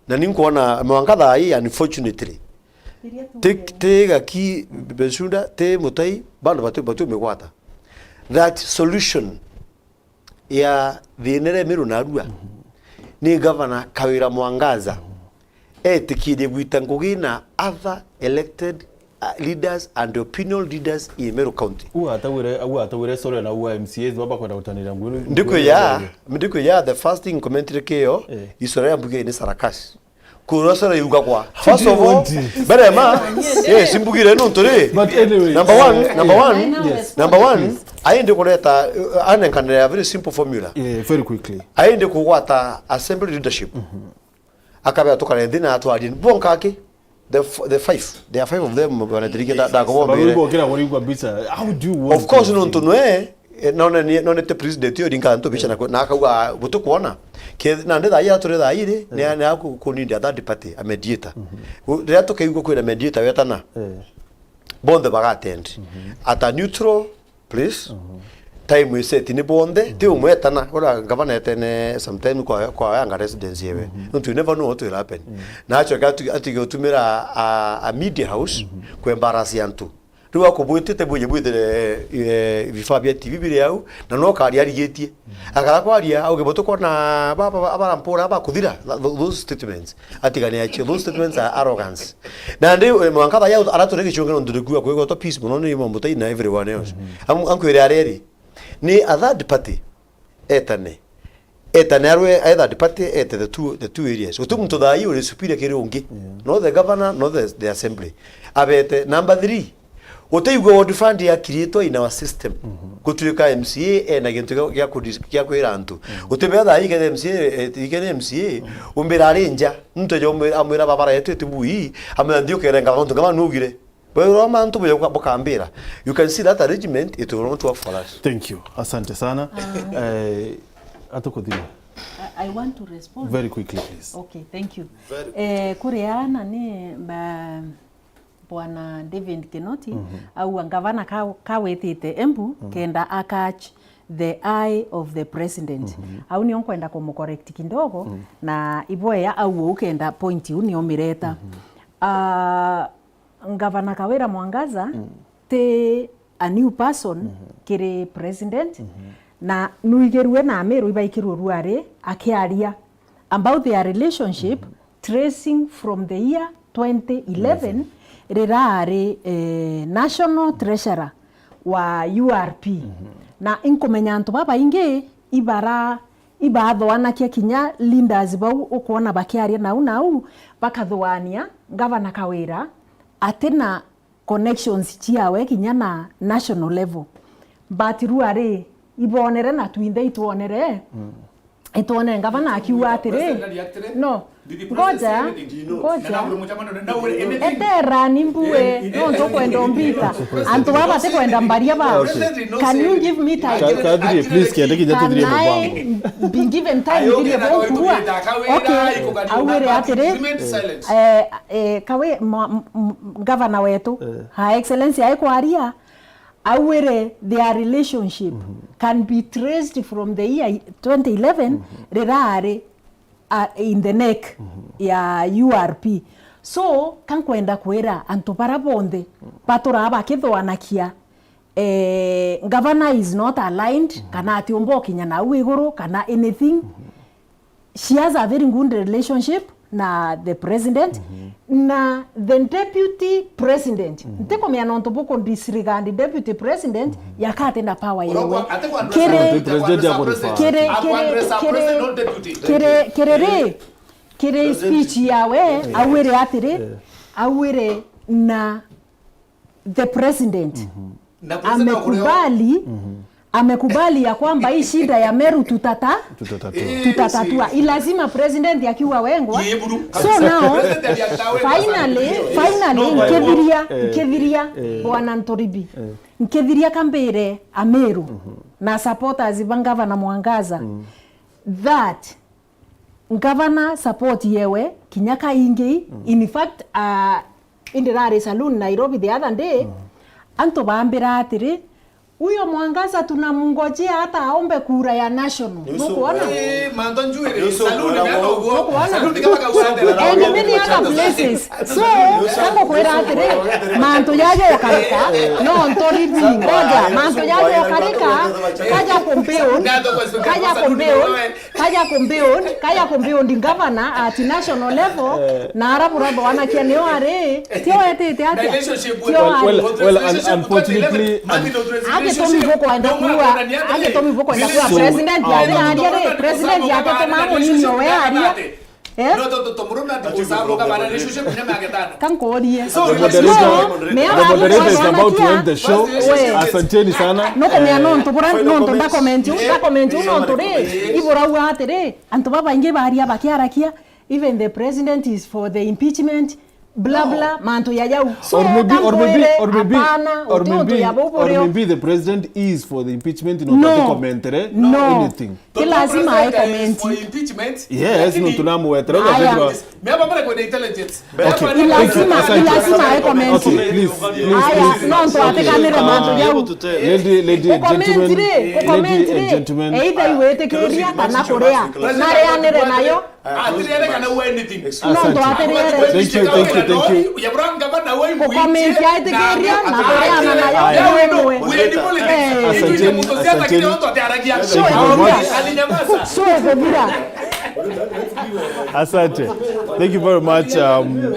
Na ni nkwona mwanka thaa ii, unfortunately. Ti, ti Gaki Besunda, ti Mutai, bandu batu, batu migwata. That solution ya thina iria Meru narua, ni Gavana Kawira Mwangaza etikirie gwita ngugi na other elected, uh, leaders and opinion leaders in Meru County. Uu atawire, uu atawire story na uu M C As baba kwenda gutanira ngugi. Ndikuya, ndikuya, the first thing commentary kiyo, eh, isura ya mbuge ni sarakasi. Kurwa sara yugagwa. First of all, mbere ma, eh, simbugire nontu ri. But anyway, number one, eh, number one, yes, number one, aende kureta, uh, anenkanire a very simple formula. Yeah, very quickly. Aende kugwata assembly leadership. Akabe atukare nthi na atwarie. Bonka aki, the f-, the five, there are five of them, bwana Tirike, nda-, ndakubombire. Bokira kurigwa mbica. How do you want to, of course, nontu nwe, Eh, none ni, none te president yo ringa antu bicha na, na akauga, "Butukwona." Ke, na ndi thaia turi thairi, ni, ni aku, kunindi a third party, a mediator. Riria tukaigua kwina mediator wetana, bonthe baga attend. At a neutral place, time is set ni bonthe, ti umwe etana, ura gavana etene sometime kwa, kwa yanga residence yewe. Nontu you never know what will happen. Na acho ati, ati gutumira a, a media house, kwe embarrass antu. Riu akubwitite bwije bwithire, eh, bifaa bia T V biri au, na no kari arigitie. Akara kwaria, auge, "Butukwona baba, ba-, abarampura bakuthira." Tha-, tho-, those statements. Atigane achio. Those statements are arrogance. Na ndi, eh, mwanka thaya arature gichunge nontu ndikua kwigotwa peace muno ni Mambutai na everyone else. Am-, ankwire areri. Ni a third party. Etane. Etane arwe, either party, ete the two, the two areas. Guti muntu thaa hii uri superior kiri ungi. No the governor, no the, the assembly. Abete. Number three, gutiigua ward fund yakiritwe in our system. Gutuika M C A ena gintu gia, gia kudi-, gia kwira antu. Gutibea thaa hii kethira M C A, eh, ikene M C A, umbira ari nja. Muntu eja umwe-, amwira, "Babara yetu iti bui," amwira, "Nthi ukerenga muntu kama nugire." Bwethirwa mantu buya buka-, bukambira, you can see that arrangement, it will not work for us. Thank you. Asante sana. Eh, atukuthima. I, I want to respond. Very quickly, please. Okay, thank you. Eh, kuri ana ni ba-, Bwana David Kinoti, auga ngavana ka-, kawitite Embu, kenda a catch the eye of the president. Au nio nkwenda kumucorrect kidogo, na ibweya au uu kenda point iu nio mireta. Ah, Ngavana Kawira Mwangaza ti a new person kiri president, na nuigirue na Amiru ibaikirue ruari akiaria about their relationship tracing from the year twenty eleven, riraari, eh, national treasurer wa U R P. Na inkumenya antu babaingi ibara ibathoanakia kinya leaders bau ukwona bakiaria nau nau, bakathoania Gavana Kawira atina connections ciawe kinya na national level. But ruari ibonere na twinthe itwonere, itwonere ngavana akiuga atiri, no, ngoja, ngoja. Etera ni mbue, no ntukwenda umbita. Antu baba batikwenda mbaria ba. Can you give me time? Ka-, Kadiri, please, kende kinya tuthire mubango. Can I be given time thirie bonkugua? Okay, augire atiri, eh, eh, kawe, ma-, m-, m-, gavana wetu, Her Excellency aikwaria, augire their relationship can be traced from the year twenty eleven, riraari, uh, in the neck ya U R P. So, ka nkwenda kwira antu bara bonthe baturaa bakithoanakia, eh, governor is not aligned, kana atiumba ukinya nau iguru, kana anything. She has a very good relationship na the president, na the deputy president. Ntikumenya nontu buku disregard deputy president, yakate na power yewe. Kiri, kiri, kiri, kiri, kiri, kiri ri, kiri speech yawe, awire atiri, awire na the president amekubali, amekubali ya kwamba hii shida ya Meru tutata-, tutatatua. Ilazima president akiuga wengwa. So now, finally, finally, nkithiria, nkithiria, Bwana Ntoribi. Nkithiria kambire Ameru na supporters ba Gavana Mwangaza that Ngavana support yewe kinya kaingi. In fact, uh, indirari saloon Nairobi the other day, antu baambira atiri, "Huyo Mwangaza tunamngojea hata aombe kura ya national." Nukwona? Nukwona? And many other places. So, kamukwira atiri, mantu jaja ukarika, no Ntoribi, ngoja, mantu jaja ukarika, kaja kumbuild, kaja kumbuild, kaja kumbuild, kaja kumbuild governor at national level, na ara burathoanakia nio ari, tio etite atia? Tio ari. Well, well, well, un-, unfortunately, un- Agitumi bukwenda kuwa, agitumi bukwenda kuwa president ya aria ri, president yake tuma munini we aria. Eh? Kankurie. So, the moderator, the moderator is about to end the show. Asanteni sana. Nukumenya nontu bura, nontu nda comment, nda comment nontu ri, iburauga atiri, antu babaingi baria bakiarakia, even the president is for the impeachment, bla, bla, mantu ya jau. So, or maybe, or maybe, or maybe, hapana, or maybe, or maybe the president is for the impeachment, no, no, no, no, anything. Ti lazima ai comment. Yes, no, tunamwetera. Aya. Ni lazima, ni lazima ai comment. Okay, please, please, please. Aya, no, ntu atiganire mantu jau. Lady, lady and gentlemen, lady and gentlemen. Either iwitikiria kana kuria. Narianire nayo. Atiriere kana ua anything. No, ntu atiriere. Thank you, thank you, thank you. Kukomentia itikiria na kuriana nayo. Aya. Asanteni, asanteni. Thank you very much. Asante. Thank you very much. Um,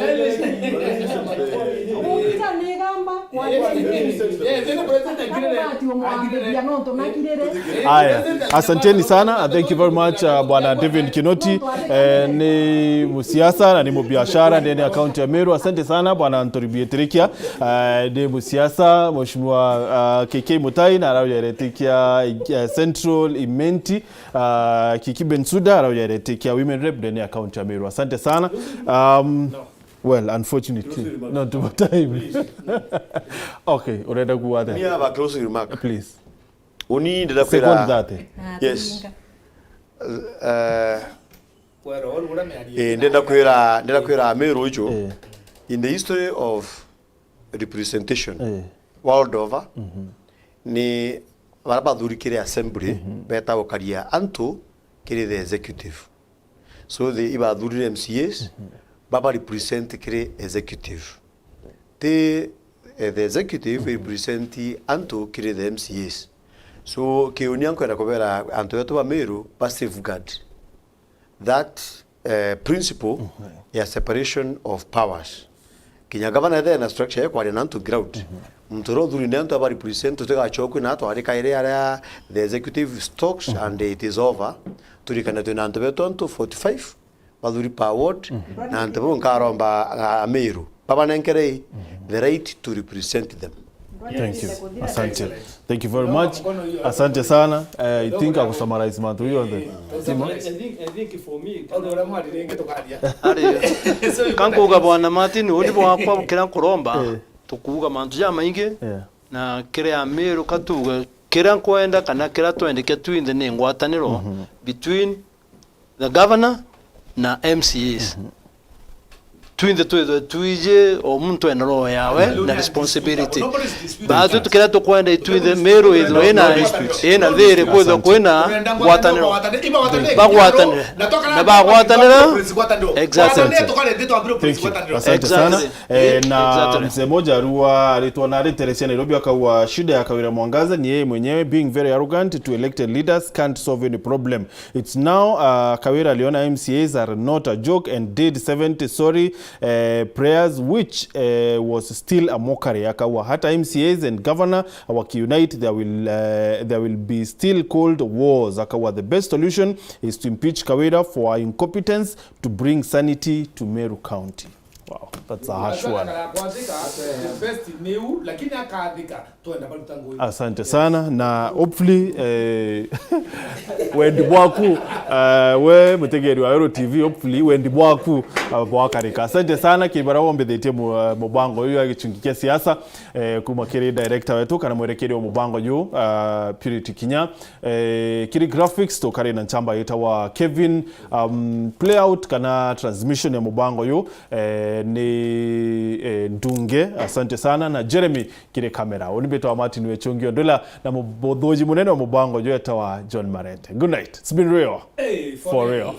aya, asanteni sana. Uh, thank you very much, uh, Bwana David Kinoti. Eh, ni musiasa na ni mubiashara ndene ya kaunti ya Meru. Asante sana, Bwana Ntoribi Etirikia. Eh, ni musiasa, Mheshimiwa, uh, K K Mutai, na arauja eretikia, uh, Central Imenti. Uh, Kiki Bensuda arauja eretikia women rep ndene ya kaunti ya Meru. Asante sana. Um, well, unfortunately, not to time. Okay, urenda kuwa there? Me have a closing remark. Please. Uni ndenda kwira. Second thirty. Yes. Uh, eh, ndenda kwira, ndenda kwira Ameru ijo. Eh. In the history of representation, eh, world over, ni bara bathuri kiri assembly beta gukaria antu kiri the executive. So the, ibathurire M C As, baba represent kiri executive. Ti, eh, the executive represent antu kiri the M C As. So, kiunia nkwenda kubera antu betu ba Meru ba safeguard that, eh, principle ya separation of powers. Kinya gavana ethe na structure ya kwaria na antu ground. Muntu uria uthuri ni antu aba represent, tutigacokwe na atwarika iri aria the executive talks and it is over. Turikane twina antu betu antu forty-five bathuri per ward, na antu bau nkaromba, a, Ameru babanenkerei the right to represent them. Thank you. Asante. Thank you very much. Asante sana. Eh, I think I will summarize mantu yonthe. Timo? I think, I think for me, ari, kankuuga Bwana Martin, uni bwakwa kira nkuromba, eh, tukuuga mantu jamaingi, yeah, na kiri Ameru katuuga kira nkwenda kana kira twendeke twinthe ni ngwataniro between the governor na M C As. Twinthe twithwe twiji o muntu ena roho yawe na responsibility. Batwi tukira tukwenda itwinthe Meru ithwe ina, ina thiri kwithwa kwina ngwataniro. Bagwatanire. Na bagwatanira. Exactly. Thank you. Asante sana. Exactly. Eh, na mzee moja arua aritwa na ariteresia Nairobi akauga shida ya Kawira Mwangaza ni yeye mwenyewe being very arrogant to elected leaders can't solve any problem. It's now, uh, Kawira aliona M C As are not a joke and did seventy sorry, uh, prayers, which, uh, was still a mockery. Akawa hata M C As and governor wakiunite, there will, uh, there will be still cold wars. Akawa the best solution is to impeach Kawira for incompetence to bring sanity to Meru County. Wow, that's a harsh one. Asante sana, na hopefully, eh, wendi bwaku, eh, we mutegeri wa Ero T V, hopefully wendi bwaku, eh, bwakarika. Asante sana kiri baria bombithitie mu-, eh, mubango uyu ya gichungi kia siasa, eh, kuma kiri director wetu kana mwerekeri wa mubango uyu, eh, Purity Kinya. Eh, kiri graphics tukari na nchamba yitawa Kevin, um, playout kana transmission ya mubango uyu, eh, ni, eh, Ndunge, asante sana, na Jeremy kiri kamera. Uni mbitwa Martin Wechungi Ondula, na mubuthuji munene wa mubango uyu etawa John Marende. Good night. It's been real. Hey, for real.